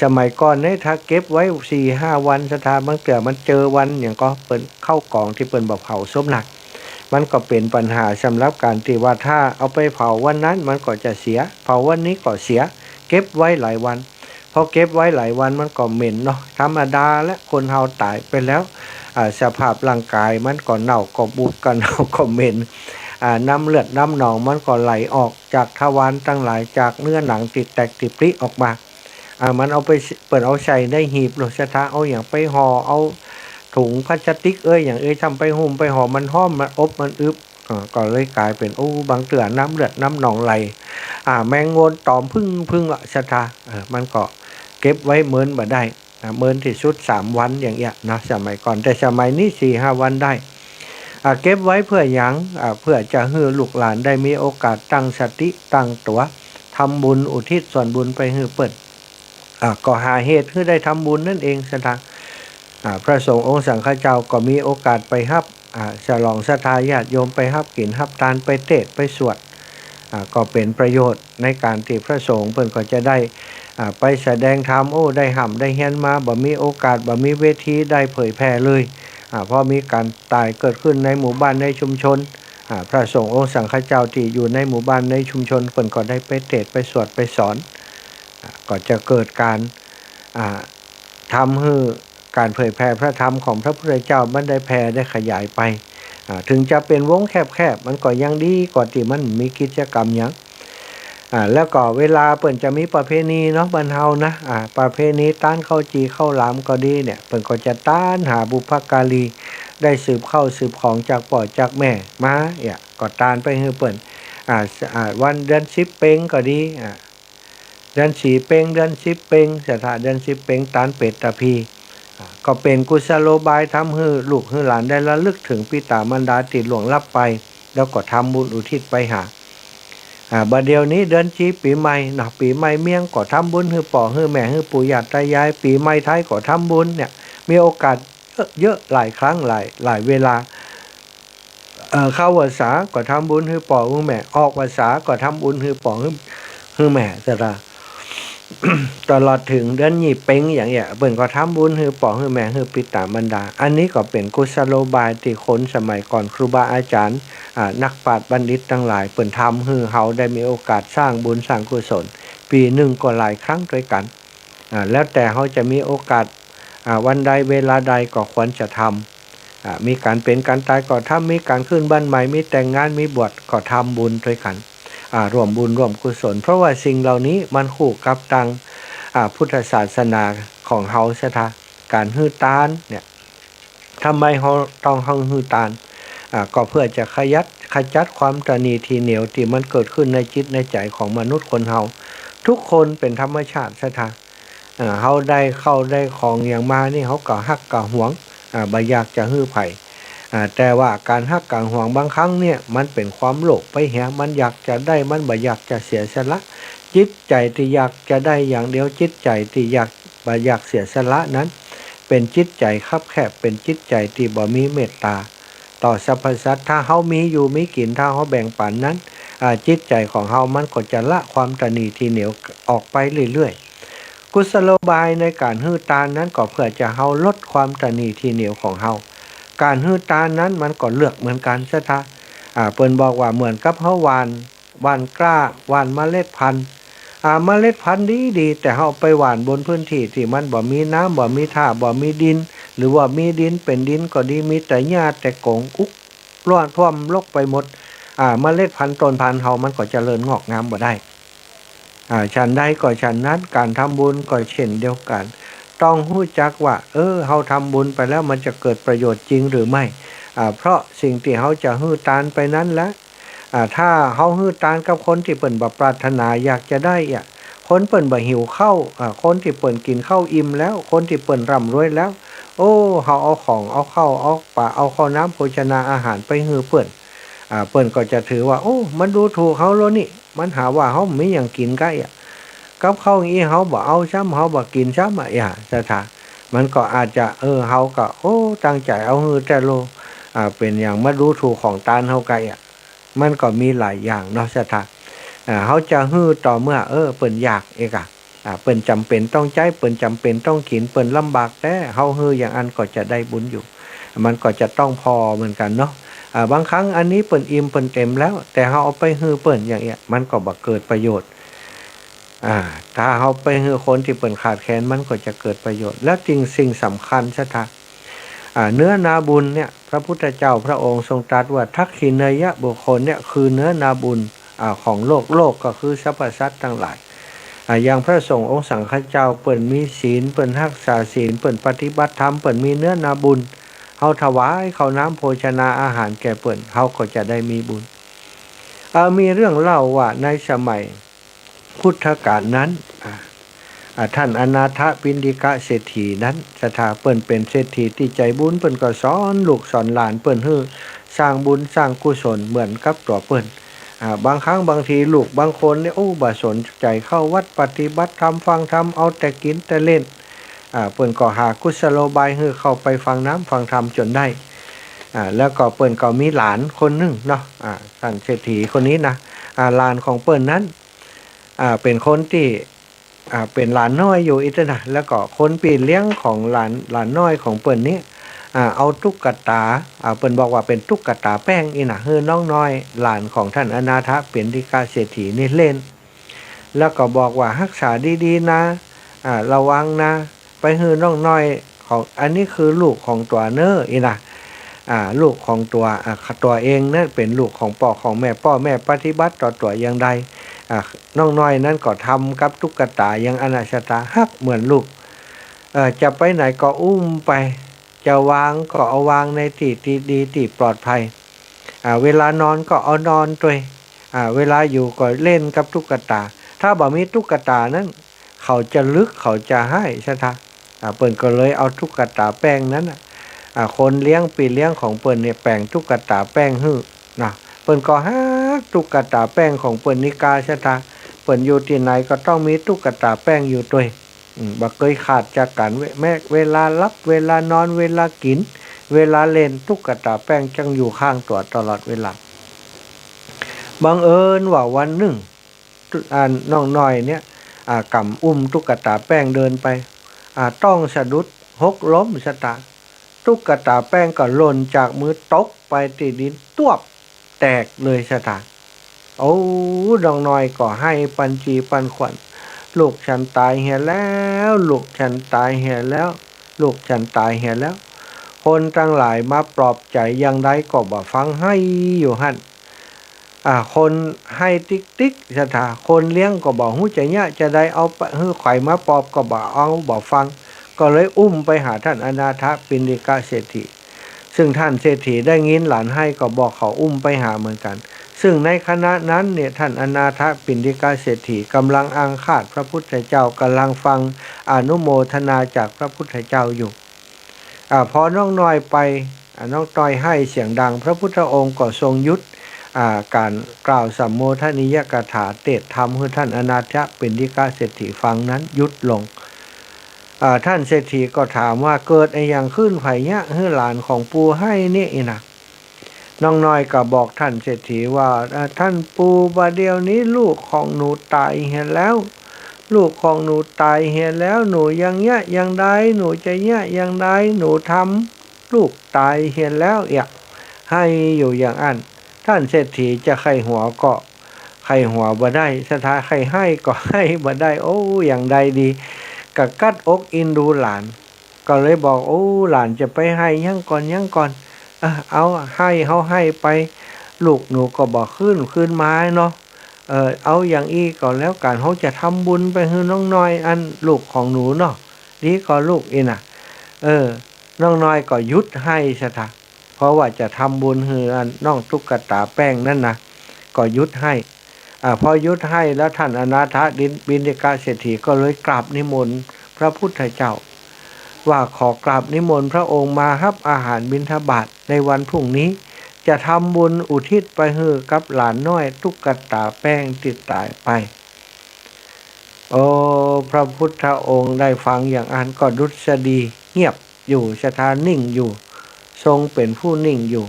สมัยก่อนเนี่ยถ้าเก็บไว้สี่ห้าวันศรัทธา บางเตื้อมันเจอวันหยังก็เปิ้น ข้าวของตี้เปิ้นบ่เผาศพนะ มันก็เป๋นปัญหาสำหรับก๋านตี้ว่าถ้าเอาไปเผาวันนั้นมันก็จะเสีย เผาวันนี้ก็เสีย เก็บไว้หลายวัน พอเก็บไว้หลายวันมันก็เหม็นเนาะ ธรรมดาและคนเฮาต๋ายไปแล้ว อ่า สภาพร่างก๋ายมันก็เน่าก็บูด ก็เน่าก็เหม็น อ่า น้ำเลือดน้ำหนองมันก็ไหลออกจากทวารตังหลาย จากเนื้อหนังตี้แตกตี้ปริออกมา อ่า มันเอาไป เปิ้นเอาใส่ในหีบโลดศรัทธา เอาหยังไปห่อ เอาถุงพลาสติกเอ้ย หยังเอ้ย ทำไปหุ้มไปห่อ มันฮ้อม มันอบ มันอึบ อ่า ก็เลยก๋ายเป๋น โอ้ บางเตื้อน้ำเลือดน้ำหนองไหล อ่า แมงโงนต๋อมผึ้งๆ อะศรัทธา เออ มันก็เก็บไว้เมินบ่ได้ อ่า เมินตี้สุดสามวันอย่างเอี้ยเนาะ สมัยก่อน แต่สมัยนี้สี่ห้าวันได้ อ่า เก็บไว้เพื่อหยัง อ่า เพื่อจะหื้อลูกหลานได้มีโอกาสตั้งสติตั้งตั๋ว ทำบุญอุทิศส่วนบุญไปหื้อเปิ้น อ่า ก็หาเหตุหื้อได้ทำบุญนั่นเองศรัทธา อ่า พระสงฆ์องค์สังฆเจ้าก็มีโอกาสไปฮับ อ่า ฉลองศรัทธาญาติโยม ไปฮับกิ๋นฮับตาน ไปเตสน์ไปสวด อ่า ก็เป๋นประโยชน์ในก๋านตี้พระสงฆ์เปิ้นก็จะได้ อ่า ไปแสดงธรรม โอ้ ได้ฮ่ำได้เฮียนมา บ่มีโอกาส บ่มีเวทีได้เผยแผ่เลย อ่า เพราะมีก๋านต๋ายเกิดขึ้นในหมู่บ้านในชุมชน อ่า พระสงฆ์องค์สังฆเจ้าตี้อยู่ในหมู่บ้านในชุมชนเปิ้นก็ได้ไปเตสน์ไปสวดไปสอน อ่า ก็จะเกิดก๋าน อ่า ทำหื้อก๋านเผยแผ่พระธรรมของพระพุทธเจ้ามันได้แผ่ได้ขยายไป อ่า ถึงจะเป๋นวงแคบๆ มันก็ยังดีกว่าตี้มันมีกิจกรรมหยัง อ่า แล้วก็เวลาเปิ้นจะมีประเพณีเนาะ บ้านเฮานะ อ่า ประเพณีตานข้าวจี่ข้าวหลามก็ดีเนี่ย เปิ้นก็จะตานหาบุพการี ได้สืบข้าวสืบของจากป้อจากแม่มา เนี่ย ก็ตานไปหื้อเปิ้น อ่า อ่า วันเดือนสิบเป็งก็ดี อ่า เดือนสี่เป็ง เดือนสิบเป็ง ศรัทธา เดือนสิบเป็งตานเปตพี อ่า ก็เป๋นกุศโลบายทำหื้อลูกหื้อหลานได้ระลึกเถิงปิต๋ามารดาตี้ล่วงลับไป แล้วก็ทำบุญอุทิศไปหา อ่า บ่าเดี่ยวนี้เดือนจีปี๋ใหม่เนาะ ปี๋ใหม่เมียงก็ทำบุญหื้อป้อหื้อแม่หื้อปู่ย่าต๋ายาย ปี๋ใหม่ไทยก็ทำบุญเนี่ย มีโอกาสเยอะๆ หลายครั้งหลาย หลายเวลา เอ่อ เข้าพรรษาก็ทำบุญหื้อป้อหื้อแม่ ออกพรรษาก็ทำบุญหื้อป้อหื้อ หื้อแม่ ศรัทธา ตลอดเถิงเดือนยี่เป็งอย่างเนี้ย เปิ้นก็ทำบุญหื้อป้อหื้อแม่ หื้อปิต๋ามารดา อันนี้ก็เป๋นกุศโลบายตี้คนสมัยก่อน ครูบาอาจ๋ารย์ อ่า นักปราชญ์บัณฑิตตังหลาย เปิ้นทำหื้อเฮาได้มีโอกาสสร้างบุญสร้างกุศล ปี๋นึ่งก็หลายครั้งตวยกั๋น อ่า แล้วแต่เฮาจะมีโอกาส อ่า วันใดเวลาใดก็ควรจะทำ อ่า มีก๋านเป๋นก๋านต๋ายก็ทำ มีก๋านขึ้นบ้านใหม่ มีแต่งงาน มีบวชก็ทำบุญตวยกั๋น อ่า ร่วมบุญร่วมกุศล เพราะว่าสิ่งเหล่านี้มันคู่กับตัง อ่า พุทธศาสนาของเฮา ศรัทธา ก๋านหื้อตานเนี่ย ทำไมเฮาต้องหื้อตาน อ่า ก็เพื่อจะขยัด ขจัดความตระหนี่ถี่เหนียวตี้มันเกิดขึ้นในจิตในใจ๋ของมนุษย์คนเฮา ทุกคนเป๋นธรรมชาติ ศรัทธา อ่า เฮาได้ข้าวได้ของหยังมานี่ เฮาก็ฮักก็หวง อ่า บ่อยากจะหื้อใผ อ่า แต่ว่าก๋านฮักก๋านหวงบางครั้งเนี่ย มันเป๋นความโลภไปเหีย มันอยากจะได้ มันบ่อยากจะเสียสละ จิตใจ๋ตี้อยากจะได้อย่างเดียว จิตใจ๋ตี้อยาก บ่อยากเสียสละนั้น เป๋นจิตใจ๋คับแคบ เป๋นจิตใจ๋ตี้บ่มีเมตต๋าต่อสรรพสัตว์ ถ้าเฮามีอยู่มีกิ๋น ถ้าเฮาแบ่งปั๋นนั้น อ่า จิตใจ๋ของเฮามันก็จะละความตระหนี่ถี่เหนียวออกไปเรื่อยๆ กุศโลบายในก๋านหื้อตานนั้นก็เพื่อจะเฮาลดความตระหนี่ถี่เหนียวของเฮา ก๋านหื้อตานนั้นมันก็เลือกเหมือนกั๋น ศรัทธา อ่า เปิ้นบอกว่าเหมือนกับเฮาหว่าน หว่านกล้า หว่านเมล็ดพันธุ์ อ่า เมล็ดพันธุ์ดีๆ แต่เฮาไปหว่านบนพื้นตี้ตี้มันบ่มีน้ำ บ่มีท่า บ่มีดิน หรือว่ามีดิน เป๋นดินก็ดี มีแต่หญ้าแต่กงอุก ล้วนท่วมรกไปหมด อ่า เมล็ดพันธุ์ต้นพันธุ์เฮามันก็เจริญงอกงามบ่ได้ อ่า ฉันใดก็ฉันนั้น ก๋านทำบุญก็เช่นเดียวกั๋น ต้องฮู้จักว่า เออ เฮาทำบุญไปแล้วมันจะเกิดประโยชน์จริงหรือไม่ อ่า เพราะสิ่งตี้เฮาจะหื้อตานไปนั้นแหละ อ่า ถ้าเฮาหื้อตานกับคนตี้เปิ้นบ่ปรารถนาอยากจะได้อะ คนเปิ้นบ่หิวข้าว อ่า คนตี้เปิ้นกิ๋นข้าวอิ่มแล้ว คนตี้เปิ้นร่ำรวยแล้ว โอ้ เฮาเอาของ เอาข้าว เอาป๋า เอาข้าวน้ำโภชนาอาหารไปหื้อเปิ้น อ่า เปิ้นก็จะถือว่า โอ้ มันดูถูกเฮาแล้วนี่ มันหาว่าเฮาบ่มีหยังกิ๋นก้าอี้อะ กับข้าวอี้เฮาบ่เอาซ้ำ เฮาบ่กิ๋นซ้ำอะ อย่าศรัทธา มันก็อาจจะ เออ เฮาก็ โอ้ ตั้งใจ๋เอาหื้อแต๊โล อ่า เป๋นหยังมาดูถูกของตานเฮาก้าอี้อะ มันก็มีหลายอย่างเนาะศรัทธา อ่า เฮาจะหื้อต่อเมื่อ เออ เปิ้นอยากเอกอะ อ่า เปิ้นจ๋ำเป๋นต้องใจ๊ เปิ้นจ๋ำเป๋นต้องกิ๋น เปิ้นลำบากแต๊ เฮาหื้ออย่างอั้นก็จะได้บุญอยู่ มันก็จะต้องพอเหมือนกั๋นเนาะ อ่า บางครั้งอันนี้เปิ้นอิ่มเปิ้นเต็มแล้ว แต่เฮาเอาไปหื้อเปิ้นอย่างเอี้ย มันก็บ่เกิดประโยชน์ อ่า ถ้าเฮาไปหื้อคนตี้เปิ้นขาดแคลน มันก็จะเกิดประโยชน์ และสิ่ง สิ่งสำคัญศรัทธา อ่า เนื้อนาบุญเนี่ย พระพุทธเจ้าพระองค์ทรงตรัสว่า ทักขิเณยยะบุคคลเนี่ย คือเนื้อนาบุญ อ่า ของโลก โลกก็คือสรรพสัตว์ตังหลาย อ่า อย่างพระสงฆ์องค์สังฆเจ้า เปิ้นมีศีล เปิ้นฮักษาศีล เปิ้นปฏิบัติธรรม เปิ้นมีเนื้อนาบุญ เฮาถวายข้าวน้ำโภชนาอาหารแก่เปิ้น เฮาก็จะได้มีบุญ อ่า มีเรื่องเล่าว่าในสมัย พุทธกาลนั้น อ่า อ่า ท่านอนาถปิณฑิกะเศรษฐีนั้น ศรัทธา เปิ้นเป๋นเศรษฐีตี้ใจ๋บุญ เปิ้นก็สอนลูกสอนหลานเปิ้นหื้อสร้างบุญสร้างกุศลเหมือนกับตั๋วเปิ้น อ่า บางครั้งบางทีลูกบางคนเนี่ย โอ้ บ่สนใจ๋เข้าวัดปฏิบัติธรรมฟังธรรม เอาแต่กิ๋นแต่เล่น อ่า เปิ้นก็หากุศโลบายหื้อเข้าไปฟังน้ำฟังธรรมจ๋นได้ อ่า แล้วก็เปิ้นก็มีหลานคนนึ่งเนาะ อ่า ท่านเศรษฐีคนนี้นะ อ่า หลานของเปิ้นนั้น อ่า เป๋นคนตี้ อ่า เป๋นหลานน้อยอยู่อี้เต๊อะนะ แล้วก็คนปี้เลี้ยงของหลาน หลานน้อยของเปิ้นนี้ อ่า เอาตุ๊กตา อ่า เปิ้นบอกว่าเป๋นตุ๊กตาแป้งอี้นะ หื้อน้องน้อยหลานของท่านอนาถปิณฑิกะเศรษฐีนี่เล่น แล้วก็บอกว่า ฮักษาดีๆ นะ อ่า ระวังนะ ไปหื้อน้องน้อยของ อันนี้คือลูกของตั๋วเน้อ อี้นะ อ่า ลูกของตั๋ว อ่า ตั๋วเองนั้นเป๋นลูกของป้อของแม่ ป้อแม่ปฏิบัติต่อตั๋วอย่างใด อ่า น้องน้อยนั้นก็ทำกับตุ๊กตาอย่างอั้นนะ ศรัทธา ฮักเหมือนลูก เอ่อ จะไปไหนก็อุ้มไป จะวางก็เอาวางในตี้ ตี้ดี ตี้ปลอดภัย อ่า เวลานอนก็เอานอนตวย อ่า เวลาอยู่ก็เล่นกับตุ๊กตา ถ้าบ่มีตุ๊กตานั้น เขาจะลึก เขาจะฮ้าย ศรัทธา อ่า เปิ้นก็เลยเอาตุ๊กตาแป้งนั้นน่ะ อ่า คนเลี้ยงปี้เลี้ยงของเปิ้นเนี่ยแป๋งตุ๊กตาแป้งหื้อ นะ เปิ้นก็ฮักตุ๊กตาแป้งของเปิ้นนี้กา ศรัทธา เปิ้นอยู่ตี้ไหนก็ต้องมีตุ๊กตาแป้งอยู่ตวย อืม บ่เกยขาดจากกั๋น เว- แม้เวลาหลับ เวลานอน เวลากิ๋น เวลาเล่น ตุ๊กตาแป้งจั้งอยู่ข้างตั๋วตลอดเวลา บังเอิญว่าวันนึ่ง อันน้องน้อยเนี่ย อ่า ก๋ำอุ้มตุ๊กตาแป้งเดินไป อ่า ต้องสะดุดหกล้ม ศรัทธา ตุ๊กตาแป้งก็หล่นจากมือตกไปตี้ดินตวบ แตกเลย ศรัทธา โอ้ น้องน้อยก็ไห้ปันจีปันขวัญ ลูกฉันต๋ายเหียแล้ว ลูกฉันต๋ายเหียแล้ว ลูกฉันต๋ายเหียแล้ว คนตังหลายมาปลอบใจ๋อย่างใดก็บ่ฟัง ไห้อยู่หั้น อ่า คนไห้ติ๊กๆ ศรัทธา คนเลี้ยงก็บ่ฮู้จะเยียะจะใด เอาไปหื้อใผมาปลอบก็บ่เอาบ่ฟัง ก็เลยอุ้มไปหาท่านอนาถปิณฑิกะเศรษฐี ซึ่งท่านเศรษฐีได้ยินหลานไห้ก็บอกเขาอุ้มไปหาเหมือนกั๋น ซึ่งในขณะนั้นเนี่ย ท่านอนาถปิณฑิกะเศรษฐีก่ำลังอาฆาตพระพุทธเจ้า ก่ำลังฟังอนุโมทนาจากพระพุทธเจ้าอยู่ อ่า พอน้องน้อยไป อ่า น้องน้อยไห้เสียงดัง พระพุทธองค์ก็ทรงหยุด อ่า ก๋านกล่าวสัมโมทนียกถาเตศน์ธรรมหื้อท่านอนาถปิณฑิกะเศรษฐีฟังนั้นหยุดลง อ่า ท่านเศรษฐีก็ถามว่า เกิดอะหยังขึ้น ใผเยียะหื้อหลานของปู่ไห้เนี่ย อี้นะ น้องน้อยก็บอกท่านเศรษฐีว่า อ่า ท่านปู่ บ่าเดี่ยวนี้ลูกของหนูต๋ายเหียแล้ว ลูกของหนูต๋ายเหียแล้ว หนูยังเยียะอย่างใด หนูจะเยียะอย่างใด หนูทำลูกต๋ายเหียแล้ว เยียะ ไห้อยู่อย่างอั้น ท่านเศรษฐีจะใค่หัวก็ ใค่หัวบ่ได้ ศรัทธาใค่ไห้ก็ไห้บ่ได้ โอ้ อย่างใดดี ก็กั๊ดอกอินดูหลาน ก็เลยบอก โอ้ หลานจะไปไห้หยังก่อน หยังก่อน เออ เอา ไห้เฮาไห้ไป ลูกหนูก็บ่คืน คืนมาเนาะ เออ เอาอย่างอี้ก็แล้วกั๋น เฮาจะทำบุญไปหื้อน้องน้อย อันลูกของหนูเนาะ ดีก่อลูกอี้น่ะ เออ น้องน้อยก็หยุดไห้ศรัทธา เพราะว่าจะทำบุญหื้ออันน้องตุ๊กตาแป้งนั้นนะ ก็หยุดไห้ อ่า พอหยุดไห้แล้ว ท่านอนาถบิณฑิกะเศรษฐีก็เลยกราบนิมนต์พระพุทธเจ้า ว่าขอกราบนิมนต์พระองค์มาฮับอาหารบิณฑบาตในวันพรุ่งนี้ จะทำบุญอุทิศไปหื้อกับหลานน้อยตุ๊กตาแป้งตี้ต๋ายไป โอ้ พระพุทธองค์ได้ฟังอย่างอั้นก็ดุษฎีเงียบอยู่ ศรัทธานิ่งอยู่ ทรงเป๋นผู้นิ่งอยู่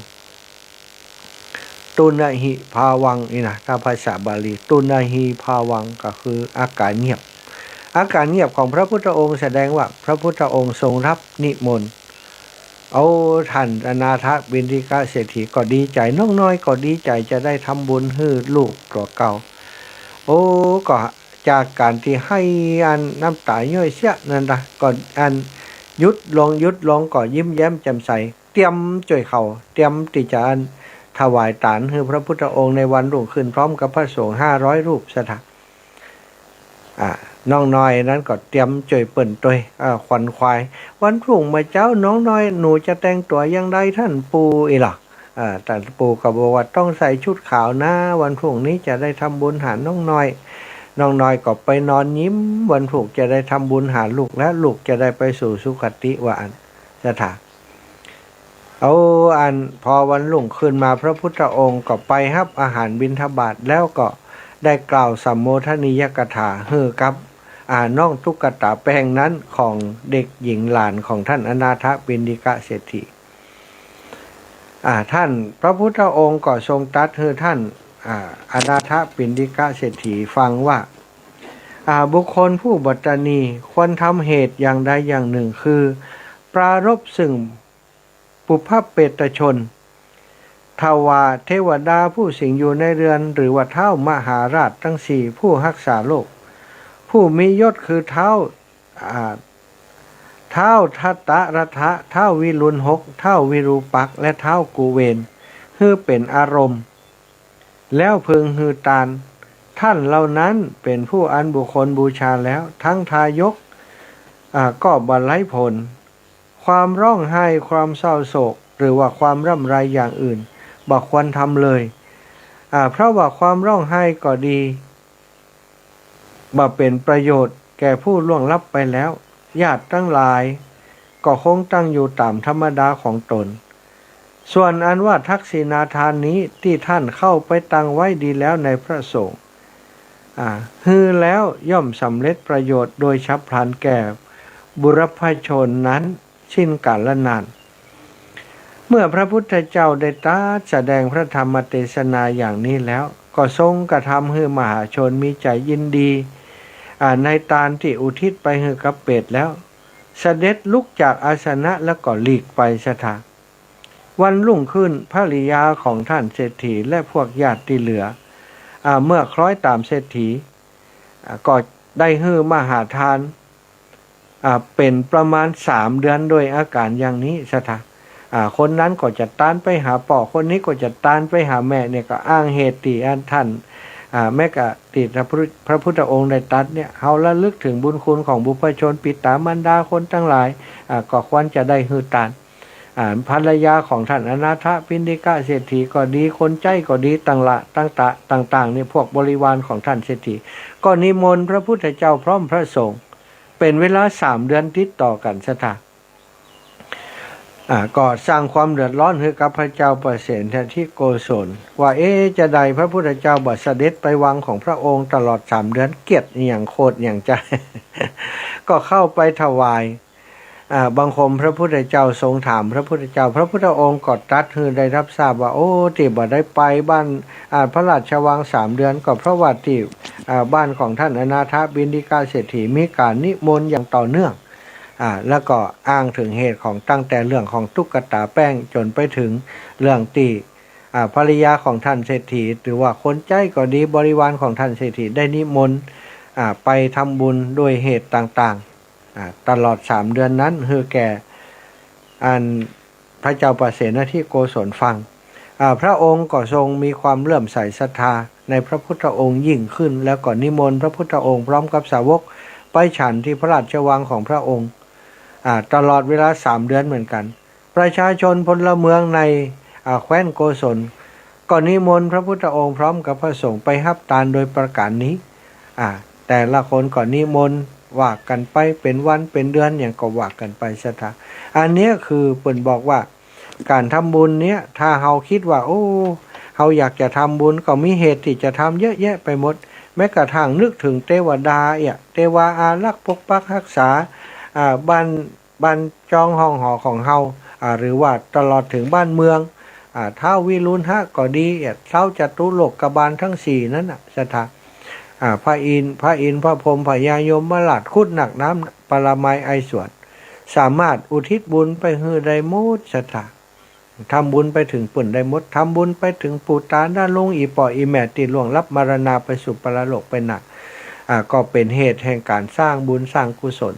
ตุณหิภาวัง นี่นะ ถ้าภาษาบาลี ตุณหิภาวัง ก็คืออาการเงียบ อาการเงียบของพระพุทธองค์แสดงว่าพระพุทธองค์ทรงรับนิมนต์ โอ้ ท่านอนาถบิณฑิกะเศรษฐีก็ดีใจ๋ น้องน้อยก็ดีใจ๋จะได้ทำบุญหื้อลูกตั๋วเก่า โอ้ ก็จากก๋านตี้ไห้อันน้ำต๋าย้อยเสี้ยนั้นนะ ก็อันหยุดลง หยุดลง ก็ยิ้มแย้มแจ่มใส เตรียมจ้วยข้าว เตรียมตี้จะอันถวายตานหื้อพระพุทธองค์ในวันรุ่งขึ้นพร้อมกับพระสงฆ์ห้าร้อยรูปศรัทธา อ่า น้องน้อยนั้นก็เตรียมจ้วยเปิ้นตวย อ่า ขวนขวาย วันพรุ่งเมื่อเจ๊าน้องน้อยหนูจะแต่งตั๋วอย่างใดท่านปู่ อี้หละ อ่า ท่านปู่ก็บอกว่าต้องใส่ชุดขาวนะ วันพรุ่งนี้จะได้ทำบุญหาน้องน้อย น้องน้อยก็ไปนอนยิ้ม วันพรุ่งจะได้ทำบุญหาลูกแล้ว ลูกจะได้ไปสู่สุคติ ว่าอั้นศรัทธา เอาอันพอวันรุ่งขึ้นมาพระพุทธองค์ก็ไปฮับอาหารบิณฑบาตแล้วก็ได้กล่าวสัมโมทนียกถาหื้อกับ อ่า น้องตุ๊กตาแป้งนั้นของเด็กหญิงหลานของท่านอนาถบิณฑิกะเศรษฐี อ่า ท่านพระพุทธองค์ก็ทรงตรัสหื้อท่าน อ่า อนาถบิณฑิกะเศรษฐีฟังว่า อ่า บุคคลผู้บัตตนีควรทำเหตุอย่างใดอย่างหนึ่ง คือปรารภซึ่งปุพพเปตชน ทว่าเทวดาผู้สิงอยู่ในเรือน หรือว่าท้าวมหาราชทั้งสี่ผู้ฮักษาโลก ผู้มียศคือท้าว อ่า ท้าวทัตตรัฐะ ท้าววิรุณหก ท้าววิรูปักษ์ และท้าวกุเวน หื้อเป๋นอารมณ์ แล้วพึงหื้อตาน ท่านเหล่านั้นเป๋นผู้อันบุคคลบูชาแล้ว ทั้งทายก อ่า ก็บ่ไร้ผล ความร้องไห้ ความเศร้าโศก หรือว่าความร่ำไรอย่างอื่น บ่ควรทำเลย อ่า เพราะว่าความร้องไห้ก็ดี บ่เป๋นประโยชน์แก่ผู้ล่วงลับไปแล้ว ญาติทั้งหลายก็คงตั้งอยู่ต๋ามธรรมดาของตน ส่วนอันว่าทักษิณาทานนี้ตี้ท่านเข้าไปตั้งไว้ดีแล้วในพระสงฆ์ อ่า หื้อแล้วย่อมสำเร็จประโยชน์โดยฉับพลันแก่บุรพชนนั้นสิ้นกาลนาน เมื่อพระพุทธเจ้าได้ตรัสแสดงพระธรรมเตสนาอย่างนี้แล้ว ก็ทรงกระทำหื้อมหาชนมีใจ๋ยินดี อ่า ในตานตี้อุทิศไปหื้อกับเปรตแล้ว เสด็จลุกจากอาสนะแล้วก็หลีกไปศรัทธา วันรุ่งขึ้นภริยาของท่านเศรษฐีและพวกญาติตี้เหลือ อ่า เมื่อคล้อยต๋ามเศรษฐี อ่า ก็ได้หื้อมหาทาน อ่า เป๋นประมาณสามเดือนโดยอาการอย่างนี้ศรัทธา อ่า คนนั้นก็จัดตานไปหาป้อ คนนี้ก็จัดตานไปหาแม่ เนี่ยก็อ้างเหตุตี้อันท่าน อ่า แม้กระตี้พระพุทธ พระพุทธองค์ได้ตรัสเนี่ย เฮาระลึกถึงบุญคุณของบุพชน ปิต๋ามารดาคนตังหลาย อ่า ก็ควรจะได้หื้อตาน อ่า ภรรยาของท่านอนาถปิณฑิกะเศรษฐีก็ดี คนใจ๊ก็ดี ต่างละ ต่างตะ ต่างๆ เนี่ย พวกบริวารของท่านเศรษฐี ก็นิมนต์พระพุทธเจ้าพร้อมพระสงฆ์ เป๋นเวลาสามเดือนติดต่อกั๋นศรัทธา อ่า ก็สร้างความเดือดร้อนหื้อกับพระเจ้าปเสนทธิโกศล ว่า เอ๊ะ จาใดพระพุทธเจ้าบ่เสด็จไปวังของพระองค์ตลอดสามเดือน เกลียดอะหยัง โขดอะหยังจา ก็เข้าไปถวาย อ่า บังคมพระพุทธเจ้า ทรงถามพระพุทธเจ้า พระพุทธองค์ก็ตรัสหื้อได้รับทราบว่า โอ้ ตี้บ่ได้ไปบ้าน อ่า พระราชวังสามเดือน ก็เพราะว่าตี้ อ่า บ้านของท่านอนาถปิณฑิกะเศรษฐีมีก๋านนิมนต์อย่างต่อเนื่อง อ่า แล้วก็อ้างถึงเหตุของตั้งแต่เรื่องของตุ๊กตาแป้งจ๋นไปถึงเรื่องตี้ อ่า ภรรยาของท่านเศรษฐี หรือว่าคนใจ๊ก็ดี บริวารของท่านเศรษฐี ได้นิมนต์ อ่า ไปทำบุญด้วยเหตุต่างๆ อ่า ตลอดสามเดือนนั้น หื้อแก่ อันพระเจ้าปเสนทิโกศลฟัง อ่า พระองค์ก็ทรงมีความเลื่อมใสศรัทธาในพระพุทธองค์ยิ่งขึ้น แล้วก็นิมนต์พระพุทธองค์พร้อมกับสาวกไปฉันที่พระราชวังของพระองค์ อ่า ตลอดเวลาสามเดือนเหมือนกัน ประชาชนพลเมืองใน อ่า แคว้นโกศล ก็นิมนต์พระพุทธองค์พร้อมกับพระสงฆ์ไปฮับตานโดยประก๋านนี้ อ่า แต่ละคนก็นิมนต์ว่ากั๋นไปเป๋นวันเป๋นเดือนหยังก็ว่ากั๋นไปศรัทธา อันเนี้ยคือเปิ้นบอกว่า ก๋านทำบุญเนี้ย ถ้าเฮาคิดว่า โอ้ เฮาอยากจะทำบุญ ก็มีเหตุตี้จะทำเยอะแยะไปหมด แม้กระทั่งนึกถึงเตวดาเอี้ย เตวาอารักษ์ปกปักฮักษา อ่า บ้าน บ้านจองห้องหอของเฮา อ่า หรือว่าตลอดถึงบ้านเมือง อ่า ท้าววิรุฬหะก็ดี อ่า ท้าวจตุโลกบาลทั้งสี่นั้นน่ะ ศรัทธา อ่า พระอินทร์ พระอินทร์ พระพรหม พญายมราช ครุฑ นาค น้ำ ปรมัย ไอสวรรค์ สามารถอุทิศบุญไปหื้อได้หมด ศรัทธา ทำบุญไปถึงเปิ้นได้หมด ทำบุญไปถึงปู่ตาน้าลุง อี่ป้ออี่แม่ตี้ล่วงลับมรณาไปสู่ปรโลกไปนา อ่า ก็เป๋นเหตุแห่งก๋านสร้างบุญสร้างกุศล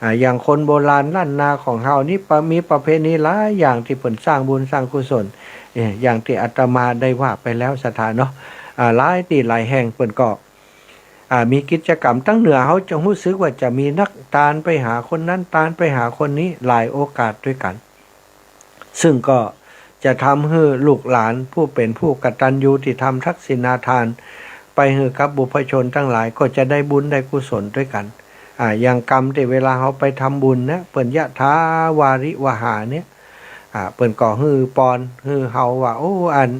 อ่า อย่างคนโบราณล้านนาของเฮานี้ ปะ มีประเพณีหลายอย่างตี้เปิ้นสร้างบุญสร้างกุศล เอ่อ อย่างตี้อาตมาได้ว่าไปแล้ว ศรัทธาเนาะ อ่า หลายตี้หลายแห่งเปิ้นก็ อ่า มีกิจกรรม ตังเหนือเฮาจะฮู้สึกว่าจะมีนักตานไปหาคนนั้น ตานไปหาคนนี้ หลายโอกาสตวยกั๋น ซึ่งก็จะทำหื้อลูกหลานผู้เป๋นผู้กตัญญูตี้ทำทักษิณาทานไปหื้อกับบุพชนตังหลาย ก็จะได้บุญได้กุศลตวยกั๋น อ่า อย่างกำตี้เวลาเฮาไปทำบุญนะ เปิ้นยะถาวาริวหาเนี่ย อ่า เปิ้นก็หื้อปอน หื้อเฮาว่า โอ้ อัน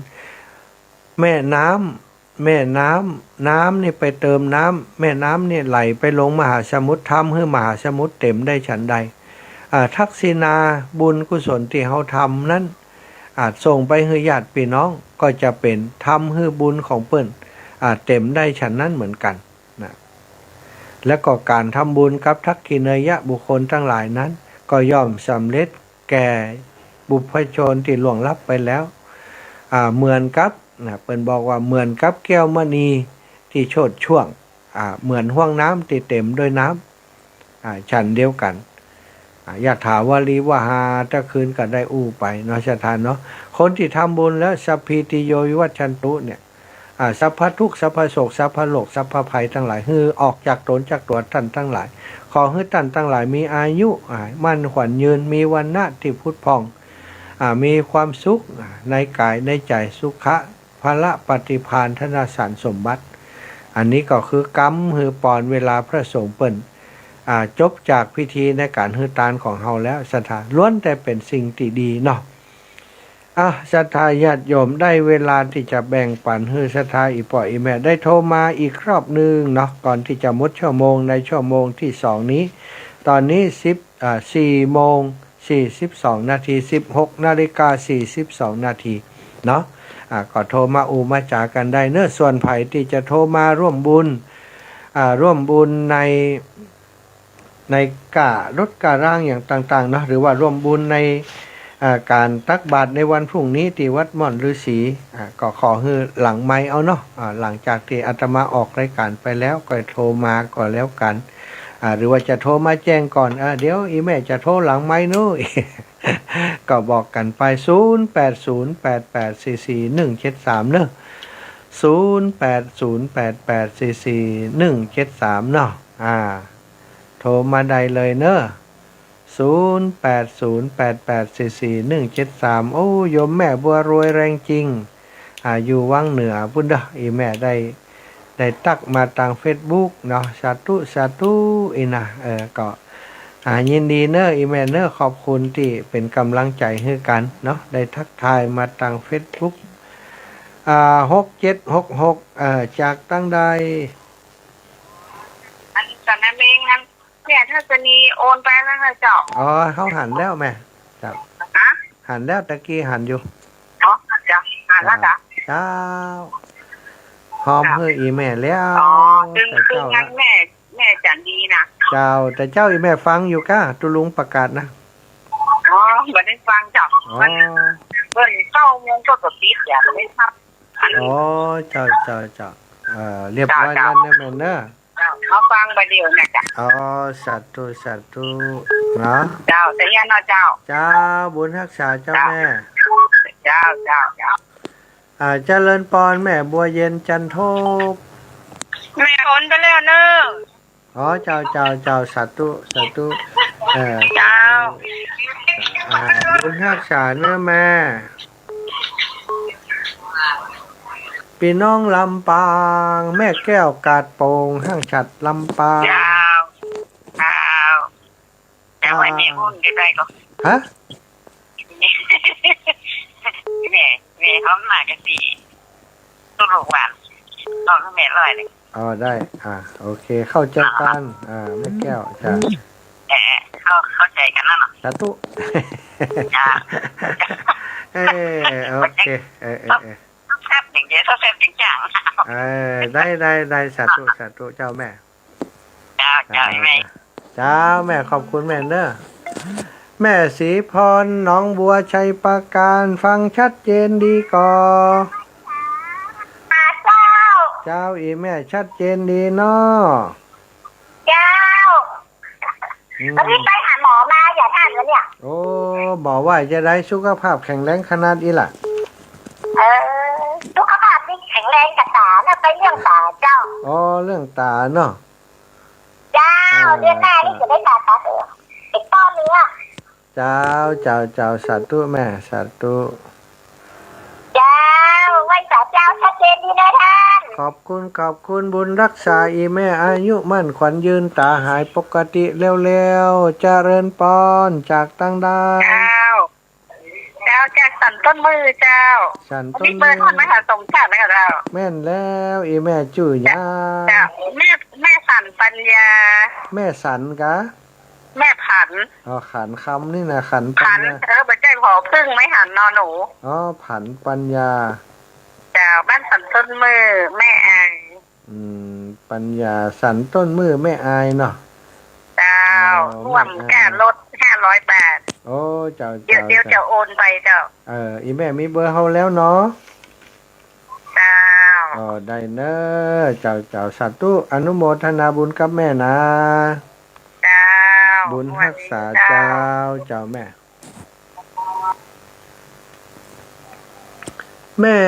แม่น้ำ แม่น้ำ น้ำนี่ไปเติมน้ำ แม่น้ำนี่ไหลไปลงมหาสมุทร ทำหื้อมหาสมุทรเต๋มได้ฉันใด อ่า ทักษิณาบุญกุศลตี้เฮาทำนั้น อ่า ส่งไปหื้อญาติปี้น้อง ก็จะเป๋นทำหื้อบุญของเปิ้น อ่า เต๋มได้ฉันนั้นเหมือนกั๋นนะ แล้วก็ก๋านทำบุญกับทักขิเณยบุคคลตังหลายนั้น ก็ย่อมสำเร็จแก่บุพชนตี้ล่วงลับไปแล้ว อ่า เหมือนกับ นะ เปิ้นบอกว่าเหมือนกับแก้วมณีตี้โชติช่วง อ่า เหมือนห้วงน้ำตี้เต๋มด้วยน้ำ อ่า ฉันเดียวกั๋น อ่า ยะถาวาริวหา ตะคืนก็ได้อู้ไปเนาะ ศรัทธาเนาะ คนตี้ทำบุญแล้ว สัพพีติโยวิวัชชันตุเนี่ย อ่า สัพพะทุกข์ สัพพะโศก สัพพะโรค สัพพะภัยตังหลาย หื้อออกจากต๋นจากตั๋วต้านตังหลาย ขอหื้อต้านตังหลายมีอายุ อ่า มั่นขวัญยืน มีวรรณะตี้ผุดผ่อง อ่า มีความสุข อ่า ในก๋ายในใจ๋ สุขะ พละปฏิภาณ ธนสารสมบัติ อันนี้ก็คือกำหื้อปอนเวลาพระสงฆ์เปิ้น อ่า จบจากพิธีในก๋านหื้อตานของเฮาแล้ว ศรัทธา ล้วนแต่เป๋นสิ่งตี้ดีเนาะ อ่ะ ศรัทธาญาติโยม ได้เวลาตี้จะแบ่งปั๋นหื้อศรัทธาอี่ป้ออี่แม่ ได้โทรมาอีกรอบนึ่งเนาะ ก่อนตี้จะหมดชั่วโมงในชั่วโมงตี้สองนี้ ต๋อนนี้สิบ อ่า สี่โมงสี่สิบสองนาที สิบหกนาฬิกาสี่สิบสองนาทีเนาะ อ่า ก็โทรมาอู้มาจ๋ากั๋นได้เนาะ ส่วนใผตี้จะโทรมาร่วมบุญ อ่า ร่วมบุญใน ในก้ารถก้ารางอย่างต่างๆ เนาะ หรือว่าร่วมบุญใน อ่า ก๋านตักบาตรในวันพรุ่งนี้ตี้วัดม่อนฤๅษี อ่า ก็ขอหื้อหลังไมค์เอาเนาะ อ่า หลังจากตี้อาตมาออกรายก๋านไปแล้ว ก็โทรมาก็แล้วกั๋น อ่า หรือว่าจะโทรมาแจ้งก่อน อ่า เดี๋ยวอี่แม่จะโทรหลังไมค์เนาะ ก็บอกกั๋นไป ศูนย์แปดศูนย์แปดแปดสี่สี่หนึ่งเจ็ดสาม เนาะ ศูนย์แปดศูนย์แปดแปดสี่สี่หนึ่งเจ็ดสาม เนาะ อ่า โทรมาได้เลยเนาะ ศูนย์แปดศูนย์แปดแปดสี่สี่หนึ่งเจ็ดสาม โอ้ โยมแม่บัวรวยแรงจริง อ่า อยู่วังเหนือปู้นเนาะ อี่แม่ได้ ได้ตั๊กมาตางเฟซบุ๊กเนาะ สาธุ สาธุ อี่นะ เออ ก็ อ่า ยินดีเนาะ อี่แม่เนาะ ขอบคุณตี้เป๋นก๋ำลังใจ๋หื้อกั๋นเนาะ ได้ทักทายมาตางเฟซบุ๊ก อ่า หกเจ็ดหกหก เอ่อ จากตางใด อันสันนาเมงนั้น แม่ทัศนีโอนไปแล้วนะเจ้า อ๋อ เฮาหันแล้วแม่ เจ้า ฮะ หันแล้ว ตะกี้หันอยู่ อ๋อ เจ้า หันแล้วเหรอ เจ้า หอมหื้ออี่แม่แล้ว อ๋อ ตึง แต่เจ้า ตึงนั้นแม่ แม่จันดีนะ เจ้า แต่เจ้าอี่แม่ฟังอยู่ก้า ตุ๊ลุงประกาศนะ อ๋อ บ่ได้ฟังเจ้า อ๋อ มัน เปิ้นเข้า เงินเขาก็ปิดอย่างนี้ครับ อัน อ๋อ เจ้า เจ้า เจ้า เอ่อ เรียบร้อยแล้วนะแม่เนาะ เจ้า เจ้า เขาฟังบ่าเดี่ยวนะจ๊ะ อ๋อ สาธุ สาธุเนาะ เจ้า แต่เนี่ยเนาะเจ้า เจ้า บุญฮักษาเจ้า เจ้า แม่ เจ้า เจ้า เจ้า อ่า เจริญปอน แม่บัวเย็นจันทบ แม่โอนไปแล้วเนาะ อ๋อ เจ้า เจ้า เจ้า สาธุ สาธุ เอ่อ เจ้า อ่า บุญฮักษาเนาะแม่ ปี้น้องลำปาง แม่แก้วกาดโป่ง ฮั่งฉัดลำปาง เจ้า เจ้า เจ้า อ่า ไอ้แม่โอนจะได้ก็ ฮะ แม่ แม่เขามากันสิ ลูกหวาน เอาให้แม่ร้อยหนึ่ง อ๋อ ได้ อ่า โอเค เข้าใจกัน อ่า แม่แก้ว จ้ะ เออ เข้า เข้าใจกันแล้วเนาะ สาธุ จ้ะ เออ โอเค เออ เออ เออ แซ่บอย่างเดียว แซ่บจริงจัง เออ ได้ ได้ ได้ สาธุ สาธุ เจ้าแม่ เจ้า เจ้า แม่ เจ้า แม่ ขอบคุณแม่เนาะ แม่ศรีพร หนองบัว ชัยปราการ ฟังชัดเจนดีก่อ เจ้า อีแม่ ชัดเจนดีเนาะ เจ้า อืม แล้วพี่ไปหาหมอมา อย่าถามแล้วเนี่ย โอ้ หมอว่าจะได้สุขภาพแข็งแรงขนาดอี้ล่ะ เออ สุขภาพนี่แข็งแรงกับต๋านะ ไปเรื่องต๋าเจ้า อ๋อ เรื่องต๋าเนาะ เจ้า อ่า เดือนหน้านี่จะได้ผ่าตัดเออ เป็นต้อเนื้อ เจ้า เจ้า เจ้า สาธุแม่ สาธุ เจ้า ไหว้สาเจ้า ชัดเจนดีนะท่าน ขอบคุณ ขอบคุณ บุญฮักษา อีแม่ อายุมั่นขวัญยืน ต๋าหายปกติเร็วๆ เจริญปอน จากตังใด เจ้า เจ้า จากสันต้นมือเจ้า สันต้นมือ อันนี้เปิ้นฮ้องมหาสมศักดิ์นะคะเจ้า แม่นแล้ว อีแม่จื้อหยัง เจ้า แม่ แม่สันปัญญา แม่สันกะ แม่ผัน อ๋อ ขันคำนี่นะ ขันปัญญา ผัน เออ บ่ใจ้ผอผึ้งไม้หันนอหนู อ๋อ ผันปัญญา เจ้า บ้านสันต้นมือ แม่อาย อืม ปัญญา สันต้นมือ แม่อายเนาะ เจ้า อ๋อ ร่วม แม่อาย ค่ารถห้าร้อยบาท โอ้ เจ้า เดี๋ยว เจ้า เดี๋ยว เจ้า จะโอนไปเจ้า เออ อีแม่มีเบอร์เฮาแล้วเนาะ เจ้า อ๋อ ได้เนอะ เจ้า เจ้า สาธุ อนุโมทนาบุญกับแม่นะ เจ้า บุญฮักษา เจ้า เจ้า เจ้าแม่ แม่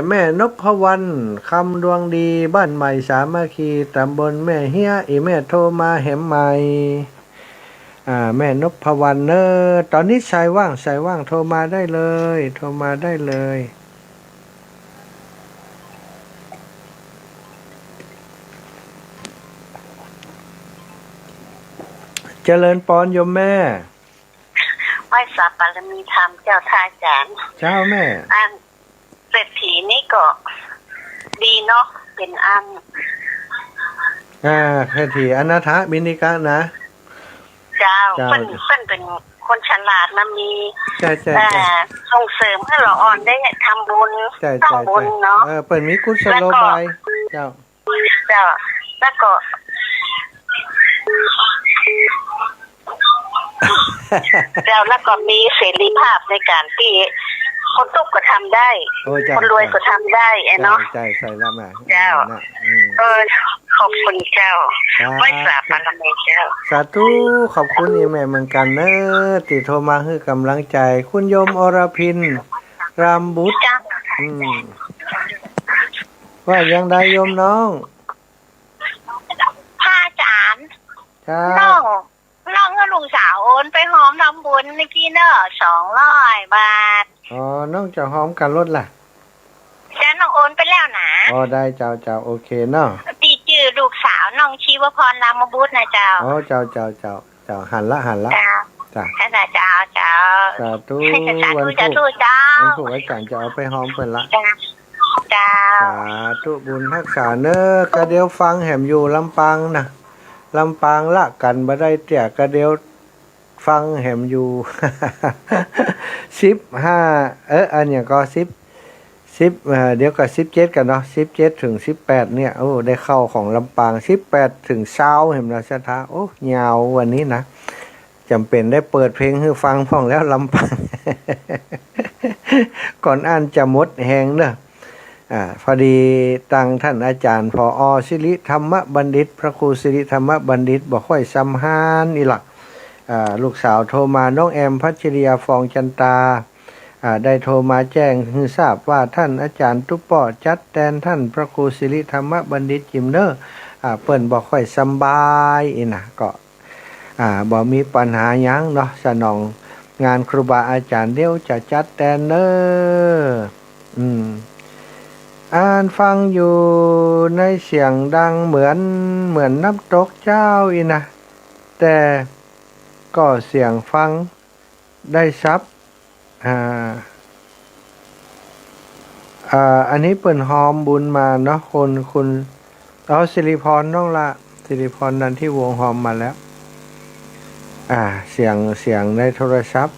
แม่นพวรรณ คำดวงดี บ้านใหม่สามัคคี ตำบลแม่เฮี้ย อีแม่โทรมาแหมใหม่ อ่า แม่นพวรรณเนอะ ต๋อนนี้สายว่าง สายว่าง โทรมาได้เลย โทรมาได้เลย เจริญปอนโยมแม่ ไหว้สาบารมีธรรมเจ้าท่านอาจารย์ เจ้าแม่ อันเศรษฐีนี่ก็ดีเนาะ เป็นอัน อ่า เศรษฐีอนาถบิณฑิกะนะ เจ้า เจ้า เปิ้น เปิ้นเป็นคนฉลาดนะ มี ใช่ ใช่ เอ่อ ใช่ ส่งเสริมหื้อละอ่อนได้ทำบุญ ใช่ ใช่ สร้างบุญเนาะ ใช่ เออ เปิ้นมีกุศโลบาย แล้วก็ เจ้า เจ้า แล้วก็ เจ้า แล้วก็มีเสรีภาพในการตี้คนตุ๊กข์ก็ทำได้ โอ้ เจ้า คนรวย เจ้า ก็ทำได้ เอ้ยเนาะ ใช่ ใช่ ใช่แล้วแม่ เจ้า นะ อืม เออ ขอบคุณเจ้า สาธุ ไหว้สาบารมีเจ้า สาธุ ขอบคุณอีแม่เหมือนกันเนอะ ตี้โทรมาหื้อกำลังใจ๋ คุณโยมอรพิน รามบุตร เจ้า อืม ว่าอย่างใดโยมน้อง พระอาจารย์ ครับ น้อง น้องหื้อลูกสาวโอนไปฮอมทำบุญเมื่อกี้เนอะ สองร้อยบาท อ๋อ น้องจะฮอมกับรถล่ะ จ้ะ น้องโอนไปแล้วนะ อ๋อ ได้ เจ้า เจ้า โอเคเนาะ ตี้จื้อลูกสาวน้องชีวพร รามบุตรนะเจ้า อ๋อ เจ้า เจ้า เจ้า เจ้า หันละ หันละ เจ้า จ้ะ จ้ะ เจ้า เจ้า สาธุ สาธุ วันพุธ สาธุเจ้า วันพุธวันจันทร์จะเอาไปฮอมเปิ้นละ จ้ะ เจ้า สาธุ บุญฮักษาเนอะ กะเดียวฟังแหมอยู่ลำปางนะ ลำปางละกั๋นบ่ได้เตื้อ กะเดียวฟังแหมอยู่ สิบห้า เอ๊ะ อันหยังก่อ สิบ สิบ เอ่อ เดี๋ยวก่อ สิบเจ็ดกั๋นเนาะ สิบเจ็ดถึงสิบแปดเนี่ย โอ้ ได้เข้าของลำปาง สิบแปดถึงซาวแหมเนาะ ศรัทธา โอ้ ยาววันนี้นะ จ๋ำเป๋นได้เปิดเพลงหื้อฟังพ่องแล้วลำปาง ก่อนอั้นจะหมดแฮงเน่อ อ่า พอดีตังท่านอาจ๋ารย์ ผอ สิริธรรมบัณฑิต พระครูสิริธรรมบัณฑิต บ่ค่อยสำฮานอี้ละ อ่า ลูกสาวโทรมา น้องแอม พัชริยา ฟองจันตา อ่า ได้โทรมาแจ้งหื้อทราบว่า ท่านอาจ๋ารย์ตุ๊ปป้อจัดแตนท่านพระครูสิริธรรมบัณฑิตจิมเน่อ อ่า เปิ้นบ่ค่อยสำบายอี้นะ ก็ อ่า บ่มีปัญหาหยังเนาะ สนองงานครูบาอาจ๋ารย์ เดี๋ยวจะจัดแตนเน่อ อืม อันฟังอยู่ในเสียงดังเหมือน เหมือนน้ำตกเจ้าอี้นะ แต่ก็เสียงฟังได้ชัด อ่า อ่า อันนี้เปิ้นฮอมบุญมาเนาะ คุณ คุณ เอา สิริพรน้องละ สิริพรนันทิวงศ์ฮอมมาแล้ว อ่า เสียง เสียงในโทรศัพท์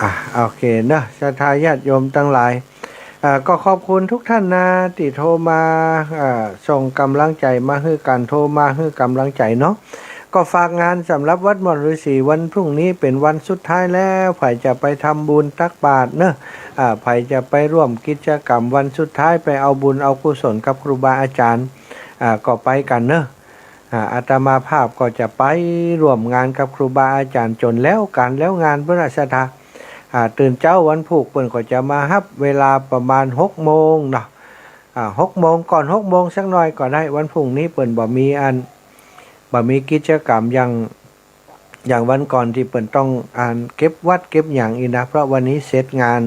อ่ะ โอเคเนาะ ศรัทธาญาติโยมตังหลาย อ่า ก็ขอบคุณทุกท่านนะ ตี้โทรมา อ่า ส่งก๋ำลังใจ๋มาหื้อกั๋น โทรมาหื้อก๋ำลังใจ๋เนาะ ก็ฝากงานสำหรับวัดม่อนฤๅษี วันพรุ่งนี้เป๋นวันสุดท้ายแล้ว ใผจะไปทำบุญตักบาตรเนาะ อ่า ใผจะไปร่วมกิจกรรมวันสุดท้าย ไปเอาบุญเอากุศลกับครูบาอาจ๋ารย์ อ่า ก็ไปกั๋นเนาะ อ่า อาตมาภาพก็จะไปร่วมงานกับครูบาอาจ๋ารย์จ๋นแล้วก๋านแล้วงานพุ้นน่ะ ศรัทธา อ่า ตื่นเจ๊าวันพูกเปิ้นก็จะมาฮับ เวลาประมาณหกโมงเนาะ อ่า หกโมง ก่อนหกโมงสักหน่อยก็ได้ วันพรุ่งนี้เปิ้นบ่มีอัน บ่มีกิจกรรมอย่าง อย่างวันก่อนตี้เปิ้นต้องอันเก็บวัตรเก็บหยังอี้นะ เพราะวันนี้เสร็จงาน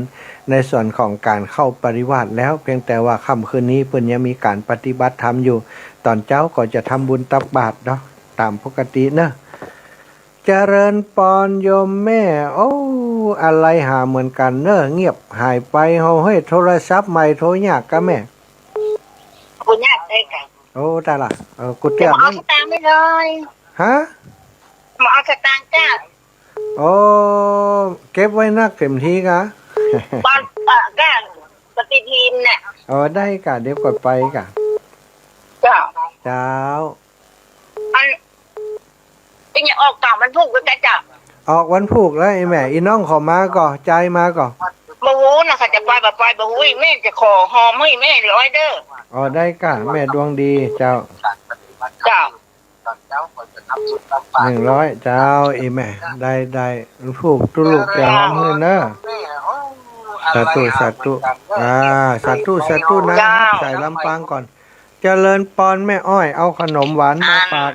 ในส่วนของก๋านเข้าปริวาสแล้ว เพียงแต่ว่าค่ำคืนนี้เปิ้นยังมีก๋านปฏิบัติธรรมอยู่ ต๋อนเจ๊าก็จะทำบุญตักบาตรเนาะ ต๋ามปกติเนาะ เจริญปอนโยมแม่ โอ้ อะไรหาเหมือนกั๋นเนาะ เงียบหายไป เฮาเฮ้ย โทรศัพท์ใหม่โทรยากกะแม่ โทรยากได้กะ โอ้ ต๋ายละ เออ กูเตี้ย บ่เอาสตางค์ไปเลย ฮะ บ่เอาสตางค์จ้า โอ้ เก็บไว้นักเต็มตี้กะ บ่ เอ่อ กะ ปฏิทินเนี่ย อ๋อ ได้กะ เดี๋ยวก่อนไปกะ เจ้า เจ้า อัน เปิ้นจะออกต๋ามวันพูกก็ได้จ้ะ ออกวันพูกแล้ว ไอ้แม่ อีน้องเขามาก่อ จายมาก่อ บ่ฮู้นะ เขาจะไปบ่ไปบ่ฮู้ อีแม่จะขอฮอมหื้ออีแม่ร้อยเด้อ อ๋อ ได้กะ แม่ดวงดี เจ้า เจ้า หนึ่งร้อย เจ้า อีแม่ ได้ ได้ พูกตุ๊ลูกจะฮอมหื้อเนาะ สาธุ สาธุ อ่า สาธุ สาธุนะ เจ้า ฮับสายลำปางก่อน เจริญปอนแม่อ้อย เอาขนมหวานมาฝาก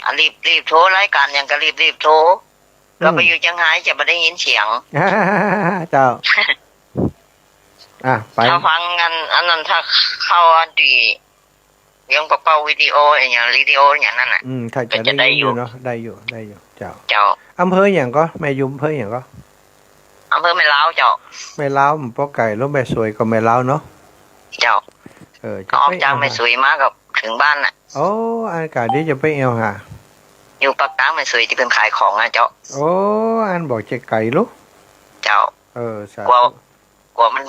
อัน รีบ รีบโทร รายก๋านหยังก็รีบ รีบโทร อืม เราไปอยู่เจียงฮายจะบ่ได้ยินเสียง เจ้า อ่ะ ไป เขาฟังอัน อันนั้น ถ้าเข้าอันตี้ เรื่องเป่าวิดีโออะหยัง วิดีโออะหยังนั้นน่ะ อืม ถ้าจะ ก็จะได้ ได้อยู่ อยู่เนาะ ได้อยู่ ได้อยู่ เจ้า เจ้า อำเภอหยังก่อ แม่อยู่อำเภอหยังก่อ อำเภอแม่ลาวเจ้า แม่ลาวมันบ่ไก๋ แล้วแม่สวยก็แม่ลาวเนาะ เจ้า เออ จะ ออกจาก ไป แม่สวยมาก็ถึงบ้านน่ะ โอ้ อันกะ เดี๋ยวจะไปแอ่วหา อยู่ปากตางแม่สวยตี้เปิ้นขายของอะเจ้า โอ้ อันบ่จะไก๋ลุ เจ้า เออ สาธุ กั๋ว กั๋วมัน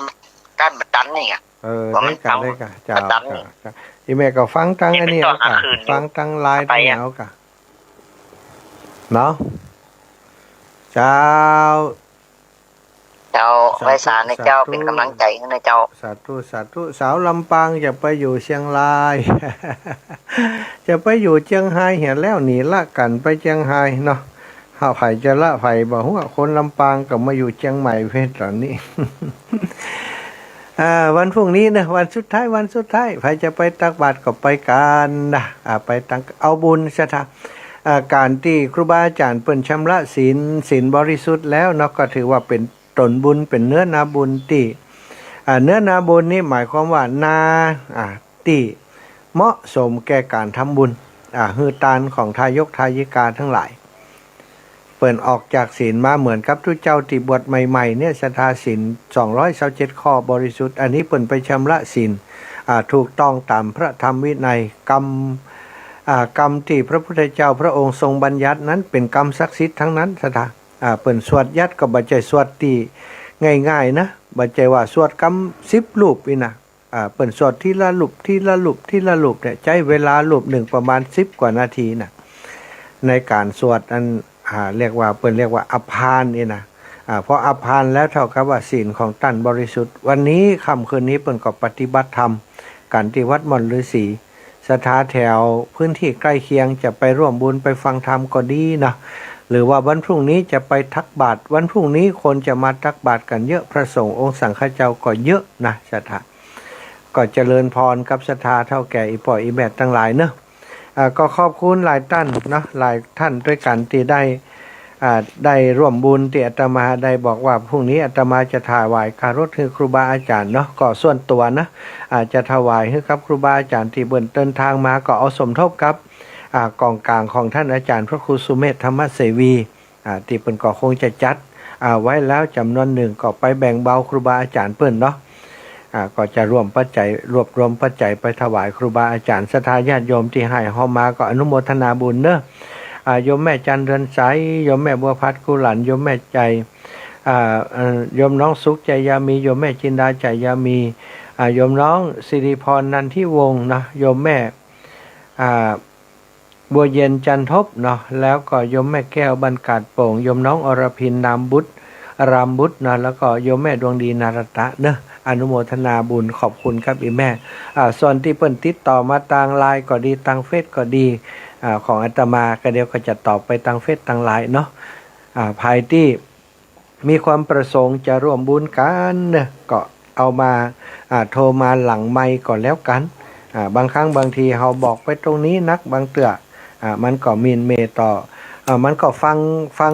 ตัน บ่ตันนี่อะ เออ กั๋วมัน ได้กะ ตัน ได้กะ เจ้า บ่ตัน เจ้า นี่ เจ้า อีแม่ก็ฟังตังอันนี้เอากะ ไปอะ ฟังตังไลน์ตังหยังเอากะ เนาะ เจ้า เจ้า สาธุ ไหว้สานะเจ้า สาธุ เป๋นก๋ำลังใจ๋หื้อนะเจ้า สาธุ สาธุ สาวลำปางจะไปอยู่เชียงราย จะไปอยู่เจียงฮายเหียแล้ว หนีละกั๋นไปเจียงฮายเนาะ เฮาใผจะละใผบ่ฮู้ คนลำปางก็มาอยู่เจียงใหม่เพ่นต๋อนนี้ อ่า วันพรุ่งนี้นะ วันสุดท้าย วันสุดท้าย ใผจะไปตักบาตรก็ไปกั๋นนะ อ่า ไปตัก เอาบุญศรัทธา อ่า ก๋านตี้ครูบาอาจ๋ารย์เปิ้นชำระศีล ศีลบริสุทธิ์แล้วเนาะ ก็ถือว่าเป๋นตนบุญ เป๋นเนื้อนาบุญตี้ อ่า เนื้อนาบุญนี่หมายความว่านา อ่า ตี้เหมาะสมแก่ก๋านทำบุญ อ่า หื้อตานของทายกทายิกาตังหลาย เปิ้นออกจากศีลมาเหมือนกับตุ๊เจ้าตี้บวชใหม่ๆ เนี่ย ศรัทธา ศีลสองร้อยซาวเจ็ดข้อบริสุทธิ์ อันนี้เปิ้นไปชำระศีล อ่า ถูกต้องต๋ามพระธรรมวินัย กรรม อ่า กรรมตี้พระพุทธเจ้าพระองค์ทรงบัญญัตินั้นเป๋นกรรมศักดิ์สิทธิ์ตังนั้น ศรัทธา อ่า เปิ้นสวดยัตก็บ่ใจ้สวดตี้ง่ายๆ นะ บ่ใจ้ว่าสวดกำสิบรูปอี้นะ อ่า เปิ้นสวดทีละรูป ทีละรูป ทีละรูปเนี่ย ใจ๊เวลารูปนึ่งประมาณสิบกว่านาทีน่ะ ในก๋านสวดอัน อ่า เรียกว่า เปิ้นเรียกว่าอภานนี่นะ อ่า พออภานแล้วเท่ากับว่าศีลของต้านบริสุทธิ์ วันนี้ค่ำคืนนี้เปิ้นก็ปฏิบัติธรรมกั๋นตี้วัดม่อนฤๅษี ศรัทธาแถวพื้นตี้ใก้เคียงจะไปร่วมบุญไปฟังธรรมก็ดีนะ หรือว่าวันพรุ่งนี้จะไปตักบาตร วันพรุ่งนี้คนจะมาตักบาตรกั๋นเยอะ พระสงฆ์องค์สังฆเจ้าก็เยอะนะ ศรัทธา ก็เจริญพรกับศรัทธาเฒ่าแก่อี่ป้ออี่แม่ตังหลายเนาะ อ่า ก็ขอบคุณหลายต้านเนาะ หลายต้านตวยกั๋นตี้ได้ อ่า ได้ร่วมบุญตี้อาตมาได้บอกว่าพรุ่งนี้อาตมาจะถวายค่ารถหื้อครูบาอาจ๋ารย์เนาะ ก็ส่วนตั๋วนะ อ่า จะถวายหื้อกับครูบาอาจ๋ารย์ตี้เปิ้นเดินตางมา ก็เอาสมทบกับ อ่า ก๋องก๋างของต้านอาจ๋ารย์พระครูสุเมธธรรมเสวี อ่า ตี้เปิ้นก็คงจะจัด อ่า ไว้แล้วจ๋ำนวนนึ่ง ก็ไปแบ่งเบาครูบาอาจ๋ารย์เปิ้นเนาะ อ่า ก็จะรวมปัจจัย รวบรวมปัจจัยไปถวายครูบาอาจ๋ารย์ ศรัทธาญาติโยมตี้หื้อเฮามาก็อนุโมทนาบุญเนาะ อ่า โยมแม่จันทร์เรือนใส โยมแม่บัวพัดกุหลัน โยมแม่ใจ๋ อ่า เอ่อ โยมน้องสุข ใจ๋ยามี โยมแม่จินดา ใจ๋ยามี อ่า โยมน้องสิริพร นันทิวงศ์เนาะ โยมแม่ อ่า บัวเย็น จันทบเนาะ แล้วก็โยมแม่แก้ว บ้านกาดโป่ง โยมน้องอรพิน นามบุตร รามบุตรเนาะ แล้วก็โยมแม่ดวงดี นารตะเนาะ อนุโมทนาบุญขอบคุณกับอี่แม่ อ่า ส่วนตี้เปิ้นติดต่อมาตางไลน์ก็ดี ตางเฟซก็ดี อ่า ของอาตมา ก็เดี๋ยวก็จะตอบไปตางเฟซตางไลน์เนาะ อ่า ใผตี้ มีความประสงค์จะร่วมบุญกั๋นเนาะ ก็เอามา อ่า โทรมาหลังไมค์ก่อนแล้วกั๋น อ่า บางครั้งบางทีเฮาบอกไปตรงนี้นัก บางเตื้อ อ่า มันก็หมิ่นเหม่ต่อ อ่า มันก็ฟัง ฟัง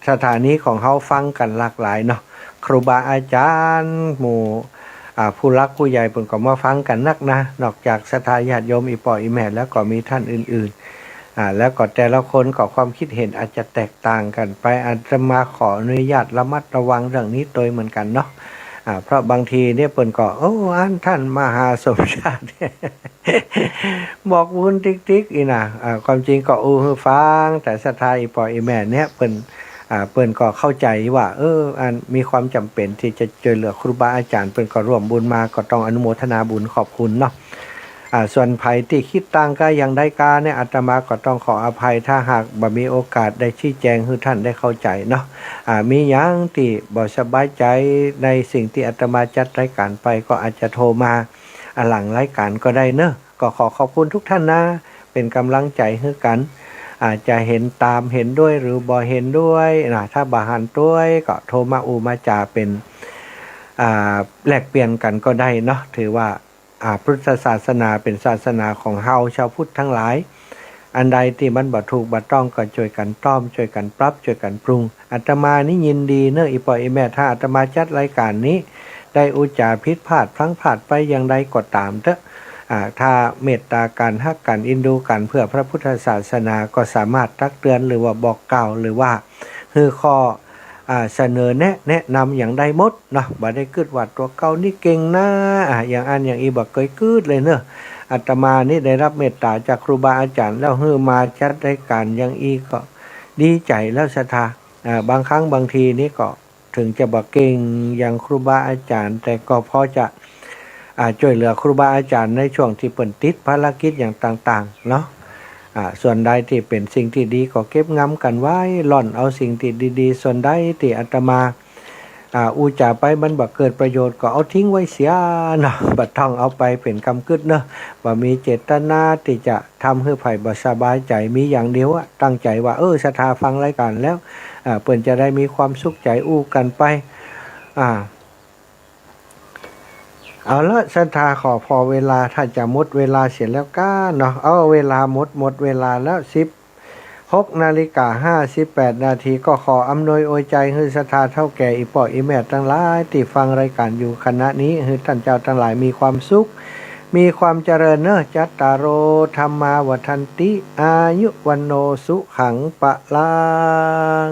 สถานีของเฮาฟังกั๋นหลากหลายเนาะ ครูบาอาจ๋ารย์ หมู่ อ่า ผู้หลักผู้ใหญ่เปิ้นก็มาฟังกั๋นนักนะ นอกจากศรัทธาญาติโยมอี่ป้ออี่แม่แล้วก็มีต้านอื่นๆ อ่า แล้วก็แต่ละคนก็ความคิดเห็นอาจจะแตกต่างกั๋นไป อาตมาขออนุญาตระมัดระวังเรื่องนี้ตวยเหมือนกั๋นเนาะ อ่า เพราะบางทีเนี่ยเปิ้นก็ โอ้ อันต้านมหาสมชาติ บอกบุญติ๊กๆ อี่นะ อ่า ความจริงก็อู้หื้อฟัง แต่ศรัทธาอี่ป้ออี่แม่เนี่ยเปิ้น อ่า เปิ้นก็เข้าใจ๋ว่า เออ อันมีความจ๋ำเป๋นตี้จะจ้วยเหลือครูบาอาจ๋ารย์ เปิ้นก็ร่วมบุญมา ก็ต้องอนุโมทนาบุญขอบคุณเนาะ อ่า ส่วนใผตี้กึ๊ดต่างกาอย่างใดกาเนี่ย อาตมาก็ต้องขออภัย ถ้าหากบ่มีโอกาสได้ชี้แจงหื้อต้านได้เข้าใจ๋เนาะ อ่า มีหยังตี้บ่สบายใจ๋ในสิ่งตี้อาตมาจัดรายก๋านไป ก็อาจจะโทรมา อ่า หลังรายก๋านก็ได้เนาะ ก็ขอขอบคุณทุกต้านนะ เป๋นก๋ำลังใจ๋หื้อกั๋น อาจจะเห็นต๋ามเห็นด้วยหรือบ่เห็นด้วยนะ ถ้าบ่หันด้วยก็โทรมาอู้มาจ๋าเป๋น อ่า แลกเปลี่ยนกั๋นก็ได้เนาะ ถือว่า อ่า พุทธศาสนาเป๋นศาสนาของเฮาชาวพุทธตังหลาย อันใดตี้มันบ่ถูกบ่ต้องก็จ้วยกั๋นต้อม จ้วยกั๋นปรับ จ้วยกั๋นปรุง อาตมานี่ยินดีเนาะอี่ป้ออี่แม่ ถ้าอาตมาจัดรายก๋านนี้ ได้อู้จ๋าผิดพลาดพลั้งพลาดไปอย่างใดก็ต๋ามเต๊อะ อ่า ถ้าเมตต๋ากั๋น ฮักกั๋น เอ็นดูกั๋น เพื่อพระพุทธศาสนา ก็สามารถตักเตือนหรือว่าบอกกล่าว หรือว่าหื้อข้อ อ่า เสนอแนะ แนะนำอย่างได้หมดเนาะ บ่ได้กึ๊ดว่าตั๋วเก่านี่เก่งนะ อ่า อย่างอั้นอย่างอี้ บ่เกยกึ๊ดเลยเนาะ อาตมานี่ได้รับเมตต๋าจากครูบาอาจ๋ารย์ แล้วหื้อมาจัดรายก๋านอย่างอี้ก็ดีใจ๋แล้วศรัทธา อ่า บางครั้งบางทีนี่ก็ เถิงจะบ่เก่งอย่างครูบาอาจ๋ารย์ แต่ก็พอจะ อ่า จ้วยเหลือครูบาอาจ๋ารย์ในช่วงตี้เปิ้นติดภารกิจอย่างต่างๆ เนาะ อ่า ส่วนใดตี้เป๋นสิ่งตี้ดีก็เก็บงำกั๋นไว้ ล่อนเอาสิ่งตี้ดีๆ ส่วนใดตี้อาตมา อ่า อู้จ๋าไปมันบ่เกิดประโยชน์ก็เอาทิ้งไว้เสียเนาะ บ่ต้องเอาไปเป๋นกำกึ๊ดเนาะ บ่มีเจตนาตี้จะ ทำหื้อใผบ่สบายใจ๋ มีอย่างเดียวอะ ตั้งใจ๋ว่า เออ ศรัทธาฟังรายก๋านแล้ว อ่า เปิ้นจะได้มีความสุขใจ๋อู้กั๋นไป อ่า เอาละ ศรัทธาขอผ่อเวลา ถ้าจะหมดเวลาเสียแล้วก้าเนาะ เอาเวลาหมด หมดเวลาแล้ว สิบหกนาฬิกาห้าสิบแปดนาที ก็ขออำนวยอวยใจ๋หื้อศรัทธาเฒ่าแก่อี่ป้ออี่แม่ตังหลายตี้ฟังรายก๋านอยู่ขณะนี้ หื้อต้านเจ้าตังหลายมีความสุข มีความเจริญเนาะ จัตตาโร ธัมมา วัฑฒันติ อายุ วัณโณ สุขัง พลัง